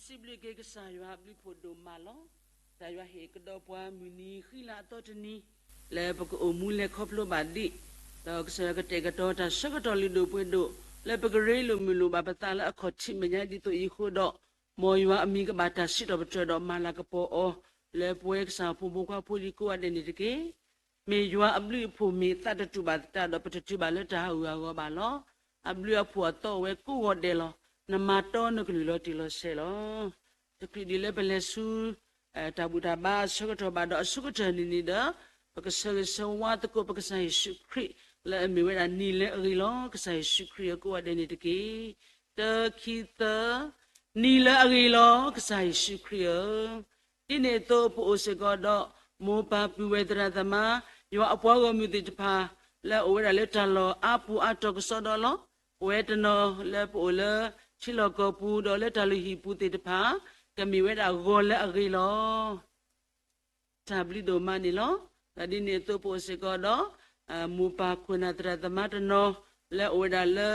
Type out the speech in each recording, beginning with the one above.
စံးဘျုးက့ၤကစၢ်ယွၤအဘျုးဖှိၣ်ဒိၣ်မးလီၤ. ကစၢ်ယွၤဟ့ၣ်ကဒီးပှၤမုၢ်နံၤဃံလၤအသီတနံၤ လၢပကအိၣ်မူလဲၤခီဖျိဘၣ်ဒံး, ဒီးကစၢ်ယွၤကတဲာ်ကတီၤတၢ်ဆၢကတီၢ်လုၢ်ဒိၣ်ပှ့ၤဒိၣ် လၢပကရ့လိာ်မုာ်လိာ်ဘၣ်ပသးလၢအခီၣ်ထံးမဲာ်ညါဒ်သိးအံၤအဃိဒီး, မ်ယွၤအမံၤကဘၣ်တၢ်စံးထီၣ်ပတြၢၤဒီးမၤလၤကပီၤအီၤ လၢပဝဲကစၢ်ဖိမုၣ်ဖိခွါဖိလံၤကိးဂၤဒဲးန့ၣ်တက့ၢ်. မ့ၢ်ယွၤအဘျုးအဖှိၣ်မ့ၢ်သးတတူာ်ဘၣ်သတးဒီး ပတတုၤဘၣ်လၢတၢ်ဟးဂူာ်ဟးဂီၤဘၣ်လီၤ. အဘျုးအဖှိၣ်အသီအိၣ်ဝဲကိးဂီၤဒဲးလီၤ. နမၤတီနကလုၢ်လီၤတံၢ်လီၤဆဲးလီၤ. တချုးဒံးလၢပလဲၤဆူ တၢ်ဘူၣ်တၢ်ဘါအဆၢကတီၢ်ဘၣ်ဒီးအဆိကတၢၢ်န့ၣ်န့ၣ်ဒီး, ပကဆၢဂ့ၤဆၢဝါသကိးပကစၢ်ယ့ၣ်ၡူးခရံာ် လၢအမ့ၢ်ဝဲဒၣ်နံၤလၢအဂ့ၤလီၤ ကစၢ်ယ့ၣ်ၡူးခရံာ်ဧၢ ကိးဂၤဒဲးန့ၣ်တက့ၢ်. တၢ ခံ သၢ, နံၤလၢအဂ့ၤလီၤ ကစၢ်ယ့ၣ်ၡူးခရံာ်ဧၢ. ဒ်န့ၣ်အသိးပအိၣ်စ့ၢ်ကီးဒီး မိၢ်ပၢ်ပုၢ်ဝဲၢ်သရၣ်သမါ ယွၤအပှၤဂီၢ်မုၢ်သ့ၣ်တဖၣ် လၢအအိၣ်ဝဲဒၣ်လၢတၢ်လီၢ်အါပူၤအါတီၢ်ကစီဒီလီၤ. ပဝဲတနီၤလၢပအိၣ်လၢ ထံလီၢ်ကီၢ်ပူၤ ဒီးလၢတၢ်လုၢ်ဟံၣ်ပူၤသ့ၣ်တဖၣ် ကမ့ၢ်ဝဲဒၣ်ဂီၤလၢအဂ့ၤလီၤ. တၢ်ဘျုးဒိၣ်မးန့ၣ်လီၤ. ဒီးဒ်န့ၣ်အသိးပအိၣ်စ့ၢ်ကီးဒီး မိၢ်ပၢ်ခိၣ်နၢ်သရၣ်သမါတနီၤ လၢအအိၣ်ဝဲဒၣ်လၢ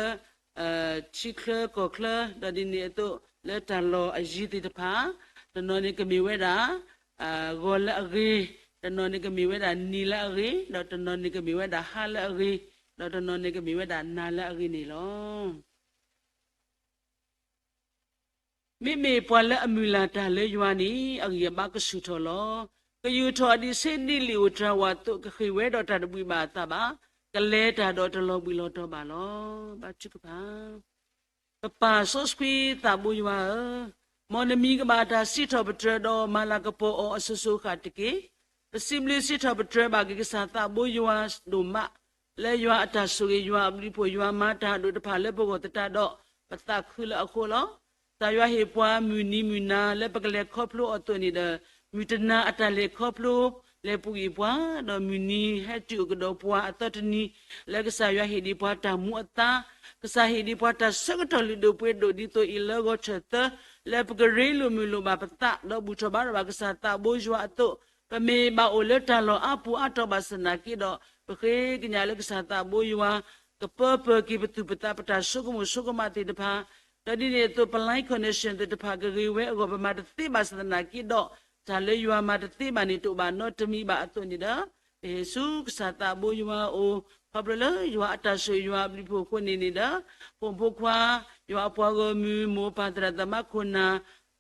ထံချၢကီၢ်ချၢ ဒီးဒ်န့ၣ်အသိးလၢတၢ်လီၢ်အယံၤသ့ၣ်တဖၣ် တနီၤန့ၣ်ကမ့ၢ်ဝဲဒၣ် ဂီၤလၢအဂ့ၤ, တနီၤန့ၣ်ကမ့ၢ်ဝဲဒၣ်နံၤလၢအဂ့ၤ, ဒီးတနီၤန့ၣ်ကမ့ၢ်ဝဲဒၣ်ဟါလၢအဂ့ၤ, ဒီးတနီၤန့ၣ်ကမ့ၢ်ဝဲဒၣ်နၤလၢအဂ့ၤန့ၣ်လီၤ. မ့မ့ၢ်ပှၤလၢအမုၢ်လၢ်တၢ်လၢယွၤန့ၣ် အဂံၢ်အဘါကဆူၣ်ထီၣ်လီၤ. ကယူာ်ထီၣ်အဒံးဆှံဒ်လံာ်ဧိၤတြၤဝၤအသိး ကဃ့ၢ်ဝဲဒီးတၢ်တဘှံးဘၣ်အသးဘၣ်, ကလဲၤတၢ်ဒီးတလီၤဘှံးလီၤတီၤဘၣ်လီၤ. ဘါထုကဖၣ် ပပၢ်စီဆှံသးဘိယွၤဧၢ, မ်နမံၤကဘၣ်တၢ်စံးထီၣ်ပတြၢၤဒီးမၤလၤကပီၤအီၤအစိၤစိၤအဃၣ်တက့ၢ်. ပစံးဘျုးစံးထီၣ်ပတြၢၤဘၣ်က့ၤကစၢ်သးဘိယွၤဒိၣ်မး လၢယွၤအတၢ်ဆိၣ်ဂ့ၤ ယွၤအဘျုးဖှိၣ် ယွၤမၤတၢ်ဒိၣ်တဖၣ်လၢပဂီၢ်သတးဒီး ပသးခုလၢအဃိလီၤ. ကစၢ်ယွၤဟ့ၣ်ပှၤမုၢ်နံၤမုၢ်နၤလၢပကလဲၤခီဖျိအီၤအသိးန့ၣ်ဒီး မုၢ်တနၤအတၢ်လဲၤခီဖျိ လဲၤပူၤကွံာ်ပှၤ ဒီးမုၢ်နံၤဟဲတုၤအိၣ်ကဒီးပှၤအသီတနံၤ လၢကစၢ်ယွၤဟ့ၣ်ဒံးပှၤတၢ်မူအသါ, ကစၢ်ဟ့ၣ်ဒံးပှၤတၢ်ဆၢကတီၢ်လုၢ်ဒိၣ်ပှ့ၤဒိၣ်ဒ်သိးအံၤလၢဂီၤထၢၣ်သၢ လၢပကရ့လိာ်မုာ်လိာ်ဘၣ်ပသး ဒီးဘူၣ်ထီၣ်ဘါထီၣ်ဘၣ်ကစၢ်သးဘိယွၤအသိး, ပမ့ၢ်ဘၣ်အိၣ်လၢတၢ်လီၢ်အါပူၤအါတီၢ်ဘၣ်ဆၣ်သနာ်က့ဒီး ပဃ့ကညးလၢကစၢ်သးဘိယွၤ ကပၢပၢၢ်က့ၤပသူၣ်ပသးပတၢ်ဆိကမိၣ်ဆိကမးသ့ၣ်တဖၣ်, ဒီးဒ်န့ၣ်အသိးပ line connection သ့ၣ်တဖၣ်ကဂ့ၤဝဲအဂီၢ် ပမၤတသ့ဘၣ်ဆၣ်သနာ်က့ဒီး တၢ်လၢယွၤမၤတသ့ဘၣ်န့ၣ် တအိၣ်ဘၣ်နီတမံၤဘၣ်အသိးန့ၣ်ဒီး ပဟ့ၣ်ဆူကစၢ်သးဘိယွၤအအိၣ် ခီဖျိလၢယွၤအတၢ်ဆိၣ်ဂ့ၤယွၤအဘျုးဖှိၣ်အဃိန့ၣ်န့ၣ်ဒီး ဖိမုၣ်ဖိခွါ ယွၤအပှၤဂီၢ်မုၢ် မိၢ်ပၢ်သရၣ်သမါခိၣ်နၢ်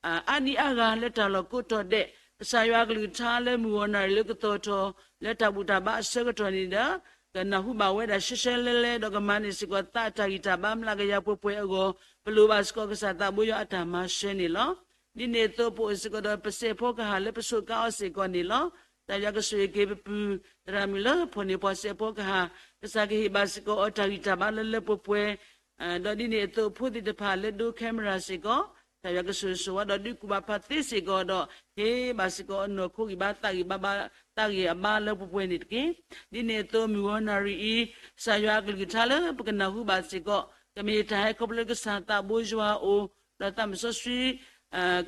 အါဒံအါဂၤလၢတၢ်လီၢ်ကိးတီၤဒဲး ကစၢ်ယွၤအကလုၢ်ကထါလၢမုၢ်ဂီၤနၣ်ရံၣ်လၢကသီၣ်ထီၣ် လၢတၢ်ဘူၣ်တၢ်ဘါအဆၢကတီၢ်န့ၣ်ဒီး ကနၢ်ဟူဘၣ်ဝဲဒၣ်ရှဲရှဲလဲလဲ ဒီးကမၤန့ၢ်စ့ၢ်ကီးသးအတၢ်ဂံၢ်တၢ်ဘါမျးကယၤပှဲၤပှဲၤအဂီၢ် ပလိၣ်ဘၣ်စ့ၢ်ကီးကစၢ်သးဘိယွၤအတၢ်မၤစၢၤန့ၣ်လီၤ. ဒ်န့ၣ်အသိးပအိၣ်စ့ၢ်ကီးဒီးပစဲးဖီကဟၣ်လၢပစူးကါအီၤစ့ၢ်ကီးန့ၣ်လီၤ. ကစၢ်ယွၤကဆိၣ်ဂ့ၤက့ၤပပုၢ်သရၣ်မုၣ်လၢဖီၣ်န့ၢ်ပှၤစဲးဖီကဟၣ်, ကစၢ်ကဟ့ၣ်ဘၣ်စ့ၢ်ကီးအီၤတၢ်ဂံၢ်တၢ်ဘါလၢလၢပှဲၤပှဲၤ ဒီးဒ်န့ၣ်အသိးဖိသ့ၣ်တဖၣ်လၢဒိ camera စ့ၢ်ကီး ကစၢ်ယွၤကဆိၣ်ဂ့ၤဆိၣ်ဝါဒီးဒုးကူၣ်ဘၣ်ဖးသ့စ့ၢ်ကီးဒီး ဟ့ၣ်ဘၣ်စ့ၢ်ကီးအနီၢ်ခိဂံၢ်ဘါသးဂံၢ်ဘါ သးဂံၢ်အဘါလၢပှဲၤပှဲၤန့ၣ်တက့ၢ်. ဒ်န့ၣ်အသိးမုၢ်ဂီၤနၣ်ရံၣ်အံၤ ကစၢ်ယွၤအကလုၢ်ကထါလၢပကနၢ်ဟူဘၣ်စ့ၢ်ကီး ကမ့ၢ်တၢ်ဟဲခီဖျိလၢကစၢ်သးဘိယွၤအအိၣ် ဒီးသးမုၣ်စီဆှံ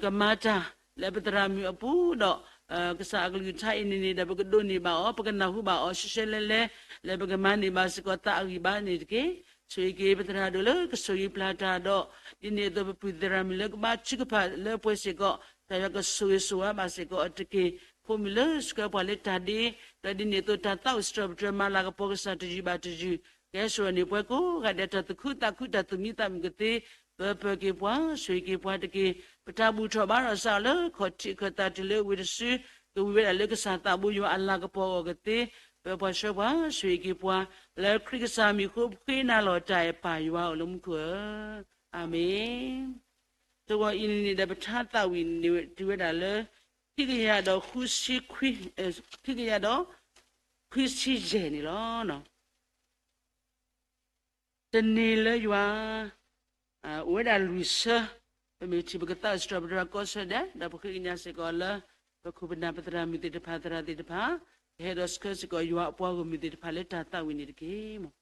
ကမၤတၢ်လၢပသရၣ်မုၣ်အပူၤဒီး ကစၢ်အကလုၢ်ကထါအံၤန့ၣ်န့ၣ်ဒီး ပကဒိးန့ၢ်ဘၣ်အီၤ ပကနၢ်ဟူဘၣ်အီၤရှဲရှဲလဲလဲ လၢပကမၤန့ၢ်ဘၣ်စ့ၢ်ကီးသးအဂံၢ်ဘါန့ၣ်တက့ၢ်. ဆိၣ်ဂ့ၤက့ၤပသရၣ်ဒိၣ်လၢကဆိၣ်ဂ့ၤပျၢ်တၢ်ဒီး ဒ်န့ၣ်အသိးပပုၢ်သရၣ်မုၣ်လၢကဘါထုကဖၣ်လၢပှဲၤစ့ၢ်ကီး ကစၢ်ယွၤကဆိၣ်ဂ့ၤဆိၣ်ဝါဘၣ်စ့ၢ်ကီးအီၤတက့ၢ်. ဖိမုၣ်လၢဆှၢပှၤလၢတၢ်ဒ့ ဒီးဒ်န့ၣ်အသိးတၢ်သးအိၣ်စံးထီၣ်ပတြၢၤမၤလၤကပီၤကစၢ်တယုၢ်ဘၣ်တယုၢ် ကဟဲစိာ်န့ၢ်ပှၤကိးဂၤဒဲးတၢ်သူၣ်ခုသးခုတၢ်သူၣ်မံသးမုာ်ကသ့ ပၢပၢၢ်က့ၤပှၤ ဆိၣ်ဂ့ၤက့ၤပှၤတက့ၢ်. ပတၢ်ဘူၣ်ထီၣ်ဘါထီၣ်စးထီၣ်လၢခီၣ်ထံးခၢၣ်သးတုၤလၢဝ့ၢ်တစု ကဝံၤဝဲဒၣ်လၢကစၢ်သးဘိယွၤအလၤကပီၤအဂီၢ်ကသ့ ပၢပှၤဆှၢပှၤ ဆိၣ်ဂ့ၤက့ၤပှၤ လၢခရံာ်ကစၢ်မံၤအဃိပဃ့နၤလီၤတၢ်အဲၣ်ပၢ်ယွၤအိၣ်လၢမူခိၣ်ဧၢ, အၤမ့ၣ်. တဂီၤအံၤန့ၣ်န့ၣ်ဒီးပထါသးဝံၣ်န့ၣ်တုၤဝဲဒၣ်လၢ ခံကယၤဒီးဃုဆံခွံ, ခံကယၤဒီးခွံဆံယဲၢ်န့ၣ်လီၤ. တနံၤလၢယွၤ အိၣ်ဝဲဒၣ်လွံၢ်ဆၢ, ပမ့ၢ်ထံၣ်ပကသးအိၣ်စံးထီၣ်ပတြၢၤကိးဆၢဒဲး ဒီးပဃ့ကညးစ့ၢ်ကီးလၢ ပခိၣ်ပနၢ်ပသရၣ်မုၣ်သ့ၣ်တဖၣ်သရၣ်သ့ၣ်တဖၣ် ကဟဲဒီးဆှၢစ့ၢ်ကီးယွၤအပှၤဂီၢ်မုၢ်သ့ၣ်တဖၣ်လၢတၢ်သးဝံၣ်န့ၣ်တက့ၢ်.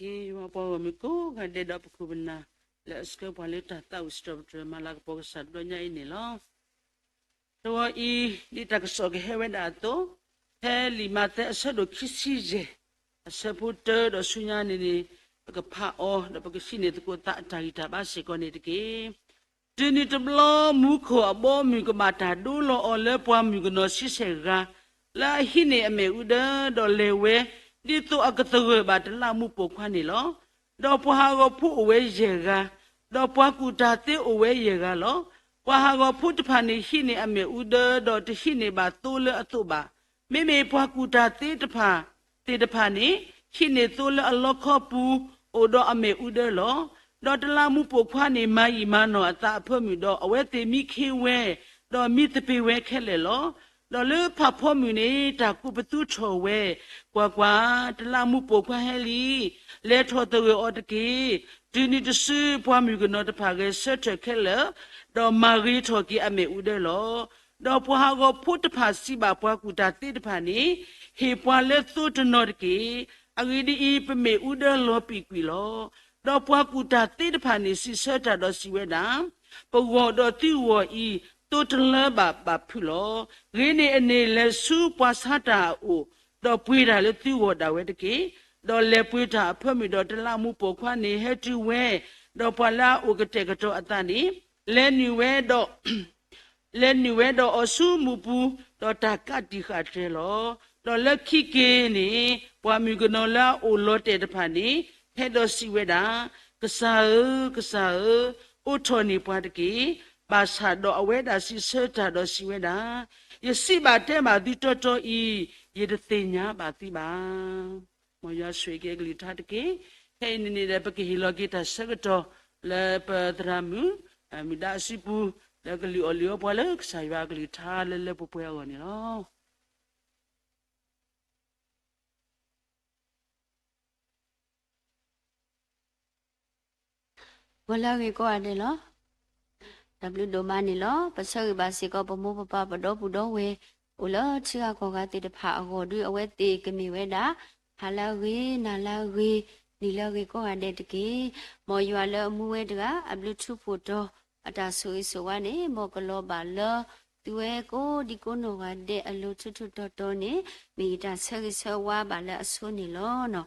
ယွၤပှၤဂီၢ်မုၢ်ကိးဂၤဒဲးဒီးပခိၣ်ပနၢ် လၢအဆှၢပှၤလၢတၢ်သးဝံၣ်စံးထီၣ်ပတြၢၤမၤလၤကပီၤကစၢ်တဘျီညါအံၤန့ၣ်လီၤ. တဂီၤအံၤ ဒ်တၢ်ကစီၣ်ကဟဲဝဲဒၣ်အသိး, ဖဲလံာ်မးသဲအဆၢဒိၣ်ခံဆံယဲၢ် အဆၢဖိတၢဒီးဆူညါန့ၣ်န့ၣ် ပကဖးအီၤ ဒီးပကဟံးန့ၢ်သကိးသးအတၢ်ဂံၢ်တၢ်ဘါစ့ၢ်ကီးန့ၣ်တက့ၢ်. တုၤနုၤတဘျီ မူခိၣ်အဘီအမုၢ်ကဘၣ်တၢ်ဒိလီၤအီၤလၢပှၤမုၣ်ကနီၤဆံဆဲၣ်ဂၤ လၢအဟံးန့ၢ်အမ့ၣ်အူဒၢ ဒီးလဲၤဝဲ ဒ်သိးအကသဂၢၢ်ဘၣ်တလးမူးပိာ်ခွါန့ၣ်လီၤ. ဒီးပှၤဟးဂီၤဖိအိၣ်ဝဲယဲၢ်ဂၤ, ဒီးပှၤကူၣ်တၢ်သ့အိၣ်ဝဲယဲၢ်ဂၤလီၤ. ပှၤဟးဂီၤဖိတဖၣ်န့ၣ်ဟံးန့ၢ်အမ့ၣ်အူဒၢ ဒီးတဟံးန့ၢ်ဘၣ်သိလၢအသိးဘၣ်. မ့မ့ၢ်ပှၤကူၣ်တၢ်သ့တဖၣ် သ့ၣ်တဖၣ်န့ၣ် ဟံးန့ၢ်သိလၢအလီခီပူၤ အိၣ်ဒီးအမ့ၣ်အူဒၢလီၤ. ဒီးတလးမူးပိာ်ခွါန့ၣ် မၤယံာ်မၤနီၢ်အသးအဖၢမုၢ်ဒီး အဝဲသ့ၣ်မံခ့ဝဲ, ဒီးမံသပ့ၤဝဲခဲလၢာ်လီၤ. ဒီးလၢဖးဖီမုၢ်န့ၣ် တၢ်ကူးပသူထီၣ်ဝဲ, ကွၢ်ကွၢ်, တလးမူးပိာ်ခွါဟဲလံ, လဲၤထီၣ်သဂၢၢ်အီၤတက့ၢ်. တုၤနုၤတစု ပှၤမုၣ်ကနီၤတဖၣ်ဂဲၤဆၢထၢၣ်ခဲလၢာ်, ဒီးမၤဂ့ၤထီၣ်က့ၤအမ့ၣ်အူဒၢလီၤ. ဒီးပှၤဟးဂီၤဖိတဖၣ်စံးဘၣ်ပှၤကူၣ်တၢ်သ့တဖၣ်န့ၣ်, ဟ့ၣ်ပှၤလၢသိတနီၤတက့ၢ်. အဂ့ၢ်ဒ်အံၤ, ပမ့ၣ်အူဒၢလီၤပံာ်ကွံာ်လီၤ. ဒီးပှၤကူၣ်တၢ်သ့တဖၣ်န့ၣ် စံးဆၢတၢ်ဒီးစံးဝဲဒၣ်, ပဂီၢ်ဒီးသုဂီၢ်အံၤ သိတလၢဘၣ်ဘၣ်ဖုးလီၤ. ဂ့ၤန့ၢ်အန့ၣ် လဲၤဆူပှၤဆါတၢ်အအိၣ်, ဒီးပှ့ၤတၢ်လၢသုဂီၢ်ဒၣ်ဝဲတက့ၢ်. ဒီးလဲၤပှ့ၤတၢ်အဖၢမုၢ်ဒီး တလးမူးပိာ်ခွါန့ၣ်ဟဲတုၤဝဲ, ဒီးပှၤလၢအအိၣ်ကတဲာ်ကတီၤအသးန့ၣ် လဲၤနုာ်ဝဲဒီး လဲၤနုာ်ဝဲဒီးအီၤဆူမူးပူၤ, ဒီးတၢ်ကးတံာ်ဃာ်တြဲၤလီၤ. ဒီးလၢခံက့ၤန့ၣ် ပှၤမုၣ်ကနီၤလၢအအိၣ်လီၤတဲာ်တဖၣ်န့ၣ် ဟဲဒီးစံးဝဲဒၣ်, ကစၢ်ဧၢ, ကစၢ်ဧၢ, အိးထီၣ်န့ၢ်ပှၤတက့ၢ်. ဘၣ်ဆၣ်ဒီးအဝဲဒၣ်စံးဆၢတၢ်ဒီးစံးဝဲဒၣ်, ယစံးဘၣ်တဲဘၣ်သုတီတီအံၤ, ယတသ့ၣ်ညါဘၣ်သုဘၣ်. မ်ယွၤဆိၣ်ဂ့ၤက့ၤအကလုၢ်ကထါတက့ၢ်. ခဲအံၤန့ၣ်န့ၣ်ဒီး ပကဟ့ၣ်လီၤက့ၤတၢ်ဆၢကတီၢ် လၢပသရၣ်မုၣ် မုၢ်ဒါအစုပူၤ လၢကလုၢ်အီၣ်လုၢ်အီပှၤလၢကစၢ်ယွၤအကလုၢ်ကထါလၢလၢပှဲၤပှဲၤအဂီၢ်န့ၣ်လီၤ. ဂီၤလၢအဂ့ၤကိးဂၤဒဲးလီၤ. တၢ်ဘျုးဒိၣ်မးန့ၣ်လီၤ. ပဆၢဂ့ၤဘၣ်စ့ၢ်ကီး ပမိၢ်ပပၢ်ပဒီပုၢ်ဒီဝဲၢ် အိၣ်လၢထံဂၤကီၢ်ဂၤသ့ၣ်တဖၣ်အဂီၢ်ဒီး အဝဲသ့ၣ်ကမ့ၢ်ဝဲဒၣ် ဟါလၢအဂ့ၤ, နၤလၢအဂ့ၤ, နံၤလၢအဂ့ၤကိးဂၤဒဲးတက့ၢ်. မ်ယွၤလၢအမူဝဲတဂၤ အဘျုးထူးဖှိၣ်တီၤ အတၢ်ဆိၣ်ဂ့ၤဆိၣ်ဝါန့ၣ် မ်ကလီၤဘၣ်လၢ သုဝဲကိးဒံကိးနီၢ်ဂၤဒဲးအလိၤထူးထူးတီၤတီၤန့ၣ် မ့ၢ်ယတၢ်ဆၢဂ့ၤဆၢဝါဘၣ်လၢအဆိန့ၣ်လီၤ.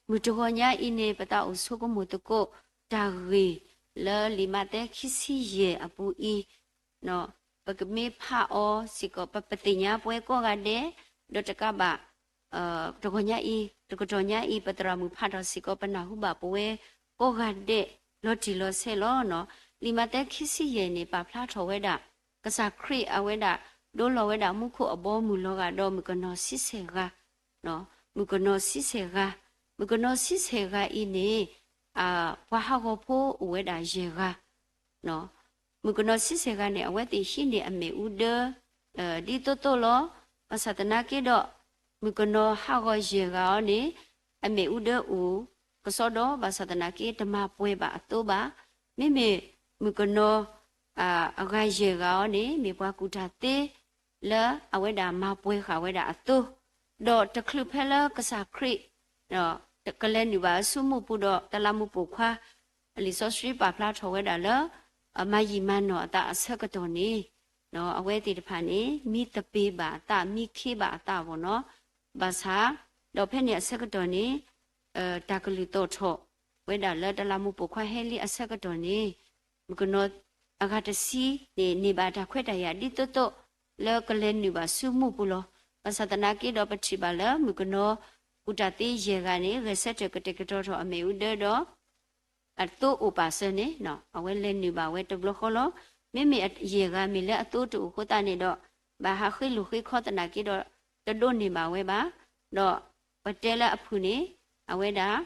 မုၢ်တဂီၤညါအံၤန့ၣ် ပသးအိၣ်ဆိကမိၣ်သကိး တၢ်ဂ့ၢ်လၢလံာ်မးသဲခံဆံယဲၢ်အပူၤအံၤ, ပကမ့ၢ်ဖးအီၤစ့ၢ်ကီး ပပသ့ၣ်ညါပှဲၤကိးဂၤဒဲး, ဒီးတကးဘၣ် တဂီၤညါအံၤ, တကတီၢ်ညါအံၤ ပသရၣ်မုၣ်ဖးထီၣ်စ့ၢ်ကီး ပနၢ်ဟူဘၣ်ပဝဲကိးဂၤဒဲး လီၤတံၢ်လီၤဆဲးလီၤ. လံာ်မးသဲခံဆံယဲၢ်န့ၣ် ပာ်ဖျါထီၣ်ဝဲဒၣ် ကစၢ်ခရံာ်အဝဲဒၣ် ဒိလီၤဝဲဒၣ်မူခိၣ်အဘီအမုၢ်လီၤဂာ်ဒီးမုၣ်ကနီၤဆံဆဲၣ်ဂၤ, မုၣ်ကနီၤဆံဆဲၣ်ဂၤ, မုၣ်ကနီၤဆံဆဲၣ်ဂၤအံၤန့ၣ် ပှၤဟးဂီၤဖိအိၣ်ဝဲဒၣ်ယဲၢ်ဂၤ မုၣ်ကနီၤဆံဆဲၣ်ဂၤန့ၣ် အဝဲသ့ၣ်ဟံးန့ၢ်အမ့ၣ်အူဒၢ ဒ်သိးသိးလီၤ. ဘၣ်ဆၣ်သနာ်က့ဒီး မုၣ်ကနီၤဟးဂီၤယဲၢ်ဂၤအံၤန့ၣ် အမ့ၣ်အူဒၢအိၣ် ကစီဒီ ဘၣ်ဆၣ်သနာ်က့ တမၤပှဲၤဘၣ်အသိးဘၣ်. မ့မ့ၢ်မုၣ်ကနီၤ အဂၤယဲၢ်ဂၤအံၤန့ၣ် မ့ၢ်ပှၤကူၣ်တၢ်သ့ လၢအဝဲဒၣ်မၤပှဲၤဃာ်ဝဲဒၣ်အသိး, ဒီးတချုးဖဲလၢကစၢ်ခရံာ် ကလဲၤနုာ်ဘၣ်ဆူမူးပူၤဒီး တလးမူးပိာ်ခွါ လံာ်စီဆှံပာ်ဖျါထီၣ်ဝဲဒၣ်လၢ မၤယံာ်မၤနီၢ်အသးအဆၢကတီၢ်န့ၣ် အဝဲသ့ၣ်တဖၣ်န့ၣ် မံသပ့ၤဘၣ်အသး မံခ့ဘၣ်အသးဘၣ်နီၤ. ဘၣ်ဆၣ် ဒီးဖဲန့ၣ်အဆၢကတီၢ်န့ၣ် တၢ်ကလုၢ်သီၣ်ထီၣ်ဝဲဒၣ်လၢတလးမူးပိာ်ခွါဟဲလံအဆၢကတီၢ်န့ၣ် မုၣ်ကနီၤအဂၤတဆံန့ၣ် န့ၢ်ဘၣ်တၢ်ခွဲးတၢ်ယာ်ဒ်သိးသိး လၢကလဲၤနုာ်ဘၣ်ဆူမူးပူၤလီၤ. ဘၣ်ဆၣ်သနာ်က့ဒီး ပထံၣ်ဘၣ်လၢမုၣ်ကနီၤ ကူၣ်တၢ်သ့ယဲၢ်ဂၤန့ၣ် ဂဲၤဆၢထၢၣ်ကတဲာ်ကတီၤထီၣ်အမ့ၣ်အူဒၢဒီး အသိအိၣ်ပာ်စၢၤန့ၣ် အဝဲလဲၤနုာ်ဘၣ်ဝဲတဘျီဃီလီၤ. မ့မ့ၢ်ယဲၢ်ဂၤမ့ၢ်လၢအသိတအိၣ်အဃိသတးန့ၣ်ဒီး ဘၣ်ဟးဃ့လိာ်ဃ့ခီသနာ်က့ဒီး တဒိးန့ၢ်ဘၣ်ဝဲဘၣ်. ဒီးပတဲလၢအဖုၣ်န့ၣ် အဝဲဒၣ်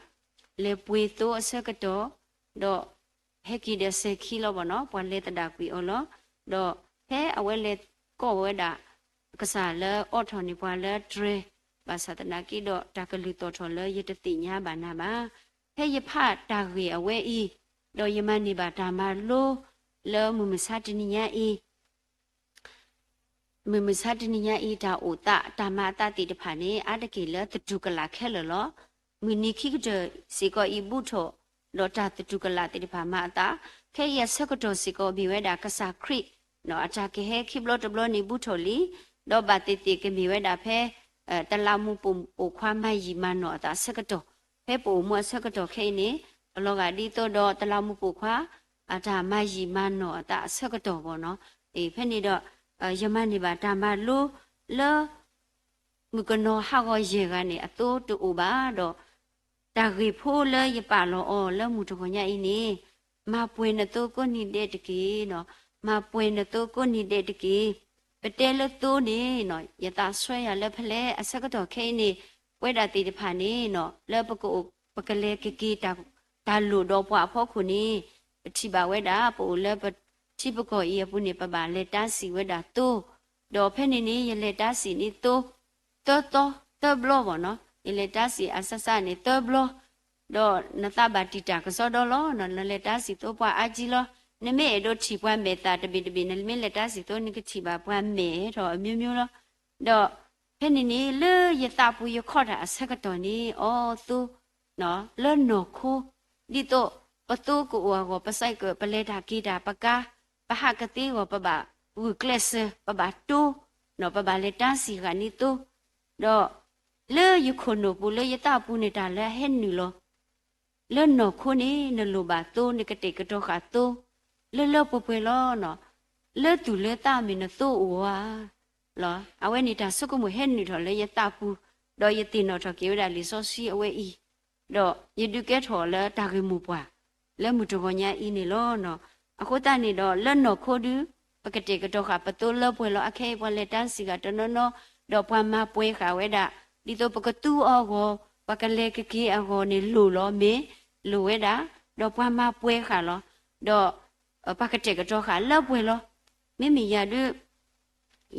လဲၤပှ့ၤသိအဆၢကတီၢ် ဒီးဟဲက့ၤဒီးစဲၤခံလီၤဘၣ်နီၤ, ပှၤလဲၤသဒၣ်ကွံာ်အီၤလီၤ. ဒီးဖဲအဝဲလဲၤကိးဝဲဒၣ် ကစၢ်လၢအိးထီၣ်န့ၢ်ပှၤလၢတြဲၤ ဘၣ်ဆၣ်သနာ်က့ဒီး တၢ်ကလုၢ်သီၣ်ထီၣ်လၢယတသ့ၣ်ညါဘၣ်နၤဘၣ်. ဖဲယဖးတၢ်ဂ့ၢ်အဝဲအံၤ ဒီးယမၤန့ၢ်ဘၣ်တၢ်မၤလိ လၢမုၢ်မဆါတနံၤညါအံၤ မုၢ်မဆါတနံၤညါအံၤ တၢ်အိၣ်သး တၢ်မၤအသးသ့ၣ်တဖၣ်န့ၣ် အါတက့ၢ်လၢသတူၢ်ကလာ်ခဲလၢာ်လီၤ. မုၢ်နံၤခံကတၢၢ်စ့ၢ်ကီးအံၤဘူးထီၣ်, ဒီးတၢ်သတူၢ်ကလာ်သ့ၣ်တဖၣ်မၤအသး, ခဲအံၤအဆၢကတီၢ်စ့ၢ်ကီးမ့ၢ်ဝဲဒၣ်ကစၢ်ခရံာ် အတၢ်ကဟဲခံဘျီတဘျီန့ၣ်ဘူးထီၣ်လံ, ဒီးဘၣ်သ့ၣ်သ့ၣ်ကမ့ၢ်ဝဲဒၣ်ဖဲ တလးမူးပိာ်ခွါမၤယံာ်မၤနီၢ်အသးအဆၢကတီၢ်, ဖဲပအိၣ်မူအဆၢကတီၢ်ခဲအံၤန့ၣ် အလီၤဂာ်ဒ်သိးဒီးတလးမူးပိာ်ခွါ အတၢ်မၤယံာ်မၤနီၢ်အသးအဆၢကတီၢ်ဘၣ်နီၤ, ဖဲန့ၣ်ဒီး ယမၤန့ၢ်ဘၣ်တၢ်မၤလိလၢ မုၣ်ကနီၤဟးဂီၤယဲၢ်ဂၤန့ၣ် အသိတအိၣ်ဘၣ်ဒီး တၢ်ဂ့ၢ်ဖိလၢယပာ်လီၤအီၤလၢမုၢ်တဂီၤညါအံၤန့ၣ်, မၤပှဲၤနသိကိးနံၤဒဲးတက့ၢ်နီၤ, မၤပှဲၤနသိကိးနံၤဒဲးတက့ၢ်. ပတဲလၢသိန့ၣ်နီၤ ယသးဆှၢယၤလၢဖဲလဲၣ်အဆၢကတီၢ်ခဲအံၤန့ၣ် ပဝဲဒၣ်သ့ၣ်တဖၣ်န့ၣ်နီၤ လၢပကအိၣ်ပကလဲၤကက့ၤ တၢ်လိၣ်ဒီးပှၤအဖီခိၣ်န့ၣ် ပထံၣ်ဘၣ်ဝဲဒၣ် ပအိၣ်လၢပထံပကီၢ်အံၤအပူၤန့ၣ် ပဘၣ်လဲၤတၢ်စံၣ်ဝဲဒၣ်သိ, ဒီးဖဲန့ၣ်န့ၣ် ယလဲၤတၢ်စံၣ်န့ၣ်သိ သၢသီသၢဘျီဘၣ်နီၤ, ယလဲၤတၢ်စံၣ်အစၢ်စၢ်န့ၣ်သၢဘျီ, ဒီးနသးဘၣ်တံာ်တာ်ကစီဒီလီၤ, နလဲၤတၢ်စံၣ်သိပှၤအါကံလီၤ, နမ့ၢ်အဲၣ်ဒိးထံၣ်ပှၤမဲာ်သၣ်တဘ့ၣ်တဘ့ၣ် နမ့ၢ်လဲၤတၢ်စံၣ်သိ နကထံၣ်ဘၣ်ပှၤမဲာ်ဟဲထီၣ်အမျိုးမျိုးလီၤ. ဒီးဖဲန့ၣ်န့ၣ် လၢယသးပူၤယခီၣ်တၢ်အဆၢကတီၢ်န့ၣ် အီသိ လၢနီၢ်ခိ ဒ်သိးပသိကအိၣ်အဂီၢ် ပစဲးကၢး ပလဲၤတၢ်က့ၤတၢ် ပကါ ပဟးကသ့အဂီၢ် ပဘၣ်ဂုာ်ကျဲးစၢး ပဘၣ်တိ ပဘၣ်လဲၤတၢ်စံၣ်ဂၤန့ၣ်သိ, ဒီးလၢယခိၣ်နူာ်ပူၤ လၢယသးပူၤန့ၣ် တၢ်လၢအဟဲနုာ်လီၤ လၢနီၢ်ခိန့ၣ် နလိၣ်ဘၣ်သိ နကတဲာ်ကတီၤဃာ်သိ လၢလၢပှဲၤပှဲၤလီၤ. လၢသူၣ်လၢသးမ့ၢ်နသိအိၣ်ဧါလီၤ. အဝဲန့ၣ်တၢ်ဆိကမိၣ်ဟဲနုာ်ထီၣ်လၢယသးပူၤ, ဒီးယသ့ၣ်နီၣ်ထီၣ်က့ၤဝဲဒၣ်လံာ်စီဆှံအဝဲအံၤ, ဒီးယဒုးကဲထီၣ်လၢတၢ်ဂ့ၢ်မိၢ်ပှၢ် လၢမုၢ်တဂီၤညါအံၤန့ၣ်လီၤ. အဃိသတးန့ၣ်ဒီး လၢနီၢ်ခိဒု ပကတဲာ်ကတီၤဃာ်ပသိလၢပှဲၤလီၤ. အခဲအံၤပှၤလဲၤတၢ်စံၣ်ဂၤတနီၤနီၤ, ဒီးပှၤမၤပှဲၤဃာ်ဝဲဒၣ် ဒ်သိးပကသူအီၤအဂီၢ်, ပှၤကလဲၤကက့ၤအဂီၢ်န့ၣ်လိၣ်လီၤ မ့ၢ်လိၣ်ဝဲဒၣ်, ဒီးပှၤမၤပှဲၤဃာ်လီၤ, ဒီး ပှၤကတဲာ်ကတီၤဃာ်လၢပှဲၤလီၤ. မ့မ့ၢ်ယၤဒု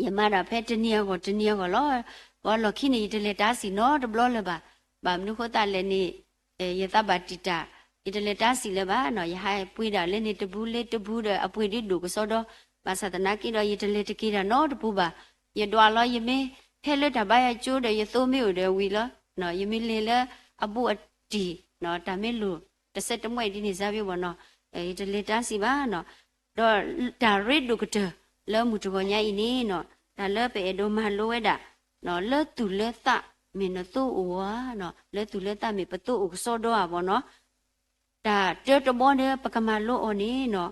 ယမၤဒၣ်ဖဲတနံၤအဂီၢ်တနံၤအဂီၢ်လီၤ. ပှၤလီၢ်ခံန့ၣ် ယတလဲၤတၢ်စံၣ်နီတဘျီလၢၤဘၣ်. ဘၣ်မနုၤဃိသတးလဲၣ်န့ၣ် ယသးဘၣ်တံာ်တာ်, ယတလဲၤတၢ်စံၣ်လၢၤဘၣ်နီၤ. ယဟးပှ့ၤဒၣ်လၢန့ၣ်တပူၤလၢတပူၤဒီး အပှ့ၤဒုးဒိၣ်ကစီဒီ, ဘၣ်ဆၣ်သနာ်က့ဒီး ယတလဲၤတက့ၤတၢ်နီတပူၤဘၣ်. ယဒွးလီၤ ယမ့ၢ်ဟဲလၢတၢ်ဘါယွၤကၠိဒီး ယသိမ့ၢ်အိၣ်ဒီးဝံၤလီၤ. ယမ့ၢ်လဲၤလၢအဘူးအတံၢ် တၢ်မ့ၢ်လိၣ်တစဲးတမှဲာ်ဒ်န့ၣ်စါဘၣ်နီၤ, ယတလဲၤတၢ်စံၣ်ဘၣ်နီၤ. ဒီးတၢ်ရ့ဒိၣ်ကတၢၢ်လၢမုၢ်တဂီၤညါအံၤန့ၣ်နီၤ, တၢ်လၢပအဲၣ်ဒိးမၤလိဝဲဒၣ် လၢသူၣ်လၢသးမ့ၢ်နသိအိၣ်ဧါ, လၢသူၣ်လၢသးမ့ၢ်ပသိအိၣ်ကစီဒီဧါဘၣ်နီၤ. တၢ်တၢတဘီဒီး ပကမၤလိအီၤန့ၣ်နီၤ,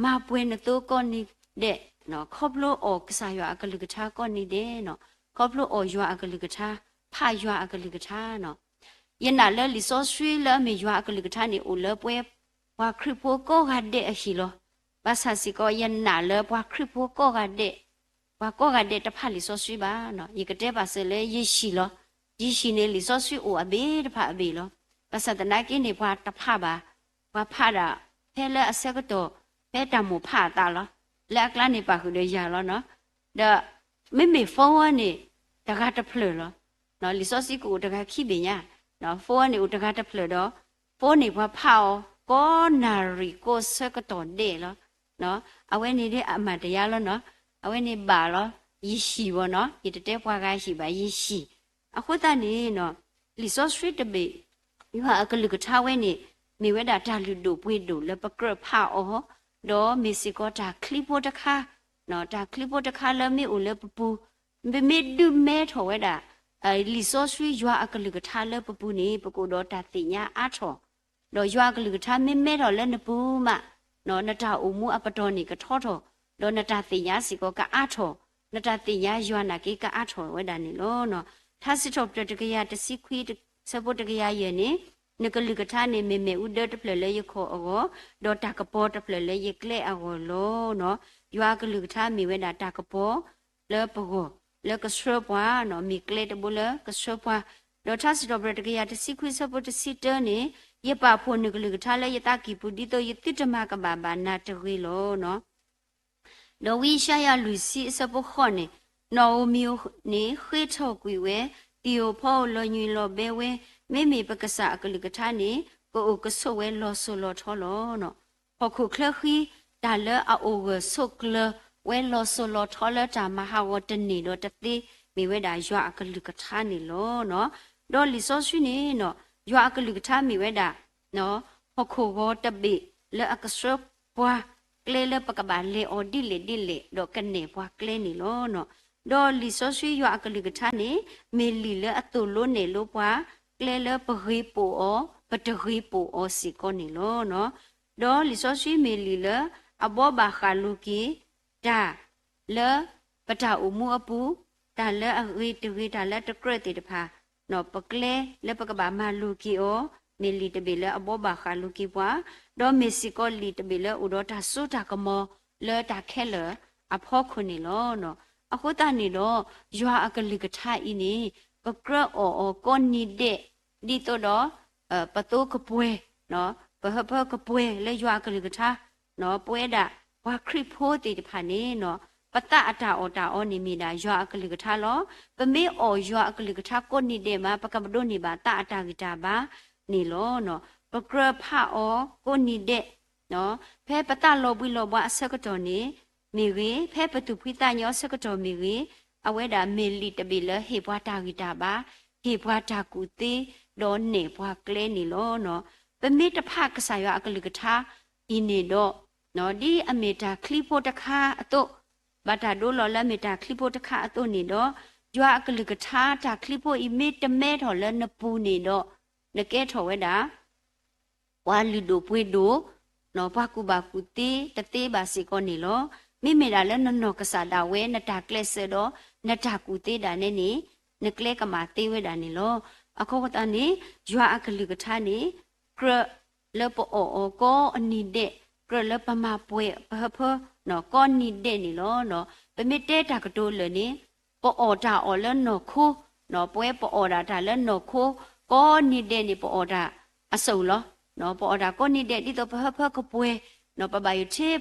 မၤပှဲၤနသိကိးနံၤဒဲး, ခီဖျိအီၣ်ကစၢ်ယွၤအကလုၢ်ကထါကိးနံၤဒဲးနီၤ, ခီဖျိအီၣ်ယွၤအကလုၢ်ကထါ, ဖးယွၤအကလုၢ်ကထါနီၤ. ယနာ်လၢလံာ်စီဆှံလၢအမ့ၢ်ယွၤအကလုၢ်ကထါန့ၣ် အိၣ်လၢပှဲၤပှၤခရံာ်ဖိကိးဂၤဒဲးအဟံၣ်လီၤ. ဘၣ်ဆၣ်စ့ၢ်ကီး ယနာ်လၢပှၤခရံာ်ဖိကိးဂၤဒဲး, ပှၤကိးဂၤဒဲးတဖးလံာ်စီဆှံဘၣ်နီၤ. ယကတဲပာ်စၢၤလၢယဟံၣ်လီၤ. ယဟံၣ်န့ၣ် လံာ်စီဆှံအိၣ်အဘ့ၣ်တဖၣ်အဘ့ၣ်လီၤ. ဘၣ်ဆၣ်သနာ်က့န့ၣ် ပှၤတဖးဘၣ်, ပှၤဖးဒၣ် ဖဲလၢအဆၢကတီၢ် ဖဲတၢ်မိၣ်ဖးအသးလီၤ. လၢအကျါန့ၣ်ပာ်ဃုာ်ဒီးယၤလီၤနီၤ. ဒီးမ့မ့ၢ် phone န့ၣ် တဂၤတဖျၢၣ်လီၤ. လံာ်စီဆှံကအိၣ်တဂၤခံဘ့ၣ်ညါ, phone န့ၣ်အိၣ်တဂၤတဖျၢၣ်ဒီး phone န့ၣ်ပှၤဖးအီၤ ကိးနၣ်ရံၣ်ကိးဆၢကတီၢ်ဒဲးလီၤ. အဝဲန့ၣ်ဒ်အမၤတယါလီၤနီၤ. အဝဲန့ၣ်ဘၣ်လီၤ. ယဟံၣ်ဘၣ်နီၤ, ယတတဲပှၤဂၤဟံၣ်ဘၣ်, ယဟံၣ်. အဃိသတးန့ၣ်နီၤ, လံာ်စီဆှံတဘ့ၣ် ယွၤအကလုၢ်ကထါဝဲန့ၣ် မ့ၢ်ဝဲဒၣ်တၢ်လုၢ်ဒိၣ်ပှ့ၤဒိၣ်လၢပကြၢးဖးအီၤ, ဒီးမ့ၢ်စ့ၢ်ကီးတၢ်ချံဖိတခါ, တၢ်ချံဖိတခါလၢမ့ၢ်အိၣ်လၢပပူၤ, ပမ့ၢ်ဒုးမဲထီၣ်ဝဲဒၣ် လံာ်စီဆှံယွၤအကလုၢ်ကထါလၢပပူၤန့ၣ် ပကအိၣ်ဒီးတၢ်သ့ၣ်ညါအါထီၣ်, ဒီးယွၤအကလုၢ်ကထါမ့ၢ်မဲထီၣ်လၢနပူၤမး, နတၢ်အိၣ်မူအပတီၢ်န့ၣ်ကထီထီၣ်, ဒီးနတၢ်သ့ၣ်ညါစ့ၢ်ကီးကအါထီၣ်, နတၢ်သ့ၣ်ညါယွၤနာ်က့ကအါထီၣ်ဝဲဒၣ်န့ၣ်လီၤ. ထါစံးထီၣ်ပတြၢၤတကယၤတဆံခွံ ဆၢဖိတကယၤယဲၢ်န့ၣ်, နကလုၢ်ကထါန့ၣ် မ့ၢ်မ့ၣ်အူဒၢတဖျၢၣ်လၢယခီၣ်အဂီၢ်, ဒီးတၢ်ကပီၤတဖျၢၣ်လၢယကျဲအဂီၢ်လီၤ. ယွၤအကလုၢ်ကထါမ့ၢ်ဝဲဒၣ်တၢ်ကပီၤလၢပဂီၢ်, လၢကဆှၢပှၤ, မ့ၢ်ကျဲတဘိလၢကဆှၢပှၤ, ဒီးထါစံးထီၣ်ပတြၢၤတကယၤတဆံခွံဆၢဖိတဆံတၢန့ၣ်, ယပာ်ဖှိၣ်နကလုၢ်ကထါလၢယသးကံၢ်ပူၤ ဒ်သိးယသုတမၤကဘၣ်ဘၣ်နၤတဂ့ၤလီၤ. ဒီးဝံယၡါယၤလွံၢ်ဆံအဆၢဖိဃိးန့ၣ်, နီၣ်ဧိၤမံၤဧိၤန့ၣ် ဃ့ထီၣ်ကွံာ်ဝဲ, သံၣ်ဧိၤဖီဧိၤလီၤညွံးလီၤဘဲဝဲ, မ့မ့ၢ်ပကစၢ်အကလုၢ်ကထါန့ၣ် ကအိၣ်ကဆိးဝဲလီၤစိၤလီၤထီလီၤ. ဟီၣ်ခိၣ်ချၢဃံ, တၢ်လၢအအိၣ်ဂၢၢ်ဆိးကျၢၤဝဲလီၤစိၤလီၤထီလၢတၢ်မၤဟးဂီၤတန့ၢ်ဒီးတသ့ မ့ၢ်ဝဲဒၣ်ယွၤအကလုၢ်ကထါန့ၣ်လီၤ. ဒီးလံာ်စီဆှံန့ၣ်နီၤ ယွၤအကလုၢ်ကထါမ့ၢ်ဝဲဒၣ် ဟီၣ်ခိၣ်ဂီၤတဘ့ၣ်လၢအကဆှၢပှၤကျဲလၢပကဘၣ်လဲၤအီၤဒ်လဲၣ်ဒ်လဲၣ် ဒီးကနဲၣ်ပှၤကျဲန့ၣ်လီၤ. ဒီးလံာ်စီဆှံယွၤအကလုၢ်ကထါန့ၣ် မ့ၢ်လံာ်လၢအသိၣ်လိနဲၣ်လိပှၤ ကျဲလၢပဂ့ၤပိာ်အီၤ ပတဂ့ၤပိာ်အီၤစ့ၢ်ကီးန့ၣ်လီၤ. ဒီးလံာ်စီဆှံမ့ၢ်လံာ်လၢ အဘှီဘၣ်ဃးလိၤက့ၤ တၢ်လၢပတၢ်အိၣ်မူအပူၤ, တၢ်လၢအဂ့ၤတဂ့ၤ တၢ်လၢတကြၢးသ့ၣ်တဖၣ်, ပကျဲလၢပကဘၣ်မၤလိၤက့ၤအီၤ, မ့ၢ်လံာ်တဘ့ၣ်လၢအဘှီဘၣ်ဃးလိၤက့ၤပှၤ, ဒီးမ့ၢ်စ့ၢ်ကီးလံာ်တဘ့ၣ်လၢအိၣ်ဒီးတၢ်စိတၢ်ကမီၤလၢတၢ်ခဲလၢာ်အဖီခိၣ်န့ၣ်လီၤ. အဃိသတးန့ၣ်ဒီး ယွၤအကလုၢ်ကထါအံၤန့ၣ် ပကြၢးအီၣ်အီၤကိးနံၤဒဲး ဒ်သိးဒီး ပသိကပှဲၤ, ပဟၢဖၢကပှဲၤလၢယွၤအကလုၢ်ကထါ, ပဝဲဒၣ်ပှၤခရံာ်ဖိသ့ၣ်တဖၣ်န့ၣ် ပသးအတၢ်အီၣ်တၢ်အီန့ၣ်မ့ၢ်ဒၣ်ယွၤအကလုၢ်ကထါလီၤ. ပမ့ၢ်အီၣ်ယွၤအကလုၢ်ကထါကိးနံၤဒဲးမး ပကဘၣ်ဒိးန့ၢ်ဘၣ်သးအတၢ်ဂံၢ်တၢ်ဘါန့ၣ်လီၤ. ပကြၢးဖးအီၤကိးနံၤဒဲး, ဖဲပသးလီၤဘှံးလီၤဘှါအဆၢကတီၢ်န့ၣ်မ့ၢ်ဂ့ၤ, ဖဲပသူၣ်ဖှံသးညီအဆၢကတီၢ်မ့ၢ်ဂ့ၤ, အဝဲဒၣ်မ့ၢ်လံာ်တဘ့ၣ်လၢဟ့ၣ်ပှၤတၢ်ဂံၢ်တၢ်ဘါ, ဟ့ၣ်ပှၤတၢ်ကူၣ်သ့, ဒီးနဲၣ်ပှၤကျဲန့ၣ်လီၤ. ပမ့ၢ်တဖးကစၢ်ယွၤအကလုၢ်ကထါအံၤန့ၣ်ဒီး ဒ်အမ့ၢ်တၢ်ချံဖိတခါအသိး, ဘၣ်တၢ်ဒိလီၤလၢအမ့ၢ်တၢ်ချံဖိတခါအသိးန့ၣ်ဒီး, ယွၤအကလုၢ်ကထါတၢ်ချံဖိအံၤမ့ၢ်တမဲထီၣ်လၢနပူၤန့ၣ်ဒီး, နကဲထီၣ်ဝဲဒၣ် ပှၤလုၢ်ဒိၣ်ပှ့ၤဒိၣ်, ပှၤကူၣ်ဘၣ်ကူၣ်သ့တသ့ဘၣ်စ့ၢ်ကီးန့ၣ်လီၤ. မ့မ့ၢ်ဒၣ်လၢနနီၢ်ကစၢ်ဒၣ်ဝဲ နတၢ်ကျဲးစၢးဒီး နတၢ်ကူၣ်သ့ဒၣ်နဲန့ၣ်, နကျဲကမၣ်သ့ဝဲဒၣ်န့ၣ်လီၤ. အဃိသတးန့ၣ် ယွၤအကလုၢ်ကထါန့ၣ် ကြၢးလၢပအီၣ်အီၤကိးအနံၤဒဲး, ကြၢးလၢပမၤပှဲၤပဟၢဖၢ ကိးနံၤဒဲးန့ၣ်လီၤ. ပမ့ၢ်တဲတၢ်ကတိၤလၢာ်န့ၣ် ပအီၣ်တၢ်အီၣ်လၢနီၢ်ခိ, ပဝဲပအီၣ်ဒၣ်တၢ်လၢနီၢ်ခိ, ကိးနံၤဒဲးန့ၣ် ပအီၣ်တၢ်အစိၣ်လီၤ. ပအီၣ်တၢ်ကိးနံၤဒဲး ဒ်သိးပဟၢဖၢကပှဲၤ, ပဘၣ်ယိၣ်ထ့,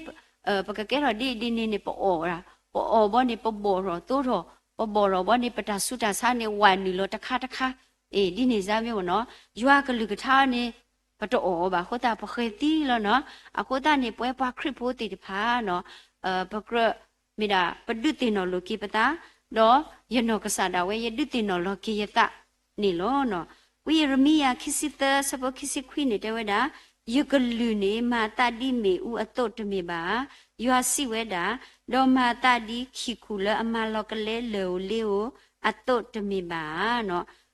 ပကကဲထီၣ်ဒ်အံၤဒ်န့ၣ်န့ၣ် ပအီၣ်, ပအီၣ်ဘီန့ၣ် ပဘီၣ်ထီၣ်သိထီၣ်, ပဘီၣ်ထီၣ်ဘီန့ၣ် ပတၢ်ဆူးတၢ်ဆါန့ၣ် ဝးနုာ်လီၤတခါတခါ, အ့ ဒ်န့ၣ်စါမ့ၢ်နီၤ, ယွၤကလုၢ်ကထါန့ၣ် ပတအီၣ်အီၤဘၣ်အဃိသတး ပဃဲၤသံလီၤနီၤ. အဃိသတးန့ၣ် ပဝဲပှၤခရံာ်ဖိသ့ၣ်တဖၣ်နီၤ, ပကြၢးမ့ၢ်ဒၣ် ပဒုးသ့ၣ်နီၣ်လိာ်က့ၤပသး, ဒီးယနီၢ်ကစၢ်ဒၣ်ဝဲ ယဒုးသ့ၣ်နီၣ်လီၤက့ၤယသးန့ၣ်လီၤ. ဝံယံးရမံယၤ ခံဆံသၢ ဆၢဖိခံဆံခွံန့ၣ် တဲဝဲဒၣ်, ယကလုၢ်န့ၣ် မၤအသးဒ်မ့ၣ်အူအသိးတမ့ၢ်ဘၣ်ဧါ. ယွၤစံးဝဲဒၣ်, ဒီးမၤအသးဒ်ခံၣ်ခူၣ်လၢအမၤလီၤကလဲလၢၢ်ဧိၤလ့ဧိၤအသိးတမ့ၢ်ဘၣ်ဧါ.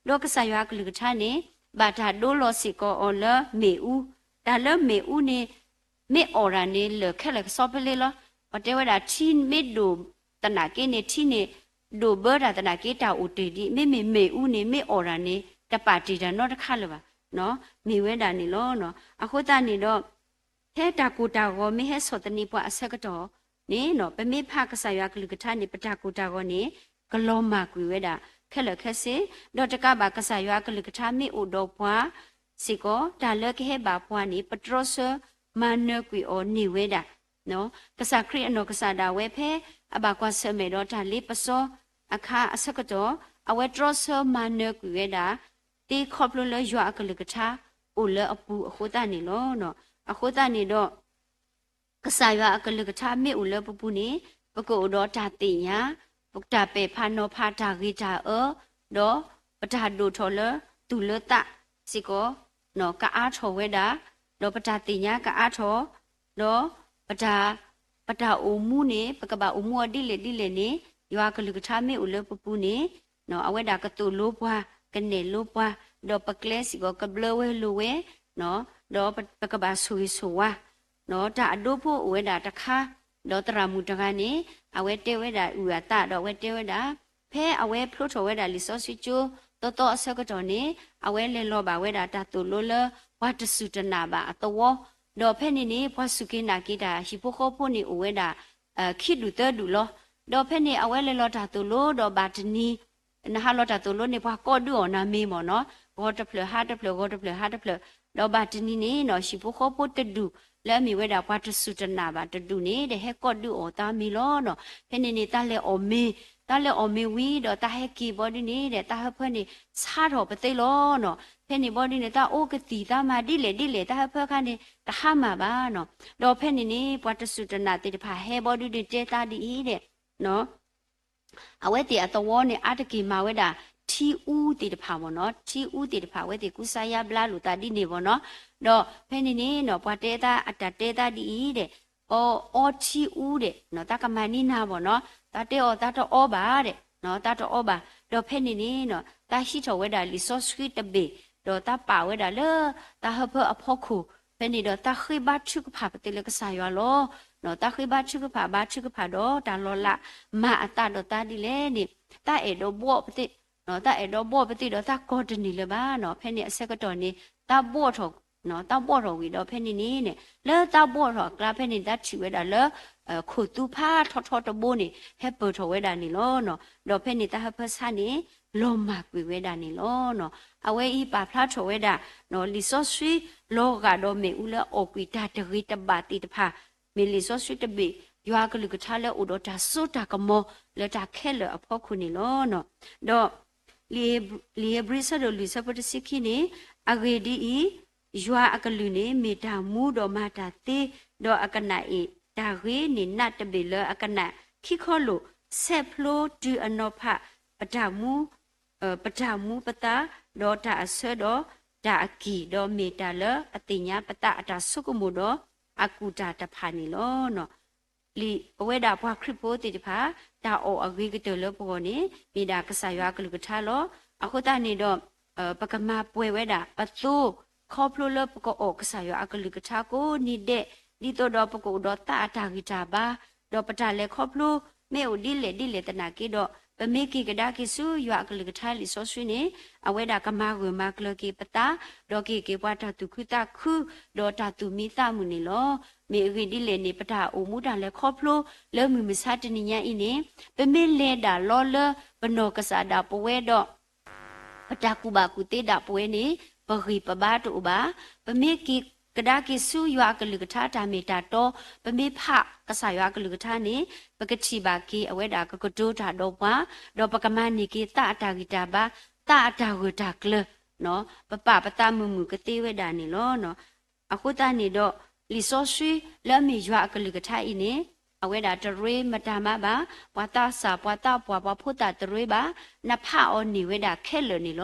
ဒီးကစၢ်ယွၤအကလုၢ်ကထါန့ၣ် ဘၣ်တၢ်ဒိလီၤစ့ၢ်ကီးအီၤလၢမ့ၣ်အူ, တၢ်လၢမ့ၣ်အူန့ၣ် မ့ၢ်အီၣ်တၢ်န့ၣ် လၢၢ်ခဲလၢာ်ကစီဖဲလ့လီၤ. ပတဲဝဲဒၣ် ထံမ့ၢ်ဒိၣ်သနာ်က့န့ၣ် ထံန့ၣ် ဒိၣ်ဘၢတၢ်သနာ်က့ တၢ်အိၣ်တ့ၢ်ဒံး, မ့မ့ၢ်မ့ၣ်အူန့ၣ် မ့ၢ်အီၣ်တၢ်န့ၣ် တပာ်တ့ၢ်တၢ်နီတခါလၢၤဘၣ်, မ့ၢ်ဝဲဒၣ်န့ၣ်လီၤ. အဃိသတးန့ၣ်ဒီး ဖဲတၢ်ကိၢ်တၢ်ဂီၤမ့ၢ်ဟဲဆီၣ်သနံးပှၤအဆၢကတီၢ်န့ၣ် ပမ့ၢ်ဖးကစၢ်ယွၤအကလုၢ်ကထါန့ၣ် ပတၢ်ကိၢ်တၢ်ဂီၤန့ၣ် ကလီၤမၢ်ကွံာ်ဝဲဒၣ်ခဲလၢာ်ခဲဆ့, ဒီးတကးဘၣ်ကစၢ်ယွၤအကလုၢ်ကထါမ့ၢ်အိၣ်ဒီးပှၤစ့ၢ်ကီး တၢ်လၢကဟဲဘၣ်ပှၤန့ၣ် ပတြီဆၢမၤနၢၤကွံာ်အီၤန့ၢ်ဝဲဒၣ် ကစၢ်ခရံာ်အနီၢ်ကစၢ်ဒၣ်ဝဲဖဲအဘၣ်ကွၢ်ဆၢၣ်မဲာ်ဒီးတၢ်လ့ပစီအခါအဆၢကတီၢ် အဝဲတြီဆၢမၤနၢၤကွံာ်ဝဲဒၣ် သ့ခီဖျိလၢယွၤအကလုၢ်ကထါအိၣ်လၢအပူၤအဃိသတးန့ၣ်လီၤ. အဃိသတးန့ၣ်ဒီး ကစၢ်ယွၤအကလုၢ်ကထါမ့ၢ်အိၣ်လၢပပူၤန့ၣ် ပကအိၣ်ဒီးတၢ်သ့ၣ်ညါ, ပတၢ်ပဲာ်ဖးနီၤဖးတၢ်ဂ့ၤတၢ်အၢ, ဒီးပတၢ်ဒိၣ်ထီၣ်လၢသူၣ်လၢသးစ့ၢ်ကီး ကအါထီၣ်ဝဲဒၣ်, ဒီးပတၢ်သ့ၣ်ညါကအါထီၣ်, ဒီးပတၢ်, ပတၢ်အိၣ်မူန့ၣ် ပကဘၣ်အိၣ်မူအီၤဒ်လဲၣ်ဒ်လဲၣ်န့ၣ် ယွၤအကလုၢ်ကထါမ့ၢ်အိၣ်လၢပပူၤန့ၣ် အဝဲဒၣ်ကသိၣ်လိပှၤ, ကနဲၣ်လိပှၤ, ဒီးပကျဲစ့ၢ်ကီးကဘျၢဝဲလိၤဝဲ, ဒီးပကဘၣ်ဆိၣ်ဂ့ၤဆိၣ်ဝါ တၢ်အဒိဖိအိၣ်ဝဲဒၣ်တခါ, ဒီးသရၣ်မုၣ်တဂၤန့ၣ် အဝဲတဲဝဲဒၣ်အုၣ်အသး ဒီးအဝဲတဲဝဲဒၣ်, ဖဲအဝဲဖျိထီၣ်ဝဲဒၣ်လံာ်စီဆှံကၠိသီသီအဆၢကတီၢ်န့ၣ် အဝဲလဲၤလီၤဘၣ်ဝဲဒၣ်တၢ်သိၣ်လိလၢ ပှၤတစူၢ်တနာ်ဘၣ်အသဝီ, ဒီးဖဲန့ၣ်န့ၣ် ပှၤစူၢ်က့ၤနာ်က့ၤတၢ်ဟံၣ်ဖိဃီဖိန့ၣ်အိၣ်ဝဲဒၣ် ခံဒူၣ်သၢဒူၣ်လီၤ. ဒီးဖဲန့ၣ် အဝဲလဲၤလီၤတၢ်သိၣ်လိ ဒီးဘၣ်တနံၤ နဟးလီၤတၢ်သိၣ်လိန့ၣ် ပှၤကိးဒုးအီၤနၤမ့ၢ်မ့ၢ်နီၤ, ဂီၤတဖျၢၣ်ဟါတဖျၢၣ် ဂီၤတဖျၢၣ်ဟါတဖျၢၣ်, ဒီးဘၣ်တနံၤန့ၣ်နီၤ ဟံၣ်ဖိဃီဖိတဒူၣ် လၢအမ့ၢ်ဝဲဒၣ်ပှၤတစူၢ်တနာ်ဘၣ်တဒူၣ်န့ၣ် ဒီးဟဲကိးဒုးအီၤသးမ့ၢ်လီၤနီၤ. ဖဲန့ၣ်န့ၣ် တၢ်လဲၤအီၣ်မ့ၤ, တၢ်လဲၤအီၣ်မ့ၤဝံၤဒီးတၢ်ဟဲက့ၤဘီဒုန့ၣ်ဒီး တၢ်ဟၢဖၢန့ၣ် ဆါထီၣ်ပသ့လီၤနီၤ. ဖဲန့ၣ်ဘီဒုန့ၣ် တၢ်အိၣ်ကသံၣ် တၢ်မၤဒ်လဲၣ်ဒ်လဲၣ် တၢ်ဟၢဖၢခါန့ၣ် တဟါမၢ်ဘၣ်နီၤ. ဒီးဖဲန့ၣ်န့ၣ် ပှၤတစူၢ်တနာ်သ့ၣ်တဖၣ်ဟဲဘီဒုန့ၣ် တဲသးဒ်အံၤဒီး အဝဲသ့ၣ်အသဝီန့ၣ် အါတက့ၢ်မၤဝဲဒၣ် ထံအူသ့ၣ်တဖၣ်မ့ၢ်နီၤ, ထံအူသ့ၣ်တဖၣ် အဝဲသ့ၣ်ကူစါယါဘျါလိာ်သးဒ်န့ၣ်မ့ၢ်နီၤ. ဒီးဖဲန့ၣ်န့ၣ်နီၤ ပှၤတဲသးအတၢ်တဲသးဒ်အံၤဒီး အီ အီထံအူဒီး တၢ်ကမၤန့ၢ်နၤမ့ၢ်နီၤ, တၢ်တဲအီၤသးတအီဘၣ်ဒီး တၢ်တအီဘၣ်. ဒီးဖဲန့ၣ်န့ၣ်နီၤ တၢ်ဟံးထီၣ်ဝဲဒၣ်လံာ်စီဆှံတဘ့ၣ် ဒီးတၢ်ပာ်ဝဲဒၣ်လၢ တၢ်ဟၢဖၢအဖီခိၣ်, ဖဲန့ၣ်ဒီးတၢ်ဃ့ဘါထုကဖၣ်ပသ့လၢကစၢ်ယွၤလီၤ. တၢ်ဃ့ဘါထုကဖၣ် ဘါထုကဖၣ်ဒီးတၢ်လီၤလး မၤအသးဒီးသးဒ်လဲၣ်န့ၣ် တၢ်အဲၣ်ဒိးဘှီၣ်ပသ့ၣ်, တၢ်အဲၣ်ဒိးဘှီၣ်ပသ့ၣ်ဒီးတၢ်ကီတန့ၢ်လၢၤဘၣ်နီၤ. ဖဲန့ၣ်အဆၢကတီၢ်န့ၣ် တၢ်ဘှီၣ်ထီၣ် တၢ်ဘှီၣ်ထီၣ်ဝံၤဒီးဖဲန့ၣ်န့ၣ် လၢတၢ်ဘှီၣ်ထီၣ်အကျါဖဲန့ၣ် တၢ်ထံၣ်ဝဲဒၣ်လၢ ခိၣ်သူဖးထီထီတဘိန့ၣ် ဟဲပၢၢ်ထီၣ်ဝဲဒၣ်န့ၣ်လီၤ. ဒီးဖဲန့ၣ်တၢ်ဟၢဖၢဆါန့ၣ် လီၤမၢ်ကွံာ်ဝဲဒၣ်န့ၣ်လီၤ. အဝဲအံၤပာ်ဖျါထီၣ်ဝဲဒၣ် လံာ်စီဆှံ လီၤဂာ်ဒီးမ့ၣ်အူလၢအီၣ်ကွံာ်တၢ်တဂ့ၤတဘၣ်သ့ၣ်တဖၣ် မ့ၢ်လံာ်စီဆှံတဘ့ၣ် ယွၤအကလုၢ်ကထါလၢအိၣ်ဒီးတၢ်စိတၢ်ကမီၤလၢတၢ်ခဲလၢာ်အဖီခိၣ်န့ၣ်လီၤ. ဒီး လံာ်ဧ့ၤဘြံၤဆၢဒိၣ်လွံၢ်ဆၢဖိတဆံခံန့ၣ် အဂ့ၢ်ဒ်အံၤ, ယွၤအကလုၢ်န့ၣ် မ့ၢ်တၢ်မူဒီးမၤတၢ်သ့, ဒီးအကနၣ်အ့ၣ်တၢ်ဂ့ၤန့ၢ်နးတဘ့ၣ်လၢအကနၣ်ခံခီလိာ်, ဆဲးဖျိတုၤအနီၤဖး ပတၢ်မူ ပတၢ်မူပသး, ဒီးတၢ်အဆၢဒီးတၢ်အကံၢ်, ဒီးမ့ၢ်တၢ်လၢအသ့ၣ်ညါပသးအတၢ်ဆိကမိၣ်ဒီးအကူၣ်တၢ်တဖၣ်န့ၣ်လီၤ. လံာ်အဝဲဒၣ်ပှၤခရံာ်ဖိသ့ၣ်တဖၣ် တၢ်အီၣ်အဂ့ၤကတၢၢ်လၢပဂီၢ်န့ၣ် မ့ၢ်ဒၣ်ကစၢ်ယွၤအကလုၢ်ကထါလီၤ. အဃိသတးန့ၣ်ဒီး ပကမၤပှဲၤဝဲဒၣ်ပသိ ခီဖျိလၢပကအီၣ်ကစၢ်ယွၤအကလုၢ်ကထါကိးနံၤဒဲး, ဒ်သိးဒီးပကအိၣ်ဒီးသးအတၢ်ဂံၢ်တၢ်ဘါ, ဒီးပတၢ်လဲၤခီဖျိ မ့ၢ်အိၣ်ဒ်လဲၣ်ဒ်လဲၣ်သနာ်က့ဒီး ပမ့ၢ်က့ၤကဒါက့ၤဆူယွၤအကလုၢ်ကထါလံာ်စီဆှံန့ၣ် အဝဲဒၣ်ကမၤဂၢၢ်မၤကျၢၤက့ၤပသး, ဒီးက့ၤက့ၤပှၤတၢ်သူၣ်ခုသးခု, ဒီးတၢ်သူၣ်မံသးမုာ်န့ၣ်လီၤ. မ့ၢ်အဂ့ၢ်ဒ်လဲၣ်န့ၣ် ပတၢ်အိၣ်မူတၢ်လဲၤခီဖျိလၢမုၢ်မဆါတနံၤညါအံၤန့ၣ် ပမ့ၢ်လဲၤဒၣ်လီလၢပနီၢ်ကစၢ်ဒၣ်ပဝဲဒီး ပတၢ်ကူၣ်ဘၣ်ကူၣ်သ့ဒၣ်ပဝဲန့ၣ် ပဂံၢ်ပဘါတအိၣ်ဘၣ်. ပမ့ၢ်က့ၤကဒါက့ၤဆူယွၤအကလုၢ်ကထါတၢ်မ့ၢ်တၢ်တီ, ပမ့ၢ်ဖးကစၢ်ယွၤအကလုၢ်ကထါန့ၣ် ပကထံၣ်ဘၣ်က့ၤအဝဲဒၣ်ကကတိၤတၢ်ဒီးပှၤ, ဒီးပကမၤန့ၢ်က့ၤသးအတၢ်ဂံၢ်တၢ်ဘါ, သးအတၢ်ဂၢၢ်တၢ်ကျၢၤ, ပပာ်ပသးမုာ်မုာ်ကသ့ဝဲဒၣ်န့ၣ်လီၤ. အဃိသတးန့ၣ်ဒီး လံာ်စီဆှံလၢအမ့ၢ်ယွၤအကလုၢ်ကထါအံၤန့ၣ် အဝဲဒၣ်တရ့မတၤမးဘၣ်, ပှၤသးစၢ် ပှၤသးပှၢ် ပှၤဖိသၣ်တရ့ဘၣ်, နဖးအီၤန့ၢ်ဝဲဒၣ်ခဲလၢာ်န့ၣ်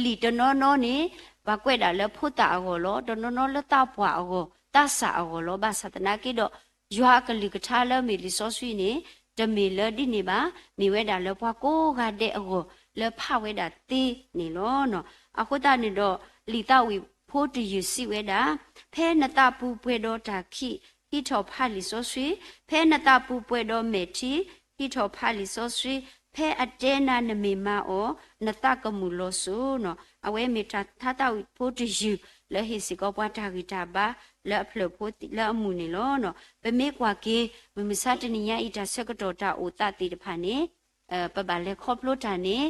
လီၤ. လံာ်တနီၤနီၤန့ၣ် ပှၤကွဲးဒၣ်လၢဖိသၣ်အဂီၢ်လီၤ, တနီၤနီၤလၢသးပှၢ်အဂီၢ် သးစၢ်အဂီၢ်လီၤ. ဘၣ်ဆၣ်သနာ်က့ဒီး ယွၤအကလုၢ်ကထါလၢမ့ၢ်လံာ်စီဆှံန့ၣ် တမ့ၢ်လၢဒ်န့ၣ်ဘၣ်, မ့ၢ်ဝဲဒၣ်လၢပှၤကိးဂၤဒဲးအဂီၢ်လၢဖးဝဲဒၣ်သ့န့ၣ်လီၤ. အဃိသတးန့ၣ်ဒီး လံာ်သးဝံၣ်ဖိတယုၢ်စံးဝဲဒၣ်, ဖဲနသးပူၤပှဲၤဒီးတၢ်ခံး ဟံးထီၣ်ဖးလံာ်စီဆှံ, ဖဲနသးပူၤပှဲၤဒီးမဲာ်ထံ ဟံးထီၣ်ဖးလံာ်စီဆှံ, ဖဲအတဲနၤနမ့ၢ်မၤအီၤ နသးကမုာ်လီၤစိၤ. အဝဲမ့ၢ်တၢ်သးဝံၣ်ဖိတယုၢ်လၢဟ့ၣ်စ့ၢ်ကီးပှၤတၢ်ဂံၢ်တၢ်ဘါလၢအဖျၢၣ်ဖိလၢအမုာ်န့ၣ်လီၤ. ပမ့ၢ်ကွၢ်က့ၤ မုၢ်မဆါတနံၤညါအံၤတၢ်ဆၢကတီၢ်တၢ်အိၣ်သးသ့ၣ်တဖၣ်န့ၣ် ပဘၣ်လဲၤခီဖျိတၢ်န့ၣ်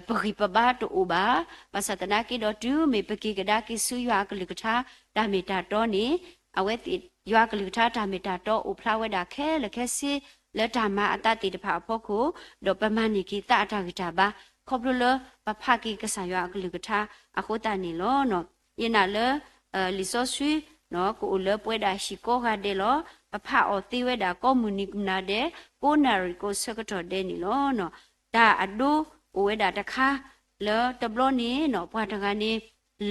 ပဂံၢ်ပဘါတအိၣ်ဘၣ်. ဘၣ်ဆၣ်သနာ်က့ဒီး တုၤမ့ၢ်ပက့ၤကဒါက့ၤဆူယွၤအကလုၢ်ကထါတၢ်မ့ၢ်တၢ်တီန့ၣ် အဝဲသ့ၣ် ယွၤအကလုၢ်ကထါတၢ်မ့ၢ်တၢ်တီအိၣ်ဖျါဝဲဒၣ်ခဲလၢာ်ခဲဆ့ လၢတၢ်မၤအသးသ့ၣ်တဖၣ်အဖီခိၣ်, ဒီးပမၤန့ၢ်က့ၤသးအတၢ်ဂံၢ်တၢ်ဘါ ခီဖျိလၢပဖးက့ၤကစၢ်ယွၤအကလုၢ်ကထါအဃိသတးန့ၣ်လီၤ. ယနာ်လၢ လံာ်စီဆှံ ကအိၣ်လၢပဝဲဒၣ်ဟံၣ်ကိးဂၤဒဲးလီၤ. ပဖးအီၤသ့ဝဲဒၣ်ကိးမုၢ်နံၤကနၤဒဲး ကိးနၣ်ရံၣ်ကိးဆၢကတီၢ်ဒဲးန့ၣ်လီၤ. တၢ်အဒိအိၣ်ဝဲဒၣ်တခါ လၢတဘျီန့ၣ်နီၤ ပှၤတဂၤန့ၣ်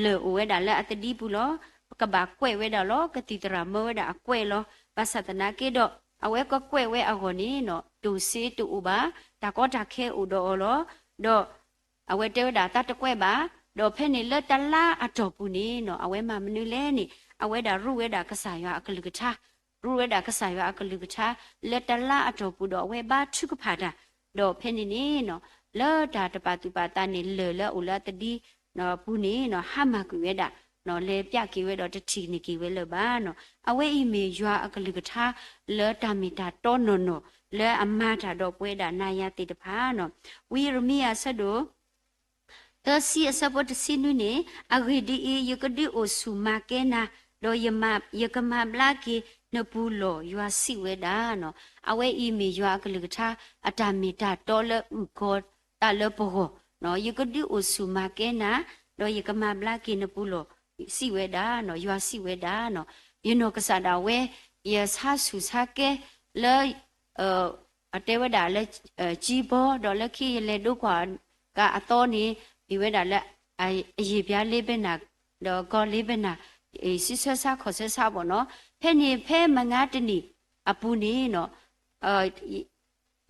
လၢၢ်အိၣ်ဝဲဒၣ်လၢအသဒံပူၤလီၤ. ပကဘၣ်ကွဲးဝဲဒၣ်လီၤ. ကသံၣ်သရၣ်မၢဝဲဒၣ်အကွဲးလီၤ. ဘၣ်ဆၣ်သနာ်က့ဒီး အဝဲကကွဲးဝဲအဂီၢ်န့ၣ်နီၤ တိၢ်စ့တအိၣ်ဘၣ်, တၢ်ကီတၢ်ခဲအိၣ်ဒီးအီၤလီၤ. ဒီး အဝဲတဲဝဲဒၣ်သးတကွဲးဘၣ်, ဒီးဖဲန့ၣ်လၢတလါအတီၢ်ပူၤန့ၣ်နီၤ အဝဲမၤမနုၤလဲၣ်န့ၣ် အဝဲဒၣ်ရူးဝဲဒၣ်ကစၢ်ယွၤအကလုၢ်ကထါ, ရူးဝဲဒၣ်ကစၢ်ယွၤအကလုၢ်ကထါ လၢတလါအတီၢ်ပူၤဒီးအဝဲဘါထုကဖၣ်တၢ်, ဒီးဖဲန့ၣ်န့ၣ်နီၤ လၢတၢ်တပာ်သူၣ်ပာ်သးန့ၣ် လၢၢ်လၢအအိၣ်လၢအသဒံ ပူၤန့ၣ်နီၤ ဟါမၢ်ကွံာ်ဝဲဒၣ်, လဲၤပျးက့ၤဝဲဒီးတထံၣ်န့ၢ်က့ၤဝဲလၢၤဘၣ်နီၤ. အဝဲအံၤမ့ၢ်ယွၤအကလုၢ်ကထါ လၢတၢ်မ့ၢ်တၢ်တီနီၢ်နီၢ် လၢအမၤတၢ်ဒီးပဝဲဒၣ်နၤယၤသ့ၣ်တဖၣ်နီၤ. ဝံယံးရမံယၤအဆၢဒိၣ် သၢဆံအဆၢဖိတဆံနွံန့ၣ်, အဂ့ၢ်ဒ်အံၤ, ယကဒုးအိၣ်ဆူၣ်မၤကဲနၤ, ဒီးယမၤ, ယကမၤဘျါက့ၤနပူၤလီၢ်, ယွၤစံးဝဲဒၣ်နီၤ. အဝဲအံၤမ့ၢ်ယွၤအကလုၢ်ကထါ အတၢ်မ့ၢ်တၢ်တီလၢအုၣ်ကီၤသးလၢပဂီၢ်, ယကဒုးအိၣ်ဆူၣ်မၤကဲနၤ, ဒီးယကမၤဘျါက့ၤနပူၤလီၢ်, စံးဝဲဒၣ်နီၤ, ယွၤစံးဝဲဒၣ်နီၤ. ယနီၢ်ကစၢ်ဒၣ်ဝဲ ယဆါဆူၣ်ဆါကဲလၢ အတဲဝဲဒၣ်လၢ ကၠံဘီ ဒီးလၢခံယလဲၤဒိကွၢ် အသီန့ၣ် မ့ၢ်ဝဲဒၣ်လၢ အယံာ်ဘျါလ့ဘနၤ ဒီးကီလ့ဘနၤ စံးဆၢဆါခီၣ်ဆၢဆါဘၣ်နီၤ. ဖဲန့ၣ်ဖဲမုၢ်နၤတနံၤအပူၤန့ၣ်နီၤ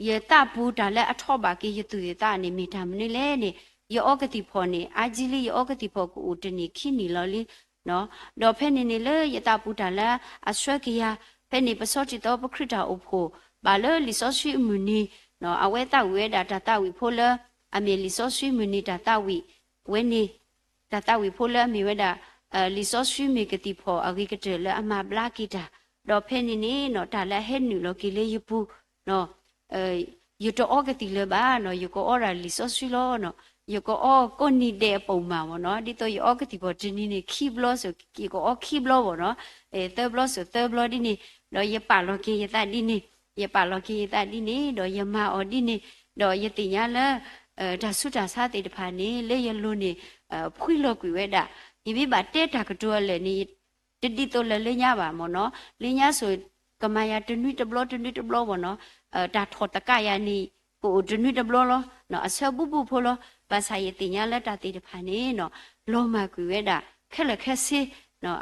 ယသးပူၤတၢ်လၢအထီၣ်ဘၣ်က့ၤယသူၣ်ယသးန့ၣ် မ့ၢ်တၢ်မနုၤလဲၣ်န့ၣ် ယအီကသံၣ်ဖီၣ်န့ၣ် အါကံလံ ယအီကသံၣ်ဖီၣ်ကအိၣ်တနံၣ်ခံနံၣ်လီၤလံ. ဒီးဖဲန့ၣ်န့ၣ်လၢယသးပူၤတၢ်လၢအဆှၢက့ၤယၤ ဖဲန့ၣ်ပဆီတံၢ်သီပခရံာ်တၢ်အိၣ်ဖှိၣ် ဘၣ်လၢလံာ်စီဆှံအမုၢ်နံၤ အဝဲသးဝံၣ်ဝဲဒၣ်တၢ်သးဝံၣ်ဖိလၢ အမ့ၢ်လံာ်စီဆှံမုၢ်နံၤတၢ်သးဝံၣ်ဝဲန့ၣ် တၢ်သးဝံၣ်ဖိလၢအမ့ၢ်ဝဲဒၣ် လံာ်စီဆှံမ့ၢ်ကသံၣ်ဖီၣ်အဂ့ၤကတၢၢ်လၢအမၤဘျါက့ၤတၢ်, ဒီးဖဲန့ၣ်န့ၣ်နီၤ တၢ်လၢအဟဲနုာ်လီၤက့ၤလၢယပူၤနီၤ ယတအီကသံၣ်လၢၤဘၣ်နီၤ, ယကအီဒၣ်လံာ်စီဆှံလီၤနီၤ, ယကအီကိးနံၤဒဲးအပူၤမးမ့ၢ်နီၤ, ဒ်သိးယအီကသံၣ်ဖီၣ်တနံၤန့ၣ် ခံဘျီစ့ၢ် ယကအီခံဘျီမ့ၢ်နီၤ, သၢဘျီစ့ၢ်သၢဘျီဒ်န့ၣ်, ဒီးယပာ်လီၤက့ၤယသးဒ်န့ၣ်, ယပာ်လီၤက့ၤယသးဒ်န့ၣ် ဒီးယမၤအီၤဒ်န့ၣ်, ဒီးယသ့ၣ်ညါလၢ တၢ်ဆူးတၢ်ဆါသ့ၣ်တဖၣ်န့ၣ် လၢယလိၤန့ၣ် ဖှံလီၤကွံာ်ဝဲဒၣ်, ယမ့ၢ်ဘၣ်တဲတၢ်ကတိၤအလၢာ်န့ၣ် တဒ်သိးလၢလၢညါဘၣ်မ့ၢ်နီၤ, လၢညါစ့ၢ် ကမၤယၤတနွံတဘျီတနွံတဘျီမ့ၢ်နီၤ, တၢ်ထီၣ်တကးယၤန့ၣ် ကအိၣ်တနွံတဘျီလီၤ, အဆၢဘူၣ်ဘူၣ်ဖိလီၤ, ဘၣ်ဆၣ်ယသ့ၣ်ညါလၢတၢ်သ့ၣ်တဖၣ်န့ၣ်နီၤ လီၤမၢ်ကွံာ်ဝဲဒၣ် ခဲလၢာ်ခဲဆ့,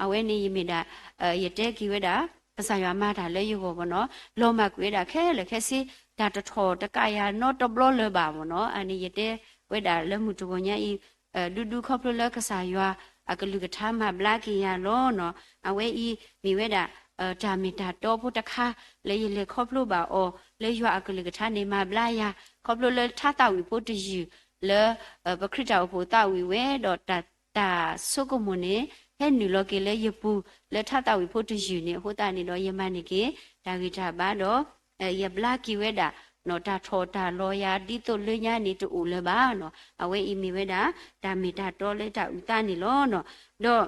အဝဲန့ၣ်ယမ့ၢ်ဒၣ် ယတဲက့ၤဝဲဒၣ် ကစၢ်ယွၤမၤတၢ်လၢယဂီၢ်မ့ၢ်နီၤ, လီၤမၢ်ကွံာ်ဝဲဒၣ်ခဲလၢာ်ခဲဆ့, တၢ်တထီၣ်တကးယၤနီတဘျီလၢၤဘၣ်မ့ၢ်နီၤ, အန့ၣ်ယတဲဝဲဒၣ်လၢမုၢ်တဂီၤညါအံၤ ဒူဒူခီဖျိလၢကစၢ်ယွၤအကလုၢ်ကထါမၤဘျါက့ၤယၤလီၤနီၤ, အဝဲအံၤမ့ၢ်ဝဲဒၣ် တၢ်မ့ၢ်တၢ်တီဖိတခါ လၢယလဲၤခီဖျိဘၣ်အီၤ လၢယွၤအကလုၢ်ကထါန့ၣ်မၤဘျါယၤ, ခီဖျိလၢထါသးဝံၣ်ဖိတယုၢ် လၢ ပခရံာ်တၢ်အိၣ်ဖှိၣ်သးဝံၣ်ဝဲဒီး တၢ်ဆိကမိၣ်န့ၣ် ဟဲနုာ်လီၤက့ၤလၢယပူၤ လၢထါသးဝံၣ်ဖိတယုၢ်န့ၣ် အဃိသတးန့ၣ်ဒီး ယမၤန့ၢ်က့ၤ တၢ်ဂံၢ်တၢ်ဘါဒီး ယဘျါက့ၤဝဲဒၣ် တၢ်ထီၣ်တၢ်လီၤယၤ ဒ်သိးလၢညါန့ၣ်တအိၣ်လၢၤဘၣ်နီၤ, အဝဲအံၤမ့ၢ်ဝဲဒၣ် တၢ်မ့ၢ်တၢ်တီလၢတၢ်အုၣ်သးန့ၣ်လီၤ. ဒီး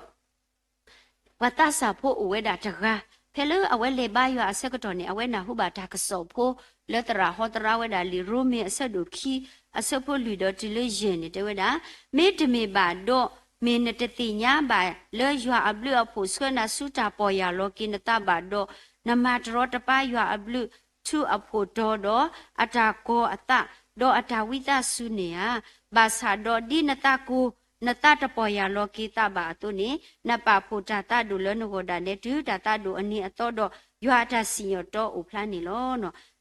ပှၤသးစၢ်ဖိအိၣ်ဝဲဒၣ်တဂၤ, ဖဲလၢအဝဲလဲၤဘါယွၤအဆၢကတီၢ်န့ၣ် အဝဲနၢ်ဟူဘၣ်တၢ်ကစီၣ်ဖိ လၢသရၣ်ဟီသရၣ်ဝဲဒၣ်လံာ်ရိမ့ၤအဆၢဒိၣ်ခံ အဆၢဖိလွံၢ်ဒီးတုၤလၢယဲၢ်န့ၣ် တဲဝဲဒၣ်, မ့တမ့ၢ်ဘၣ်ဒီး မ့ၢ်နတသ့ၣ်ညါဘၣ်လၢယွၤအဘျုးအဖှိၣ်ဆှၢနၤဆူတၢ်ပီၢ်ယၢ်လီၤက့ၤနသးဘၣ်ဒီး, နမၤတရီတပါယွၤအဘျုးထူအဖှိၣ်တီဒီး အတၢ်ကီၤအသး, ဒီးအတၢ်ဝံသးစူၤန့ၣ်ဧါ. ဘၣ်ဆၣ်ဒီးဒ်နသးကိၤ နသးတပီၢ်ယၢ်လီၤက့ၤသးဘၣ်အသိးန့ၣ်, နပာ်ဖှိၣ်တၢ်သးဒိၣ်လၢနဂီၢ်ဒၣ်နဲတုၤတၢ်သးဒိၣ်အနံၤအသီဒီး ယွၤအတၢ်စံၣ်ညီၣ်တီအိၣ်ဖျါန့ၣ်လီၤ.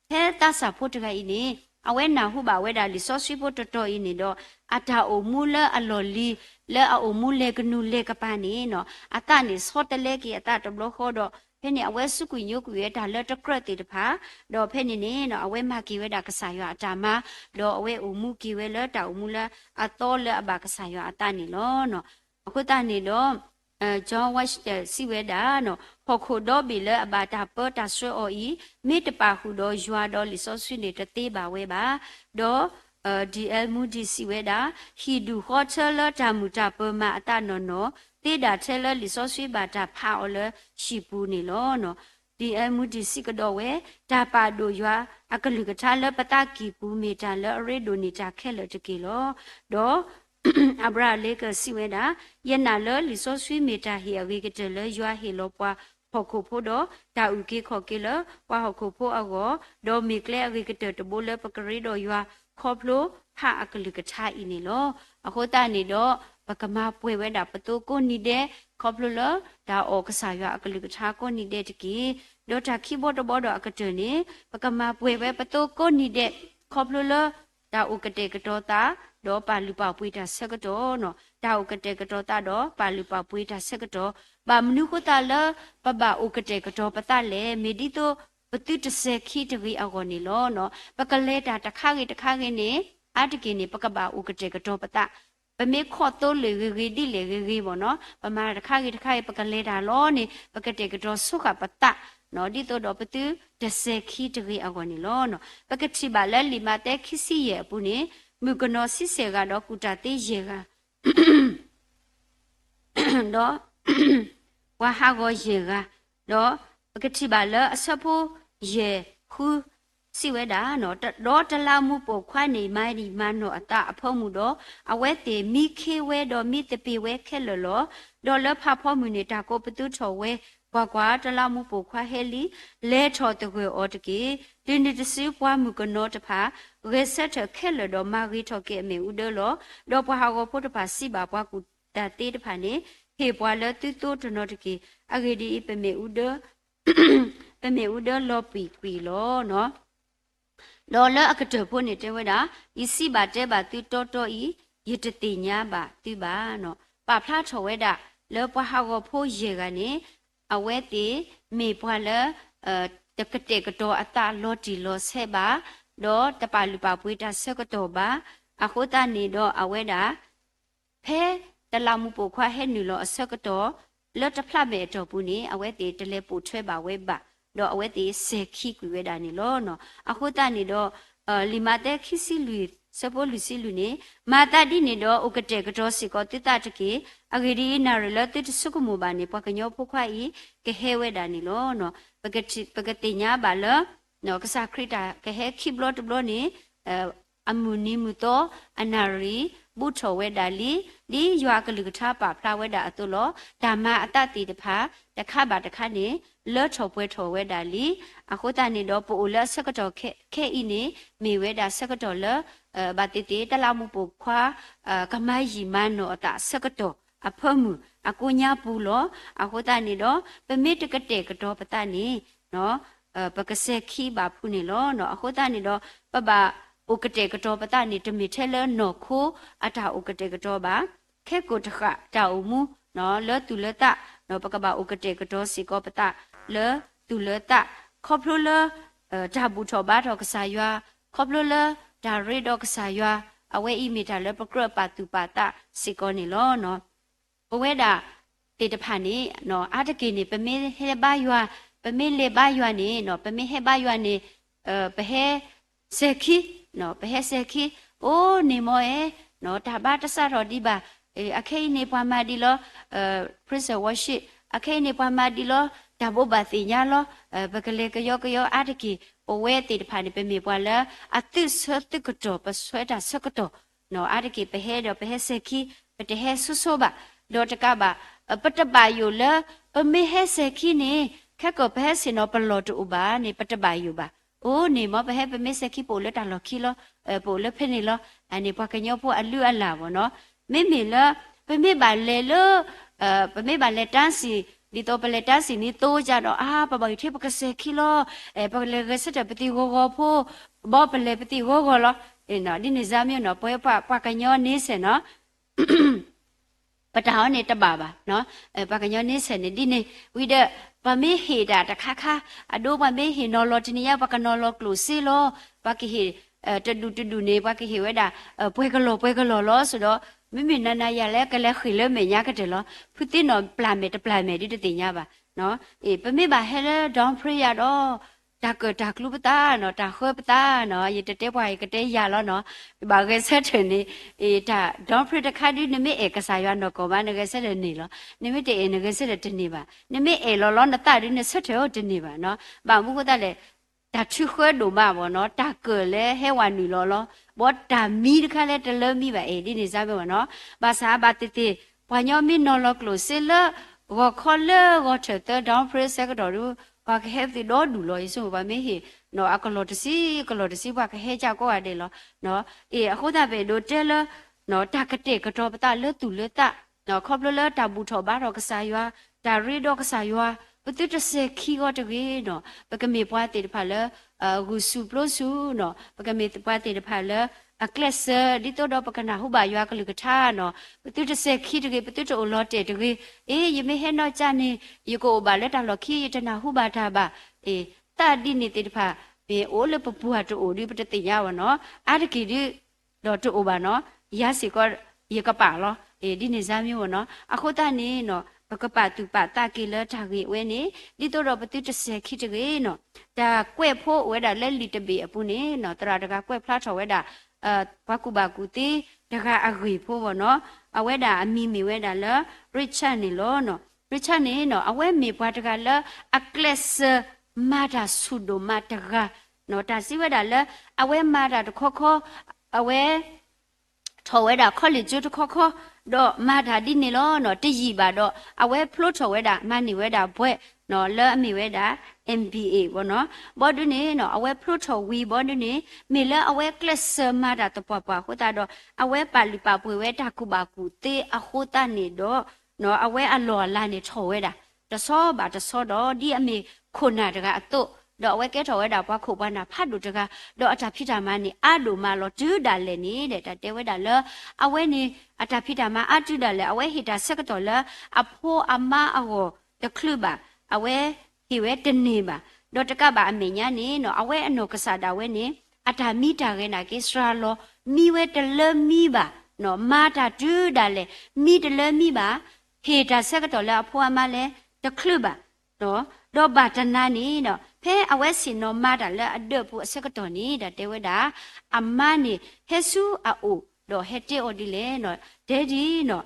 ဖဲသးစၢ်ဖိတဂၤအံၤန့ၣ် အဝဲနၢ်ဟူဘၣ်ဝဲဒၣ်လံာ်စီဆှံဖိတတီၤအံၤန့ၣ်ဒီး အတၢ်အိၣ်မူလၢအလီၢ်လံၤ လၢအအိၣ်မူလဲၤကနူၤလဲၤကပၤန့ၣ်နီၤ အသးန့ၣ်ဆီတလဲက့ၤအသးတဘျီဃီဒီး ဖဲန့ၣ်အဝဲစူးကွံာ်ညိကွံာ်ဝဲတၢ်လၢတကြၢးသ့ၣ်တဖၣ်, ဒီးဖဲန့ၣ်န့ၣ်နီၤ အဝဲမၤက့ၤဝဲဒၣ်ကစၢ်ယွၤအတၢ်မၤ, ဒီးအဝဲအိၣ်မူက့ၤဝဲလၢတၢ်အိၣ်မူလၢအသီလၢအဘၣ်ကစၢ်ယွၤအသးန့ၣ်လီၤ. အဃိသတးန့ၣ်ဒီး John Washington စံးဝဲဒၣ်, ဟီၣ်ခိၣ်ဒီဘ့ၣ်လၢအဘၣ်တၢ်ပၢတၢ်ဆှၢအီၤအံၤ မ့ၢ်တပာ်ဃုာ်ဒီးယွၤဒီးလံာ်စီဆှံန့ၣ် တသ့ဘၣ်ဝဲဘၣ်. ဒီး D L Moody စံးဝဲဒၣ်, ဟံၣ်ဒူၣ်ဃီထၢလၢတၢ်မုာ်တၢ်ပၢၤမၤအသးနီၢ်နီၢ် သ့ဒၣ်ထဲလၢလံာ်စီဆှံဘၣ်တၢ်ဖးအီၤလၢဟံၣ်ပူၤန့ၣ်လီၤ. D L Moody စံးကဒီးဝဲ, တၢ်ပာ်ဒိၣ်ယွၤအကလုၢ်ကထါလၢပသးကံၢ်ပူၤ မ့ၢ်တၢ်လၢအရ့ဒိၣ်န့ၢ်တၢ်ခဲလၢာ်တက့ၢ်လီၤ. ဒီး Abraham Lincoln စံးဝဲဒၣ်, ယနာ်လၢလံာ်စီဆှံမ့ၢ်တၢ်ဟ့ၣ်အဂ့ၤကတၢၢ်လၢယွၤဟ့ၣ်လီၤပှၤဟီၣ်ခိၣ်ဖိဒီး တၢ်အုၣ်က့ၤခီၣ်က့ၤလၢပှၤဟီၣ်ခိၣ်ဖိအဂီၢ်, ဒီးမ့ၢ်ကျဲအဂ့ၤကတၢၢ်တဘိလၢပကရ့ဒီးယွၤခီဖျိဖးအကလုၢ်ကထါအံၤန့ၣ်လီၤ. အဃိသတးန့ၣ်ဒီး ပကမၤပှဲၤဝဲဒၣ်ပသိကိးနံၤဒဲး ခီဖျိလၢတၢ်အီၣ်ကစၢ်ယွၤအကလုၢ်ကထါကိးနံၤဒဲးတက့ၢ်. ဒီးတၢ်ခံဘီတဘီဒီးအကတၢၢ်န့ၣ် ပကမၤပှဲၤဝဲပသိကိးနံၤဒဲး ခီဖျိလၢ တၢ်အိၣ်ကတဲာ်ကတီၤသး ဒီးပာ်လုၢ်ပာ်ပှ့ၤတၢ်ဆၢကတီၢ်နီၤ, တၢ်အိၣ်ကတဲာ်ကတီၤသးဒီးပာ်လုၢ်ပာ်ပှ့ၤတၢ်ဆၢကတီၢ်, ဘၣ်မနုၤဃိသတးလၢပဘၣ်အိၣ်ကတဲာ်ကတီၤပသးလဲၣ်. မ့ၢ်ဒ်သိးပသုတစဲၤခံတဂ့ၤအဂီၢ်န့ၣ်လီၤ. ပကလဲၤတၢ်တခါဂ့ၤတခါဂ့ၤန့ၣ် အါတက့ၢ်န့ၣ် ပကဘၣ်အိၣ်ကတဲာ်ကတီၤပသး ပမ့ၢ်ခီၣ်သိလ့ၣ်ဂ့ၤဂ့ၤဒ်လဲၣ်ဂ့ၤဂ့ၤမ့ၢ်နီၤ, ပမၤတခါဂ့ၤတခါဂ့ၤ ပကလဲၤတၢ်လီၤန့ၣ် ပကတဲာ်ကတီၤဆိဃာ်ပသး, ဒ်သိးဒီးပသုတစဲၤခံတဂ့ၤအဂီၢ်န့ၣ်လီၤ. ပကထံၣ်ဘၣ်လၢလံာ်မးသဲခံဆံယဲၢ်အပူၤန့ၣ်, မုၣ်ကနီၤဆံဆဲၣ်ဂၤဒီးကူၣ်တၢ်သ့ယဲၢ်ဂၤ ဒီး ပှၤဟးဂီၤယဲၢ်ဂၤ, ဒီးပကထံၣ်ဘၣ်လၢအဆၢဖိယဲၢ်ဃု စံးဝဲဒၣ်, ဒီးတလးမူးပိာ်ခွါန့ၣ် မၤနံၣ်မၤနီၢ်အသးအဖၢမုၢ်ဒီး အဝဲသ့ၣ်မံခ့ဝဲဒီးမံသပ့ၤဝဲခဲလၢာ်လီၤ. ဒီးလၢဖးဖီမုၢ်န့ၣ် တၢ်ကိးပသူထီၣ်ဝဲ ကွၢ်ကွၢ်, တလးမူးပိာ်ခွါဟဲလံ, လဲၤထီၣ်သဂၢၢ်အီၤတက့ၢ်. တုၤနုၤတစုပှၤမုၣ်ကနီၤတဖၣ် ဂဲၤဆၢထၢၣ်ခဲလၢာ်ဒီးမၤဂ့ၤထီၣ်က့ၤအမ့ၣ်အူဒၢလီၤ. ဒီးပှၤဟးဂီၤဖိတဖၣ်စံးဘၣ်ပှၤကူၣ်တၢ်သ့တဖၣ်န့ၣ်, ဟ့ၣ်ပှၤလၢသုသိတနီၤတက့ၢ်. အဂ့ၢ်ဒ်အံၤ, ပမ့ၣ်အူဒၢ ပမ့ၣ်အူဒၢလီၤပှံၤကွံာ်လီၤ. ဒီးလၢအကတၢၢ်ဖိန့ၣ်တဲဝဲဒၣ်, ယစံးဘၣ်တဲဘၣ်သုတီတီအံၤ, ယတသ့ၣ်ညါဘၣ်သုဘၣ်. ပာ်ဖျါထီၣ်ဝဲဒၣ်လၢပှၤဟးဂီၤဖိယဲၢ်ဂၤန့ၣ်, အဝဲသ့ၣ်မ့ၢ်ပှၤလၢ တကတဲာ်ကတီၤအသးလီၤတံၢ်လီၤဆဲးဘၣ်, ဒီးတပာ်လုၢ်ပာ်ပှ့ၤတၢ်ဆၢကတီၢ်ဘၣ်. အဃိသတးန့ၣ်ဒီးအဝဲဒၣ် ဖဲတလးမူးပိာ်ခွါဟဲနုာ်လီၤအဆၢကတီၢ် လၢတဖျးမဲာ်အတီၢ်ပူၤန့ၣ် အဝဲသ့ၣ်တလဲၤပိာ်ထွဲဘၣ်ဝဲဘၣ်, ဒီးအဝဲသ့ၣ်စဲၤခံကွံာ်ဝဲဒၣ်န့ၣ်လီၤ. အဃိသတးန့ၣ်ဒီး လံာ်မးသဲခံဆံလွံၢ် ဆၢဖိလွံၢ်ဆံလွံၢ်န့ၣ်, မၤသးဒ်န့ၣ်ဒီး အိၣ်ကတဲာ်ကတီၤစ့ၢ်ကီးသုသးတက့ၢ်. အဂ့ၢ်ဒ်အံၤ, နၣ်ရံၣ်လၢသုတဆိကမိၣ်ဘၣ်န့ၣ် ပှၤကညီဖိခွါအံၤကဟဲဝဲဒၣ်န့ၣ်လီၤ. ပကသ့ၣ်ညါဘၣ်လၢ ကစၢ်ခရံာ်တၢ်ကဟဲခံဘျီတဘျီန့ၣ် အမုၢ်နံၤမုၢ်သီ အနၣ်ရံၣ် ဘူးထီၣ်ဝဲဒၣ်လံ, ဒ်ယွၤအကလုၢ်ကထါပာ်ဖျါဝဲဒၣ်အသိးလီၤ. တၢ်မၤအသးသ့ၣ်တဖၣ် တခါဘၣ်တခါန့ၣ် လၢထီၣ်ပှဲၤထီၣ်ဝဲဒၣ်လံ. အဃိသတးန့ၣ်ဒီး ပအိၣ်လၢအဆၢကတီၢ်ခဲအံၤန့ၣ် မ့ၢ်ဝဲဒၣ်ဆၢကတီၢ်လၢ ဘၣ်သ့ၣ်သ့ၣ် တလးမူးပိာ်ခွါ ကမၤယံာ်မၤနီၢ်အသးအဆၢကတီၢ်အဖၢမုၢ်အကိးညါပူၤလီၤ. အဃိသတးန့ၣ်ဒီး ပမ့ၢ်တကတဲာ်ကတီၤပသးန့ၣ် ပကစဲၤခံဘၣ်ဖုးန့ၣ်လီၤ. အဃိသတးန့ၣ်ဒီး ပဘၣ်အိၣ်ကတဲာ်ကတီၤပသးန့ၣ် တမ့ၢ်ထဲလၢနီၢ်ခိအတၢ်အိၣ်ကတဲာ်ကတီၤဘၣ်. ခဲကိာ်တဃာ်တၢ်အိၣ်မူ လၢသူၣ်လၢသး ပကဘၣ်အိၣ်ကတဲာ်ကတီၤစ့ၢ်ကီးပသးလၢသူၣ်လၢသး ခီဖျိလၢ တၢ်ဘူၣ်ထီၣ်ဘါထီၣ်ကစၢ်ယွၤ, ခီဖျိလၢတၢ်ရ့ဒီးကစၢ်ယွၤ, အဝဲအံၤမ့ၢ်တၢ်လၢပကြၢးပာ်သူၣ်ပာ်သးစ့ၢ်ကီးန့ၣ်လီၤ. ပဝဲဒၣ်သ့ၣ်တဖၣ်န့ၣ် အါတက့ၢ်န့ၣ် ပမ့ၢ်ဟဲဘါယွၤ, ပမ့ၢ်လဲၤဘါယွၤန့ၣ် ပမ့ၢ်ဟဲဘါယွၤန့ၣ် ပဟဲစဲၤခံ, ပဟဲစဲၤခံ, အိၣ်န့ၣ်မ့ၢ်အဲ, တၢ်ဘါတစးထီၣ်ဒံးဘၣ်, အခဲအံၤန့ၣ်ပှၤမၤဒံးလီၤ, praise and worship အခဲအံၤန့ၣ်ပှၤမၤဒံးလီၤ, တၢ်ဘိးဘၣ်သ့ၣ်ညါလီၤ, ပကလဲၤကယီကယီအါတက့ၢ်, ပဝဲသ့ၣ်တဖၣ်န့ၣ် ပမ့ၢ်ပှၤလၢအသုးဆၢသုးကတီၢ် ပဆၢတၢ်ဆၢကတီၢ် အါတက့ၢ်ပဟဲဒီးပဟဲစဲၤခံ, ပတဟဲဆိဆိဘၣ်, ဒီးတကးဘၣ် ပတဘၣ်ယိၣ်လၢ ပမ့ၢ်ဟဲစဲၤခံန့ၣ် ခဲကီၢ်ပဟဲဆ့ၣ်နီၤပလီၢ်တအိၣ်ဘၣ်န့ၣ် ပတဘၣ်ယိၣ်ဘၣ်. အိၣ်န့ၣ်မ့ၢ်ပဟဲပမ့ၢ်စဲၤခံ ပအိၣ်လၢတၢ်လီၢ်ခံလီၤ, ပအိၣ်လၢဖဲန့ၣ်လီၤ. အန့ၣ်ပှၤကညီဖိအလုၢ်အလၢ်ဘၣ်နီၤ. မ့မ့ၢ်လၢ ပမ့ၢ်ဘၣ်လဲၤလၢ ပမ့ၢ်ဘၣ်လဲၤတၢ်စံၣ် ဒ်သိးပလဲၤတၢ်စံၣ်န့ၣ်သိယါဒီး အါ ပဘၣ်ဂံၢ်ထံပကစဲၤခံလီၤ, ပကလဲၤဂဲၤဆၢထၢၣ်ပသံၣ်ဂီၤဂီၤဖိ ဘီပလဲၤပသံၣ်ဂီၤဂီၤလီၤ. ဒ်န့ၣ်စါမ့ၢ်နီၤ ပဝဲပှၤကညီန့ဆဲးနီၤ ပတၢ်အီၤန့ၣ်တဘၣ်ဘၣ်, ပှၤကညီန့ဆဲးန့ၣ် ဒ်န့ၣ် ဝံၤဒီး ပှၤမ့ၢ်ဟ့ၣ်တၢ်တခါခါ အဒိပှၤမ့ၢ်ဟ့ၣ်နီၤလီၤတနံၤညါ ပှၤကနီၤလီၤကျိၣ်စ့လီၤ, ပှၤကဟ့ၣ် တဒူၣ်တဒူၣ်န့ၣ် ပှၤကဟ့ၣ်ဝဲဒၣ် ပှဲၤကလီၤပှဲၤကလီၤလီၤ ဆိဒီး မ့မ့ၢ်နၤနၤယၤလဲၣ် ကလဲၤဃ့ၢ်လၢမဲာ်ညါကတၢၢ်လီၤ, ဖုသ့ၣ်နီၣ်ပျၢ်မဲာ်တပျၢ်မဲာ်ဒ်တသ့ၣ်ညါဘၣ်. အ့ၣ် ပမ့ၢ်ဘၣ်ဟဲလၢ Don Priest ယါဒီး တၢ်ကၢၣ်တၢ်ကျူပသးနီၤ တၢ်ဃၢပသးနီၤ ယတတဲပှၤ ယကတဲယၤလီၤနီၤ, ဘၣ်ဂဲၤဆၢထၢၣ်န့ၣ် အ့ၣ် တၢ် Don Priest တခါဒု နမ့ၢ်အဲၣ်ကစၢ်ယွၤနီၢ်ကီၢ်မး နဂဲၤဆၢထၢၣ်န့ၣ်လီၤ, နမ့ၢ်တအဲၣ်နဂဲၤဆၢထၢၣ်တန့ၢ်ဘၣ်, နမ့ၢ်အဲၣ်လီၤလီၤနသးဒု နဆၢထၢၣ်အိၣ်တန့ၢ်ဘၣ်နီၤ, ဘၣ်မနုၤဃိသတးလဲၣ် တၢ်ထုးဃၢဒိၣ်မးဘၣ်နီၤ တၢ်ကၢၣ်လၢဟဲဝဲနုာ်လီၤလီၤ, ဘီတၢ်မံတခါလၢတလၢမံဘၣ် အ့ၣ် ဒ်န့ၣ်စါမ့ၢ်ဘၣ်နီၤ, ဘၣ်ဆၣ်ဘၣ်သ့ၣ်သ့ၣ် ပှၤညီမ့ၢ်နီၤလီၤကျိၣ်စ့လၢ ဂီၤခီလၢဂီၤထၢၣ်သၢ Don Priest ဆၢကတီၢ်ဒု ပှၤကဟဲပသံၣ်ဒီဒူၣ်လီၤ ယဆိကမိၣ်ပှၤမ့ၢ်ဟ့ၣ်နီၤ အကလီၢ်တဆံ ကလီၢ်တဆံ ပှၤကဟဲကၢ်ကိးဂၤဒဲးလီၤ. အ့ၣ် အဃိသတးပအဲၣ်ဒိးတဲလၢ တၢ်ကတဲာ်ကတီၤပသးလၢသူၣ်လၢသး ခီဖျိလၢတၢ်ဘူၣ်ထီၣ်ဘါထီၣ်ကစၢ်ယွၤ, တၢ်ရ့ဒီးကစၢ်ယွၤ, ပသုတစဲၤခံဂီၤတဂ့ၤနီၤ, ပကမ့ၢ်ပှၤသ့ၣ်တဖၣ်လၢ ဂုာ်ဆူၣ်ပျိဆူၣ်နီၤ, ပကမ့ၢ်ပှၤသ့ၣ်တဖၣ်လၢ အကျဲးစၢး ဒ်သိးဒီးပကနၢ်ဟူဘၣ်ယွၤကလုၢ်ကထါနီၤ, ပသုတစဲၤခံတဂ့ၤ, ပသုတအိၣ်လီၤတဲာ်တဂ့ၤ, အ့ၣ် ယမ့ၢ်ဟဲနီၢ်ကၠၢန့ၣ် ယကအိၣ်ဘၣ်လၢတၢ်လီၢ်ခံ ယတနၢ်ဟူဘၣ်တၢ်ဘၣ်, အ့ၣ် သးဒ်န့ၣ်သ့ၣ်တဖၣ် မ့ၢ်အိၣ်လၢပပူၤတအိၣ်ဒု ပတသ့ၣ်ညါဘၣ်နီၤ, အါတက့ၢ်ဒု ဒီးတအိၣ်ဘၣ်နီၤ, ယၤစ့ၢ်ကီး ယကပာ်လီၤ, အ့ၣ် ဒ်န့ၣ်စါမ့ၢ်ဝဲနီၤ, အဃိသတးန့ၣ်နီၤ ပကပာ်သူၣ်ပာ်သးက့ၤလၢတၢ်ဂ့ၢ်အဝဲန့ၣ် ဒ်သိးဒီးပသုတစဲၤခံတဂ့ၤနီၤ, တၢ်ကွဲးဖိအိၣ်ဝဲဒၣ်လၢလံာ်တဘ့ၣ်အပူၤန့ၣ်နီၤ သရၣ်တဂၤကွဲးဖျါထီၣ်ဝဲဒၣ် ပှၤကူၣ်ဘၣ်ကူၣ်သ့တဂၤအဂ့ၢ်ဖိဘၣ်နီၤ, အဝဲဒၣ်အမံၤမ့ၢ်ဝဲဒၣ်လၢ Richard န့ၣ်လီၤ. Richard န့ၣ်နီၤ အဝဲမ့ၢ်ပှၤတဂၤလၢအကျဲးစၢးမၤတၢ်ဆူၣ်ဒိၣ်မးတဂၤနီၤ, တၢ်စံးဝဲဒၣ်လၢ အဝဲမၤတၢ်တခီခီ, အဝဲ ထီၣ်ဝဲဒၣ် college တခီခီ, ဒီးမၤတၢ်ဒ်န့ၣ်လီၤနီၤ, တယံာ်ဘၣ်ဒီး အဝဲဖျိထီၣ်ဝဲဒၣ် မၤန့ၢ်ဝဲဒၣ်ဘွဲ့ လၢအမ့ၢ်ဝဲဒၣ် M B A ဘၣ်နီၤ. ဘီဒုန့ၣ်နီၤ အဝဲဖျိထီၣ်ဝံၤဘီဒုန့ၣ် မ့ၢ်လၢအဝဲကျဲးစၢးမၤတၢ်သပှၢ်ပှၢ်အဃိသတးဒီး အဝဲပာ်လုၢ်ပာ်ပှ့ၤဝဲတၢ်ကူၣ်ဘၣ်ကူၣ်သ့အဃိသတးန့ၣ်ဒီး အဝဲအလီၢ်အလၤန့ၣ်ထီၣ်ဝဲဒၣ် တဆီဘၣ်တဆီဒီး ဒ်အမ့ၢ်ခိၣ်နၢ်တဂၤအသိး, ဒီးအဝဲကဲထီၣ်ဝဲဒၣ်ပှၤခိၣ်ပှၤနၢ်ဖးဒိၣ်တဂၤ, ဒီးအတၢ်ဖံးတၢ်မၤန့ၣ်အါဒိၣ်မးလီၤ. တုၤဒၣ်လဲာ်န့ၣ်ဒီး တၢ်တဲဝဲဒၣ်လၢ အဝဲန့ၣ် အတၢ်ဖံးတၢ်မၤအါတုၤဒၣ်လဲာ် အဝဲဟ့ၣ်တၢ်ဆၢကတီၢ်လၢအဖိအမါအဂီၢ် တချုးဘၣ်, အဝဲဟ့ၣ်ဝဲတန့ၢ်ဘၣ်. ဒီးတကးဘၣ်အမဲာ်ညါန့ၣ်နီၤ အဝဲအနီၢ်ကစၢ်ဒၣ်ဝဲန့ၣ် အတၢ်မံတၢ်ဂဲၤနာ်က့စှၤလီၤ, မံဝဲတလၢမံဘၣ်နီၤ, မၤတၢ်တုၤဒၣ်လဲာ် မံတလၢမံဘၣ်, ဟ့ၣ်တၢ်ဆၢကတီၢ်လၢအဖိအမါလဲၣ် တချုးဘၣ် ဒီးဘၣ်တနၤန့ၣ်ဒီး ဖဲအဝဲဆ့ၣ်နီၤမၤတၢ်လၢအဒၢးပူၤအဆၢကတီၢ်န့ၣ်ဒီး တဲဝဲဒၣ် အမါန့ၣ် ဟဲဆူအအိၣ်ဒီးဟဲတဲအီၤဒ်လဲၣ်, Daddy နီၤ,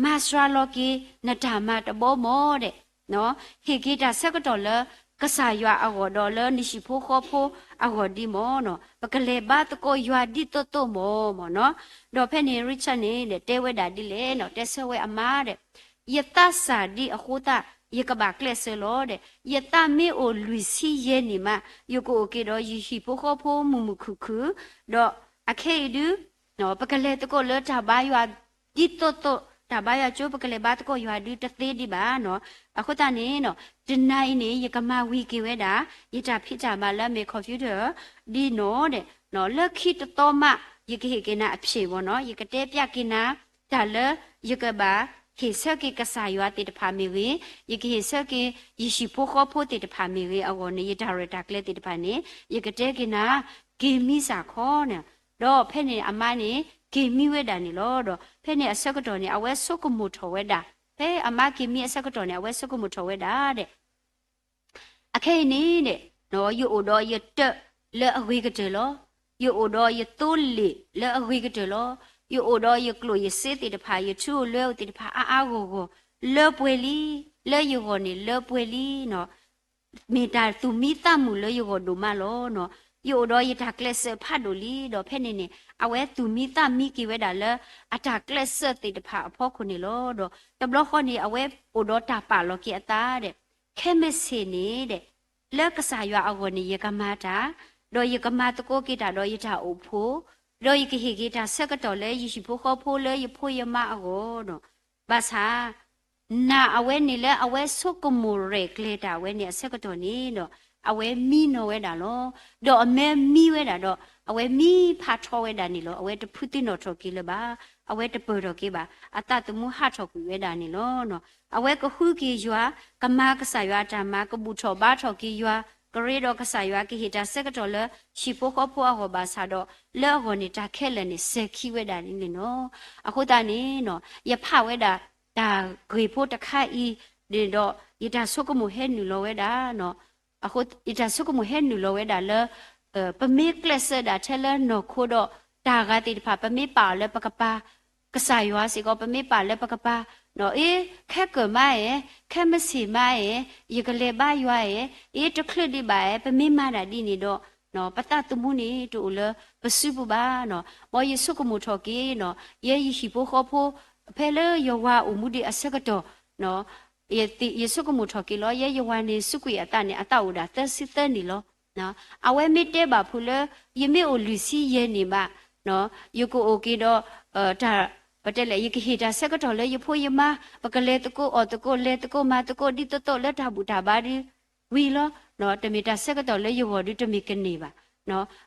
မၤစှၤလီၤက့ၤနတၢ်မၤတဘီမီၢ်ဒဲး, ဟ့ၣ်က့ၤတၢ်ဆၢကတီၢ်လၢကစၢ်ယွၤအဂီၢ်ဒီးလၢနဟံၣ်ဖိဃီဖိအဂီၢ်ဒ်မီၢ်နီၤ, ပကလဲၤဘါသကိးယွၤဒ်သိးသိးမီၢ်မီၢ်နီၤ. ဒီးဖဲန့ၣ် Richard န့ၣ်ဒီး တဲဝဲဒၣ်ဒ်လဲၣ်နီၤ, တဲဆၢဝဲအမါဒီး ယသးစၢ်ဒ်အဃိသတး ယကဘၣ်ကျဲးစၢးလီၤဒီး ယသးမ့ၢ်အိၣ်လွံၢ်ဆံယဲၢ်နံၣ်မး ယကအိၣ်က့ၤဒီးယဟံၣ်ဖိဃီဖိမုာ်မုာ်ခုၣ်ခုၣ်, ဒီးအခဲအံၤဒု ပကလဲၤသကိးလၢတၢ်ဘါယွၤ ဒ်သိးသိး တၢ်ဘါယွၤကၠိ ပကလဲၤဘါသကိးယွၤဒုတသ့ဒံးဘၣ်နီၤ. အဃိသတးန့ၣ်နီၤ တနၤအံၤန့ၣ် ယကမၤဝံၤက့ၤဝဲဒၣ် ယတၢ်ဖံးတၢ်မၤလၢအမ့ၢ် computer ဒ်နီၤဒီး လၢခံတသီမး ယကဟ့ၣ်က့ၤနၤအဖြေဘၣ်နီၤ, ယကတဲပျးက့ၤနၤ တၢ်လၢယကဘၣ်ဟ့ၣ်ဆၢက့ၤကစၢ်ယွၤသ့ၣ်တဖၣ်မ့ၢ်ဂ့ၤ, ယကဟ့ၣ်ဆၢက့ၤယဟံၣ်ဖိဃီဖိသ့ၣ်တဖၣ်မ့ၢ်ဂ့ၤအဂီၢ်န့ၣ် ယတၢ်ရဲၣ်တၢ်ကျဲၤသ့ၣ်တဖၣ်န့ၣ် ယကတဲက့ၤနၤ က့ၤမံစ့ၢ်ကီးန့ၣ်, ဒီးဖဲန့ၣ်အမါန့ၣ် က့ၤမံဝဲဒၣ်န့ၣ်လီၤ. ဒီးဖဲန့ၣ်အဆၢကတီၢ်န့ၣ် အဝဲဆိကမိၣ်ထီၣ်ဝဲဒၣ်, ဖဲအမါက့ၤမံအဆၢကတီၢ်န့ၣ် အဝဲဆိကမိၣ်ထီၣ်ဝဲဒၣ်ဒီး အခဲအံၤန့ၣ်ဒီး ယအိၣ်ဒီးယတၢၢ်လၢအဂ့ၤကတၢၢ်လီၤ. ယအိၣ်ဒီးယသိလ့ၣ်လၢအဂ့ၤကတၢၢ်လီၤ. ယအိၣ်ဒီးယကျိၣ်ယစ့သ့ၣ်တဖၣ် ယထူယိၣ်လွဲအိၣ်သ့ၣ်တဖၣ်အါအါဂီၢ်ဂီၢ် လၢပှဲၤလံ, လၢယဂီၢ်န့ၣ်လၢပှဲၤလံနီၤ. မ့ၢ်တၢ်သူၣ်မံသးမုာ်လၢယဂီၢ်ဒိၣ်မးလီၤနီၤ. ယအိၣ်ဒီးယတၢ်ကျဲးစၢးဖးဒိၣ်လံဒီး ဖဲန့ၣ်န့ၣ် အဝဲသူၣ်မံသးမံက့ၤဝဲဒၣ်လၢ အတၢ်ကျဲးစၢးသ့ၣ်တဖၣ်အဖီခိၣ်န့ၣ်လီၤ. ဒီးတဘျီဃီန့ၣ် အဝဲအိၣ်ဒီးတၢ်ပာ်လီၤက့ၤအသးဒီး ခဲမုၢ်ဆ့ၣ်န့ၣ်ဒီး လၢကစၢ်ယွၤအဂီၢ်န့ၣ် ယကမၤတၢ်, ဒီးယကမၤသကိးက့ၤတၢ်ဒီးယတၢ်အိၣ်ဖှိၣ်, ဒီးယကဟ့ၣ်က့ၤတၢ်ဆၢကတီၢ်လၢယဟံၣ်ဖိဃီဖိလၢယဖိယမါအဂီၢ်နီၤ. ဘၣ်ဆၣ် နာ်အဝဲန့ၣ်လၢအဝဲဆိကမိၣ်ရဲၣ်ကျဲၤတၢ်ဝဲန့ၣ်အဆၢကတီၢ်န့ၣ်ဒီး အဝဲမံနီၤဝဲဒၣ်လီၤ. ဒီးအမ့ၢ်မံဝဲဒၣ်ဒီး အဝဲမံဖးထီဝဲဒၣ်န့ၣ်လီၤ. အဝဲတဖုသ့ၣ်နီၣ်ထီၣ်က့ၤလၢၤဘၣ်. အဝဲတပၢၢ်ထီၣ်က့ၤဘၣ်. အသးသမူဟးထီၣ်ကွံာ်ဝဲဒၣ်န့ၣ်လီၤ. အဝဲကဃုက့ၤယွၤ, ကမၤကစၢ်ယွၤအတၢ်မၤ, ကဘူၣ်ထီၣ်ဘါထီၣ်က့ၤယွၤ, ကရ့ဒီးကစၢ်ယွၤ, ကဟ့ၣ်တၢ်ဆၢကတီၢ်လၢဟံၣ်ဖိဃီဖိအဂီၢ်ဘၣ်ဆၣ်ဒီး လၢအဂီၢ်န့ၣ်တၢ်ခဲလၢာ်န့ၣ် စဲၤခံဝဲဒၣ်န့ၣ်လီၤ. အဃိသတးန့ၣ်နီၤ ယဖးဝဲဒၣ်တၢ်ဂ့ၢ်ဖိတခါအံၤန့ၣ်ဒီး ယတၢ်ဆိကမိၣ်ဟဲနုာ်လီၤဝဲဒၣ် ယတၢ်ဆိကမိၣ်ဟဲနုာ်လီၤဝဲဒၣ်လၢ ပမ့ၢ်ကျဲးစၢးဒၣ်ထဲလၢနီၢ်ခိဒီး တၢ်ဂၤသ့ၣ်တဖၣ် ပမ့ၢ်ပာ်အီၤလၢပကပၤ, ကစၢ်ယွၤစ့ၢ်ကီး ပမ့ၢ်ပာ်လၢပကပၤ, အ့ ခဲကၢၣ်မးဧါ, ခဲမုၢ်ဆ့ၣ်မးဧါ, ယကလဲၤဘါယွၤဧါ, အ့ တချုးဒံးဘၣ်ဧါ, ပမ့ၢ်မၤဒၣ်ဒ်န့ၣ်ဒီး ပသးသမူန့ၣ်တအိၣ်လၢပစုပူၤဘၣ်နီၤ. မ်ယဆိကမိၣ်ထီၣ်က့ၤနီၤ ယဲယဟံၣ်ဖိဃီဖိ ဖဲလၢယဝၤအိၣ်မူဒံးအဆၢကတီၢ် ယဆိကမိၣ်ထီၣ်က့ၤလီၤ. ယဲယဝၤန့ၣ် စူးကွံာ်အသးန့ၣ် အသးအိၣ်ဒၣ်သၢဆံသၢနံၣ်လီၤ. အဝဲမ့ၢ်တဲဘၣ်ဖုးလၢ ယမ့ၢ်အိၣ်လွံၢ်ဆံယဲၢ်နံၣ်ဘၣ် ယကအိၣ်က့ၤဒီး တၢ် ပတဲလဲၣ် ယကဟ့ၣ်တၢ်ဆၢကတီၢ်လၢယဖိယမါ ပကလဲၤသကိးအီၣ်သကိး လဲၤသကိးမၤသကိး ဒ်သိးသိးလၢတၢ်ဘူၣ်တၢ်ဘါဒုး ဝံၤလီၤ. တမ့ၢ်တၢ်ဆၢကတီၢ်လၢယဂီၢ်ဒုးတမ့ၢ်ကန့ၢ်ဘၣ်.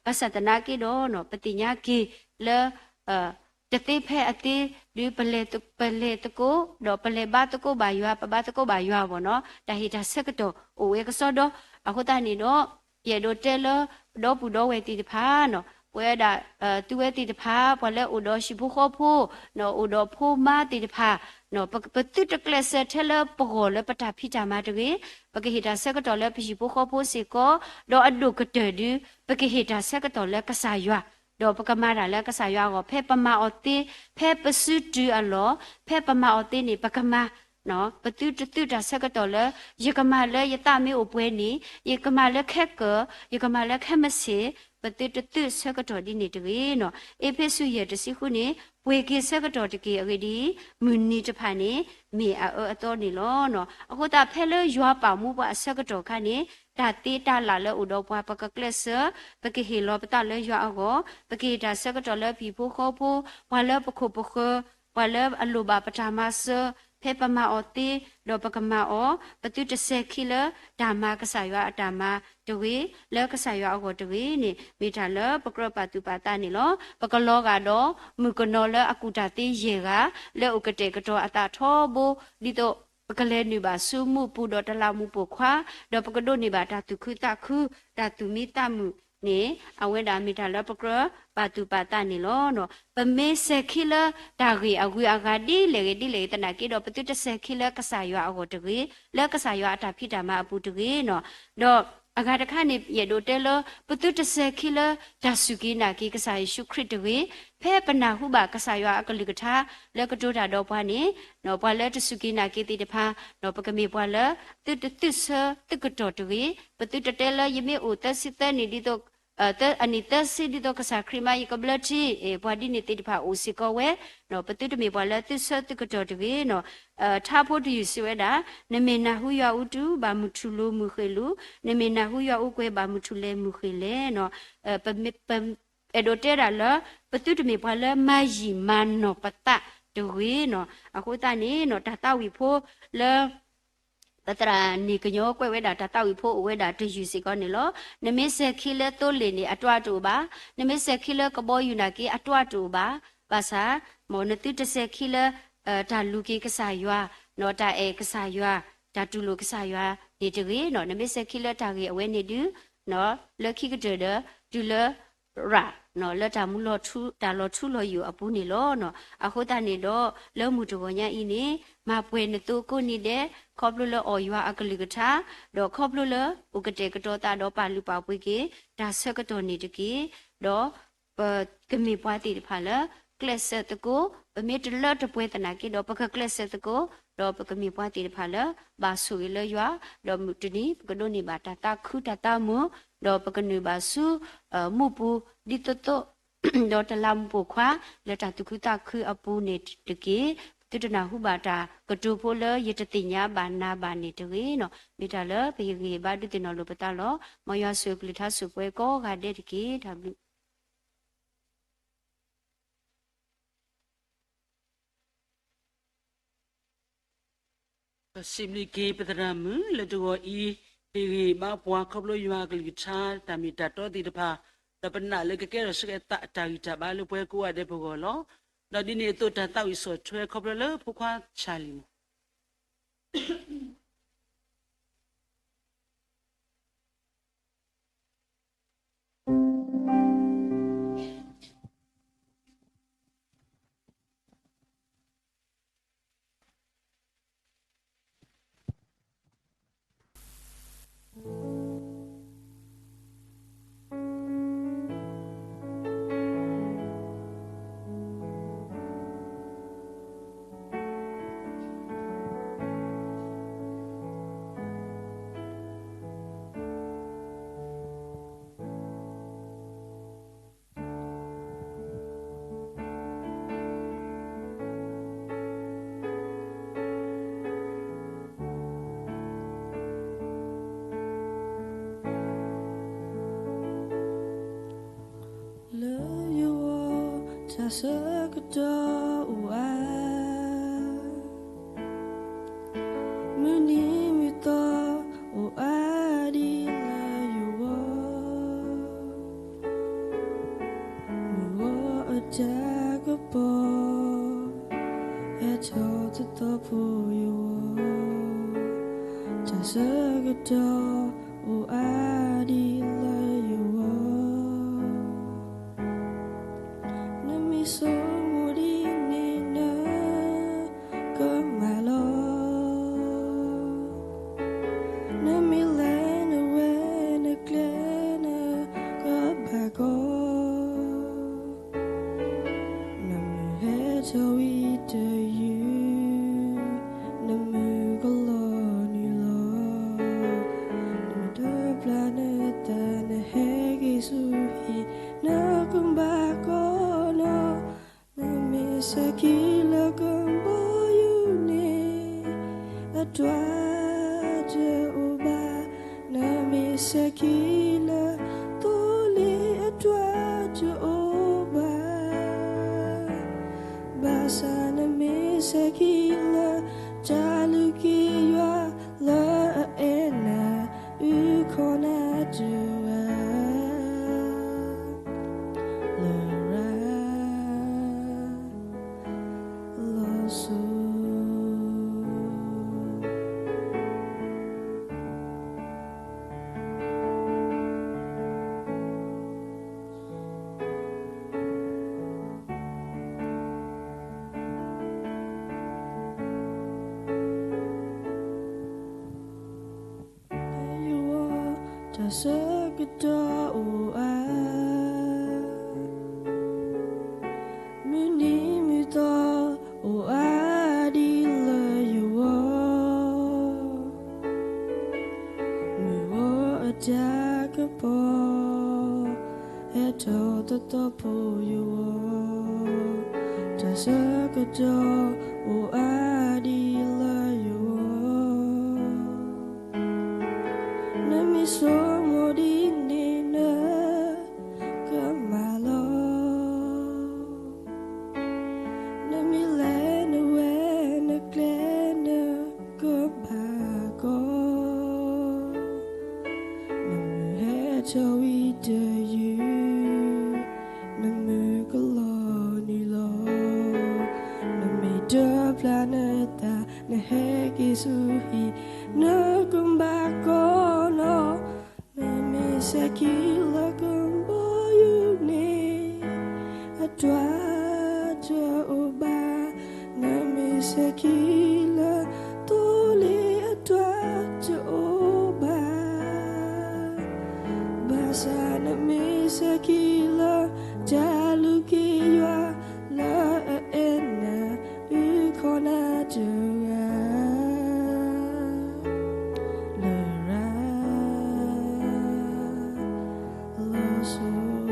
ဘၣ်ဆၣ်သနာ်က့ဒီး ပသ့ၣ်ညါက့ၤလၢ တသ့ဖဲအသ့ဒုး ပလဲၤသကိး ဒီးပလဲၤဘါသကိးဘၣ်ယွၤ ပဘါသကိးဘၣ်ယွၤဘၣ်နီၤ တၢ်ဟ့ၣ်တၢ်ဆၢကတီၢ်အိၣ်ဝဲကစီဒီ အဃိသတးန့ၣ်ဒီး ယအဲၣ်ဒိးတဲလၢ ပဒီပုၢ်ဒီဝဲၢ်သ့ၣ်တဖၣ် ပဝဲဒၣ် သုဝဲသ့ၣ်တဖၣ် ပှၤလၢအိၣ်ဒီးဟံၣ်ဖိဃီဖိ အိၣ်ဒီးဖိမါသ့ၣ်တဖၣ် ပသုတကျဲးစၢးထဲလၢပဂီၢ်လၢပတၢ်ဖံးတၢ်မၤတဂ့ၤ, ပကဟ့ၣ်တၢ်ဆၢကတီၢ်လၢပဟံၣ်ဖိဃီဖိစ့ၢ်ကီး, ဒီးအဒိၣ်ကတၢၢ်ဒုး ပကဟ့ၣ်တၢ်ဆၢကတီၢ်လၢကစၢ်ယွၤ, ဒီးပကမၤတၢ်လၢကစၢ်ယွၤအဂီၢ် ဖဲပမၤအီၤသ့, ဖဲပစုတုၤအလီၢ်, ဖဲပမၤအီၤသ့န့ၣ် ပကမၤ ပသုတသုတၢ်ဆၢကတီၢ်လၢ ယကမၤလၢယသးမ့ၢ်အိၣ်ပှဲၤန့ၣ်, ယကမၤလၢခဲကၢၣ်, ယကမၤလၢခဲမုၢ်ဆ့ၣ် ပသုတသုးဆၢကတီၢ်ဒ်န့ၣ်တဂ့ၤနီၤ. အ့းဖ့းစူး ယဲၢ် တဆံဃုန့ၣ် ပှ့ၤက့ၤဆၢကတီၢ်တက့ၢ်. အဂ့ၢ်ဒ်အံၤ, မုၢ်နံၤတဖၣ်န့ၣ် မ့ၢ်အအၢအသီန့ၣ်လီၤ. အဃိသတးဖဲလၢယွၤပာ်မူပှၤအဆၢကတီၢ်အခါန့ၣ် တၢ်သ့တၢ်လၢ်လၢအိၣ်ဒီးပှၤ ပကကျဲးစၢး, ပကဟ့ၣ်လီၤပသးလၢယွၤအဂီၢ်, ပကဟ့ၣ်တၢ်ဆၢကတီၢ်လၢဟံၣ်ဖိဃီဖိ, ပှၤလၢပခိၣ်ပဃၢၤ, ပှၤလၢအလိၣ်ဘၣ်ပတၢ်မၤစၢၤ, ဖဲပမၤအီၤသ့, ဒီးပကမၤအီၤ, ပသုတစဲၤခံလၢတၢ်မၤကစၢ်ယွၤအတၢ်မၤတဂ့ၤ, လၢကစၢ်ယွၤအဂီၢ်တဂ့ၤန့ၣ် မ့ၢ်တၢ်လၢပကြၢးပာ်သူၣ်ပာ်သးန့ၣ်လီၤ. ပကလီၤဂာ်ဒီးမုၣ်ကနီၤလၢအကူၣ်တၢ်သ့ယဲၢ်ဂၤ, လၢအိၣ်ကတဲာ်ကတီၤအသးထီဘိ, ဒ်သိးပကလဲၤနုာ်ဘၣ်ဆူမူပူၤဒီးတလးမူးပိာ်ခွါ, ဒီးပကဒိးန့ၢ်ဘၣ်တၢ်သူၣ်ခုသးခု, တၢ်သူၣ်မံသးမုာ်န့ၣ် အဝဲဒၣ်မ့ၢ်တၢ်လၢပကြၢးပာ်သူၣ်ပာ်သးန့ၣ်လီၤ. ပမ့ၢ်စဲၤခံလၢတၢ်ဂ့ၢ်အဂုၤအဂၤဒ်လဲၣ်ဂ့ၤဒ်လဲၣ်ဂ့ၤသနာ်က့ဒီး ပသုတစဲၤခံလၢကစၢ်ယွၤအဂီၢ်တဂ့ၤ, လၢကစၢ်ယွၤအတၢ်ဖံးတၢ်မၤအပူၤတဂ့ၤနီၤ. ဒီးအဂၤတခါန့ၣ် ယအဲၣ်ဒိးတဲလၢ ပသုတစဲၤခံလၢတၢ်စူၢ်က့ၤနာ်က့ၤကစၢ်ယ့ၣ်ၡူးခရံာ်တဂ့ၤ, ဖဲပနၢ်ဟူဘၣ်ကစၢ်ယွၤအကလုၢ်ကထါ လၢကတိၤတၢ်ဒီးပှၤန့ၣ်, ပှၤလၢတစူၢ်က့ၤနာ်က့ၤသ့ၣ်တဖၣ်, ပကမ့ၢ်ပှၤလၢ သုတသုးဆၢသုးကတီၢ်တဂ့ၤ, ပသုတတဲလၢယမ့ၢ်အိၣ်သၢဆံသၢနံၣ်ဒ်သိး အနံၣ်သၢဆံဒ်သိးကစၢ်ခရံာ်မါ ယကဘျၢထံ, ပှၤဒ်န့ၣ်သ့ၣ်တဖၣ်အိၣ်စ့ၢ်ကီးဝဲ, ပသုတမ့ၢ်ပှၤလၢသုးဆၢသုးကတီၢ်တဂ့ၤနီၤ. ထါဖိတယုၢ်စံးဝဲဒၣ်, နမ့ၢ်နၢ်ဟူယွၤအူတူၢ် ဘၣ်မုၢ်ထူၣ်လိၤမုၢ်ဃ့ၢ်လိၤ, နမ့ၢ်နၢ်ဟူယွၤအူကွဲး ဘၣ်မုၢ်ထူၣ်လဲၤမုၢ်ဃ့ၢ်လဲၤနီၤ. အဲၣ်ဒိးတဲဒၣ်လၢ ပသုတမ့ၢ်ပှၤလၢမၤယံာ်မၤနီၢ်ပသးတဂ့ၤနီၤ. အဃိသတးန့ၣ်နီၤ တၢ်သးဝံၣ်ဖိလၢ ပသရၣ်န့ၣ်ကညီကွဲးဝဲဒၣ်တၢ်သးဝံၣ်ဖိအိၣ်ဝဲဒၣ်တယုၢ်စ့ၢ်ကီးန့ၣ်လီၤ. နမ့ၢ်စဲၤခံလၢသိလ့ၣ်န့ၣ် အတြီတအိၣ်ဘၣ်, နမ့ၢ်စဲၤခံလၢကဘီယူၤနာ်က့ အတြီတအိၣ်ဘၣ်, ဘၣ်ဆၣ် မ်နသုတစဲၤခံလၢ တၢ်လူၤက့ၤကစၢ်ယွၤ, တၢ်အဲၣ်ကစၢ်ယွၤ, တၢ်တူၢ်လိာ်ကစၢ်ယွၤန့ၣ်တဂ့ၤနီၤ. နမ့ၢ်စဲၤခံလၢတၢ်ဂ့ၢ်အဝဲန့ၣ်ဒုး လၢခံကတၢၢ်ဒီး တုၤလၢ ရၣ် လၢတၢ်မူလီၤထူ တၢ်လီၤထူလီၤယိာ်အပူၤန့ၣ်လီၤ. အဃိသတးန့ၣ်ဒီး လၢမုၢ်တဂီၤညါအံၤန့ၣ် မၤပှဲၤနသိကိးနံၤဒဲး ခီဖျိလၢအီၣ်ယွၤအကလုၢ်ကထါ, ဒီးခီဖျိလၢအိၣ်ကတဲာ်ကတီၤသးဒီးပာ်လုၢ်ပာ်ပှ့ၤက့ၤ တၢ်ဆၢကတီၢ်န့ၣ်တက့ၢ်. ဒီးပကမ့ၢ်ပှၤသ့ၣ်တဖၣ်လၢ ကျဲးစၢးသကိး, ပမ့ၢ်တလၢတပှဲၤသနာ်က့ဒီး ပကကျဲးစၢးသကိး, ဒီးပကမ့ၢ်ပှၤသ့ၣ်တဖၣ်လၢ ဘၣ်ဆိၣ်ဂ့ၤလၢယွၤ, ဒီးမုၢ်တနံၤ ပကဒိးန့ၢ်ဘၣ်တၢ်သးခုတၢ်သးမုာ်, ဒီးပကနုာ်ဘၣ်ဆူ မူပူၤ ဒ်သိးသိး ဒီးတလးမူးပိာ်ခွါ လၢတၢ်သူၣ်ခုသးခုအပူၤန့ၣ်တက့ၢ်. သုတနၢ်ဟူဘၣ်တၢ်ကတိၤဖိလၢ ယတသ့ၣ်ညါဘၣ်နၤဘၣ်န့ၣ်တဂ့ၤနီၤ. မ့ၢ်တၢ်လၢပဟ့ၣ်ဂံၢ်ဟ့ၣ်ဘါဒုးသ့ၣ်နီၣ်လိာ်ပသးလီၤ. မ်ယွၤဆိၣ်ဂ့ၤကလုၢ်ကထါဆိၣ်ပှဲၤကိးဂၤဒဲးတက့ၢ်. တၢ်ဘျုး စံးဘျုးက့ၤပသရၣ်မုၣ်လၢတဂီၤအံၤ ဟ့ၣ်ဂံၢ်ဟ့ၣ်ဘါပှၤခီဖျိယွၤအကလုၢ်ကထါ တၢ်မ့ၢ်တၢ်တီသ့ၣ်တဖၣ်, ဒီးပနာ်လၢကကဲထီၣ်ဆူကဲသးအတၢ်ဂံၢ်တၢ်ဘါလၢပှၤကိးဂၤဒဲးပဂီၢ်လီၤ. ဒီးဒ်န့ၣ်အသိးတၢ်သးဝံၣ်ဆီၣ်ထွဲခီဖျိလၢဖိခွါဆၣ်လံၤမး လၢယဂီၢ် တၢ်ဆၢကတီၢ်အိၣ်အါ, မုၢ်နံၤမုၢ်သီအိၣ်အါဒံးလၢယဂီၢ်, မုၢ်ဂီၤအတၢ်ကပီၤ ဟဲထီၣ်သသီဖိယဂီၢ်, တၢ်ဆၢကတီၢ်အိၣ်အါဒံးလၢယဂီၢ်, နမ့ၢ်ဆိမိၣ်ဒ်န့ၣ်နကမၤလီၤ, နမ့ၢ်လဲၤနဝဲနကျဲနကဘၣ်ကီ နမ့ၢ်ဟဲထီၣ်ဝံၤတယုၢ်, နမ့ၢ်ကလီၤနုာ်လီၤ, နမ့ၢ်တ နမ့ၢ်တၢ်ဖျါနသး နဟဲက့ၤဆူဟံၣ် နကဘၣ်ကီနီၢ်, နမ့ၢ်စဲးခံလၢကဘီယူၤန့ၣ် အဒွးတအိၣ်ဘၣ်, နမ့ၢ်စဲးခံလၢသိလ့ၣ် အဒွးတအိၣ်ဘၣ်, ဘၣ်ဆၣ်နမ့ၢ်စဲးခံလၢ တၢ်လုၢ်က့ယွၤလၢအအဲၣ်နၤ အုၣ်ခီၣ်နၤတဂၤ လရာ်လီၤစိၤ. ယဝီၤ တၢ်ဆၢကတီၢ်အိၣ်အါ, မုၢ်နံၤမုၢ်သီအိၣ်အါဒ်လၢယဝီၤ, မုၢ်ဂီၤအတၢ်ကပီၤ ဟဲထီၣ်သတီၢ်ဖိယဝီၤ, တၢ်ဆၢကတီၢ်အိၣ်အါဒ်လၢယဝီၤ, နမ့ၢ်ဆိကမိၣ်ဒ်န့ၣ်နကမၤလီၤ, နမ့ၢ်လဲၤနဝဲနကျဲနကဘၣ်ကီ, နမုၢ်ဟဲထီၣ်ဝံၤတယုၢ် နမုၢ်ကလီၤနုာ်လီၤ, နမ့ၢ်တၢ်ဖျါနသး နဟဲက့ၤဆူဟံၣ် နကဘၣ်ကီနီၢ်, နမ့ၢ်စဲးခံလၢကဘီယူၤန့ၣ် အဒွးတအိၣ်ဘၣ်, နမ့ၢ်စဲးခံလၢသိလ့ၣ် အဒွးတအိၣ်ဘၣ်, ဘၣ်ဆၣ်နမ့ၢ်စဲးခံလၢ တၢ်လုၢ်က့ယွၤလၢအအဲၣ်နၤ အုၣ်ခီၣ်နၤတဂၤ လရာ်လီၤစိၤ,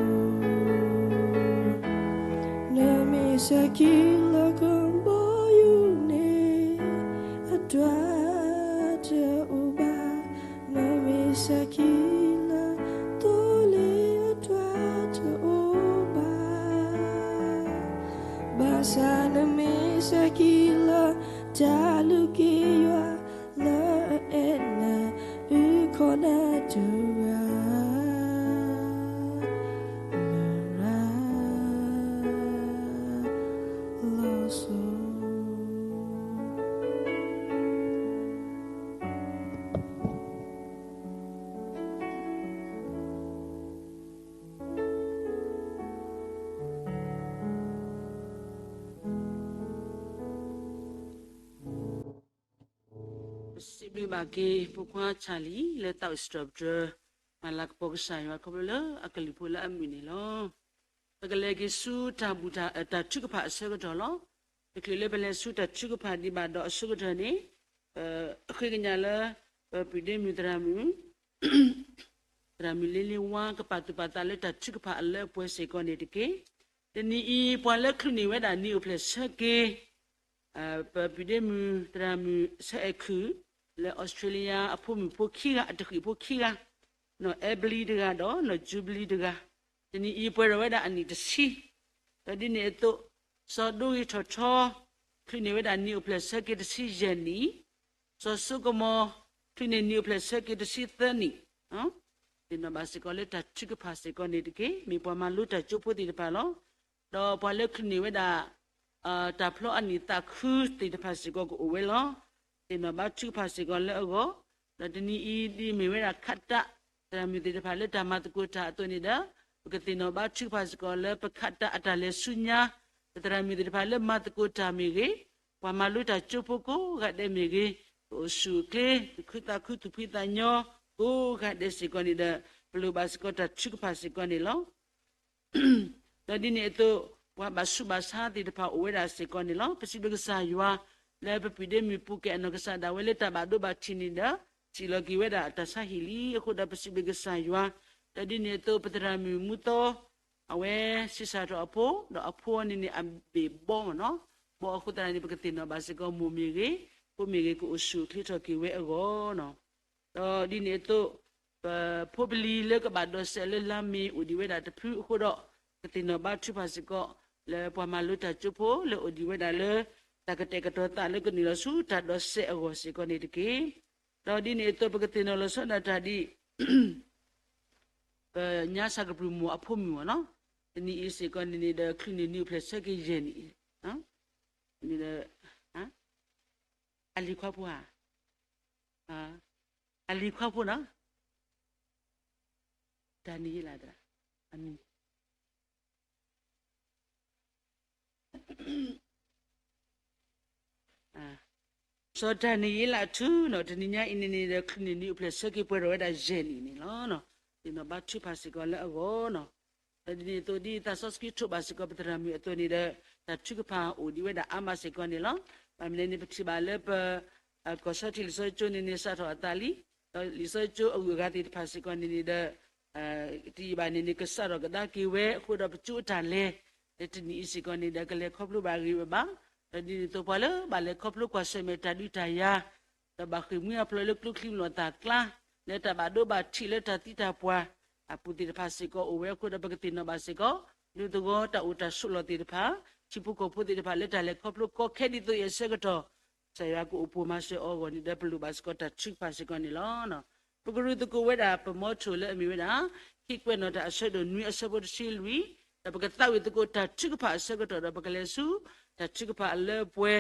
နမ့ၢ်စဲးခံလၢကဘီယူၤန့ၣ် အဒွးတအိၣ်ဘၣ်, နမ့ၢ်စဲးခံလၢသိလ့ၣ် အဒွးတအိၣ်ဘၣ်, ဘၣ်ဆၣ်နမ့ၢ်စဲးခံလၢ တၢ်လုၢ်က့ယွၤလၢအအဲၣ်နၤ အုၣ်ခီၣ်နၤတဂၤ လရာ်လီၤစိၤ, ပစံးဘျုးဘၣ်က့ၤ ဖိခွါဆၣ်လံၤ လၢသးအိၣ်စံးထီၣ်ပတြၢၤ မၤလၤကပီၤကစၢ်ယွၤခီဖျိလၢအကလုၢ်ဖိလၢအမုာ်န့ၣ်လီၤ. ပကလဲၤက့ၤဆူတၢ်ဘူၣ်တၢ် တၢ်ထုကဖၣ်အဆၢကတီၢ်လီၤ. တချုးလၢပလဲၤဆူတၢ်ထုကဖၣ်ဒံးဘၣ်ဒီးအဆၢကတီၢ်န့ၣ် ပဃ့ကညးလၢ ပပုၢ်ဒ့မုၣ်သရၣ်မုၣ် သရၣ်မုၣ်လ့လ့ဝါ ကပာ်သူၣ်ပာ်သးလၢတၢ်ထုကဖၣ်အလၢအပှဲၤစ့ၢ်ကီးန့ၣ်တက့ၢ်. တနံၤအံၤ ပှၤလၢချုးန့ၢ်ဝဲဒၣ်နံၣ်အိၣ်ဖျဲၣ်ဆၢက့ၤ ပပုၢ်ဒ့မုၣ်သရၣ်မုၣ်ဆၢအဲၣ်ခုၣ် လၢအီစထြ့လယါ အဖိမုၣ်ဖိခံဂၤ အတဃံးဖိခံဂၤ နီၢ်အဲဘလံတဂၤဒီးနီၢ်ယူဘလံတဂၤ, တနံၤအံၤပှဲၤထီၣ်ဝဲဒၣ်အနံၣ်တဆံ, ဒီးဒ်န့ၣ်အသိး စီၤဒိဂ့ၤထီၣ်ထီ ချုးန့ၢ်ဝဲဒၣ်နံၣ်အိၣ်ဖျဲၣ်ဆၢက့ၤတဆံယဲၢ်နံၣ်, စီၤစိကမီၤ ချုးန့ၢ်နံၣ်အိၣ်ဖျဲၣ်ဆၢက့ၤတဆံသၢနံၣ်, သ့ၣ်နီၣ်ဘၣ်စ့ၢ်ကီးလၢတၢ်ထုကဖၣ်စ့ၢ်ကီးန့ၣ်တက့ၢ်. မ့ၢ်ပှၤမၤလိတၢ်ကၠိဖိသ့ၣ်တဖၣ်လီၤ. ဒီးပှၤလၢချုးန့ၢ်ဝဲဒၣ် တၢ်ဖျီအနံၣ်သးခုသ့ၣ်တဖၣ်စ့ၢ်ကီးကအိၣ်ဝဲလီၤ. သ့ၣ်နီၣ်ဘၣ်ထုကဖၣ်စ့ၢ်ကီးလၢအဂီၢ်, ဒီးတနံၤအံၤဒ်အမ့ၢ်ဝဲဒၣ်ခးတၢ် သရၣ်မုၣ်သ့ၣ်တဖၣ်လၢတၢ်မၤသကိးတၢ်အသိးန့ၣ်ဒီး ပကသ့ၣ်နီၣ်ဘၣ်ထုကဖၣ်စ့ၢ်ကီးလၢပခးတၢ်အတၢ်လဲၤဆူညါ, ပသရၣ်မုၣ်သ့ၣ်တဖၣ်လၢမၤသကိးတၢ်မ့ၢ်ဂ့ၤ, ပှၤမၤလိတၢ်ကၠိဖိကိးဂၤဒဲးမ့ၢ်ဂ့ၤ, ကအိၣ်ဆူၣ်အိၣ်ချ့ သူၣ်ခုသးခုသူၣ်ဖှံသးညီ ကိးဂၤဒဲးစ့ၢ်ကီးန့ၣ်ဒီး ပလိၣ်ဘၣ်စ့ၢ်ကီးတၢ်ထုကဖၣ်စ့ၢ်ကီးန့ၣ်လီၤ. ဒီးဒ်န့ၣ်အသိး ပှၤဘၣ်ဆူးဘၣ်ဆါသ့ၣ်တဖၣ်အိၣ်ဝဲဒၣ်စ့ၢ်ကီးန့ၣ်လီၤ. ပစံးဘျုးကစၢ်ယွၤ လၢပပုၢ်ဒ့မုၣ်ပူၤကဲအနီၢ်ကစၢ်ဒၣ်ဝဲလၢတၢ်ဘၣ်ဒိဘၣ်ထံးန့ၣ်ဒီး စံးလီၤက့ၤဝဲဒၣ်တၢ်ဆါဟံၣ်လံအဃိဒီး ပစံးဘျုးကစၢ်ယွၤ, ဒီးဒ်န့ၣ်အသိး ပသရၣ်မုၣ်မူသီ အဝဲဆံးစၢ်ထီၣ်အဖိ, ဒီးအဖိန့ၣ်န့ၣ် အဘ့ၣ်ဘီမ့ၢ်နီၤ, ဘီအဃိသတးန့ၣ် ပကသ့ၣ်နီၣ်ဘၣ်စ့ၢ်ကီး မိၢ်မ့ၢ်ဂ့ၤ, ဖိမ့ၢ်ဂ့ၤ ကအိၣ်ဆူၣ်အိၣ်ချ့ထီၣ်က့ၤဝဲအဂီၢ်နီၤ. ဒီးဒ်န့ၣ်အသိး ပဖိပလံၤလၢကဘၣ်ဒိးစဲးလၢလါမ့ၤ အိၣ်ဒံးဝဲဒၣ်တဖုအဃိဒီး ကသ့ၣ်နီၣ်ဘါထုကဖၣ်စ့ၢ်ကီး လၢပှၤမၤလိတၢ်ကၠိဖိ လၢအိၣ်ဒံးဝဲဒၣ်လၢ တၢ်ကတဲာ်ကတီၤသးလၢကနုာ်လီၤဆူတၢ်ဒိးစဲးအဂီၢ်စ့ၢ်ကီးန့ၣ်တက့ၢ်. ဒီးဒ်န့ၣ်အသိး ပကသ့ၣ်နီၣ်လီၤဆီဒၣ်တၢ်ဒ် ပညါစၢ်ကပြုၢ်မိၢ်အဖိမုၣ်မ့ၢ်နီၤ, တနံၤအံၤစ့ၢ်ကီးန့ၣ်န့ၣ်ဒီး ချုးန့ၢ်နွံအိၣ်ဖျဲၣ်ဆၢက့ၤယဲၢ်နံၣ်, န့ၣ်ဒီး အလံၤခွါဖိဧါ, အလံၤခွါဖိနီၤ, ဒၤနံးယ့လးသရၣ်, အမံၤ စီၤဒၤနံးယ့လးအထူနီၤ, တနံၤညါအံၤန့ၣ်န့ၣ်ဒီး ချုးန့ၢ်နွံအိၣ်ဖျဲၣ်ဆၢက့ၤပှဲၤထီၣ်ဝဲဒၣ်ယဲၢ်နံၣ်န့ၣ်လီၤ. သ့ၣ်နီၣ်ဘါထုကဖၣ်စ့ၢ်ကီးလၢအဂီၢ်နီၤ. ဒီးဒ်န့ၣ်အသိး ဒ်သးစီဆှံထိးဘၣ်စ့ၢ်ကီးပသရၣ်မုၣ်အသိးန့ၣ်ဒီး တၢ်ထုကဖၣ်အိၣ်ဒံးဝဲဒၣ်အါမးစ့ၢ်ကီးန့ၣ်လီၤ. ဘၣ်မနုၤန့ၣ် ပထံၣ်ဘၣ်လၢပ ကီၢ်ဆီထံးလံာ်စီဆှံကၠိန့ၣ်န့ၣ် စးထီၣ်အသးလံ, ဒီးလံာ်စီဆှံကၠိအဂုၤအဂၤသ့ၣ်တဖၣ်စ့ၢ်ကီးန့ၣ်န့ၣ်ဒီး တယံာ်ဘၣ်န့ၣ်န့ၣ် ကစးထီၣ်ကဒါက့ၤဝဲအဃိဒီး ပကၠိအတၢ်လဲၤ လၢတနံၤအံၤစ့ၢ်ကီးန့ၣ်ဒီး ကလဲၤခီဖျိဘၣ်အဂ့ၤဝဲဘၣ်. ဒီးဒ်န့ၣ်အသိး ပှၤလၢဘၣ်လဲၤခီဖျိကွၢ်ဆၢၣ်မဲာ်တၢ်ဒုးတၢ်ယၤ ဒီးဘၣ်ဃ့ၢ်မှံဟးဖျိးလၢကျိချံမျိာ်သၣ်ကျါ လၢတၢ်ဘၣ်ဒိဘၣ်ထံးလၢတၢ်သံတၢ်ပှၢ်အပူၤသ့ၣ်တဖၣ်စ့ၢ်ကီးအိၣ်ဝဲအဃိဒီး ပကသ့ၣ်နီၣ်ဘၣ်စ့ၢ်ကီး ဒူသဝီတၢ်အိၣ်တၢ်ဆိးလီၢ်သ့ၣ်တဖၣ်, ထံဖိကီၢ်ဖိသ့ၣ်တဖၣ်လၢတၢ်လဲၤခီဖျိကီခဲဒ်သိးအံၤအဆၢကတီၢ် ကစၢ်ယွၤကအိၣ်ပိာ်မၤစၢၤအီၤအဂီၢ်န့ၣ်ဒီး ပလိၣ်ဘၣ်စ့ၢ်ကီးတၢ်ထုကဖၣ်စ့ၢ်ကီးန့ၣ်လီၤ. ပကရူၢ်သကိးဝဲဒၣ်ပမီထိၣ်လၢအမ့ၢ်ဝဲဒၣ် ခံကွဲးနီၣ်တၢ်အဆၢဒိၣ်နွံအဆၢဖိတဆံလွံၢ်, ဒီးပကသးဝံၣ်သကိးတၢ်ထုကဖၣ်အဆၢကတီၢ်ဒီး ပကလဲၤဆူတၢ်ထုကဖၣ်အလၢအပှဲ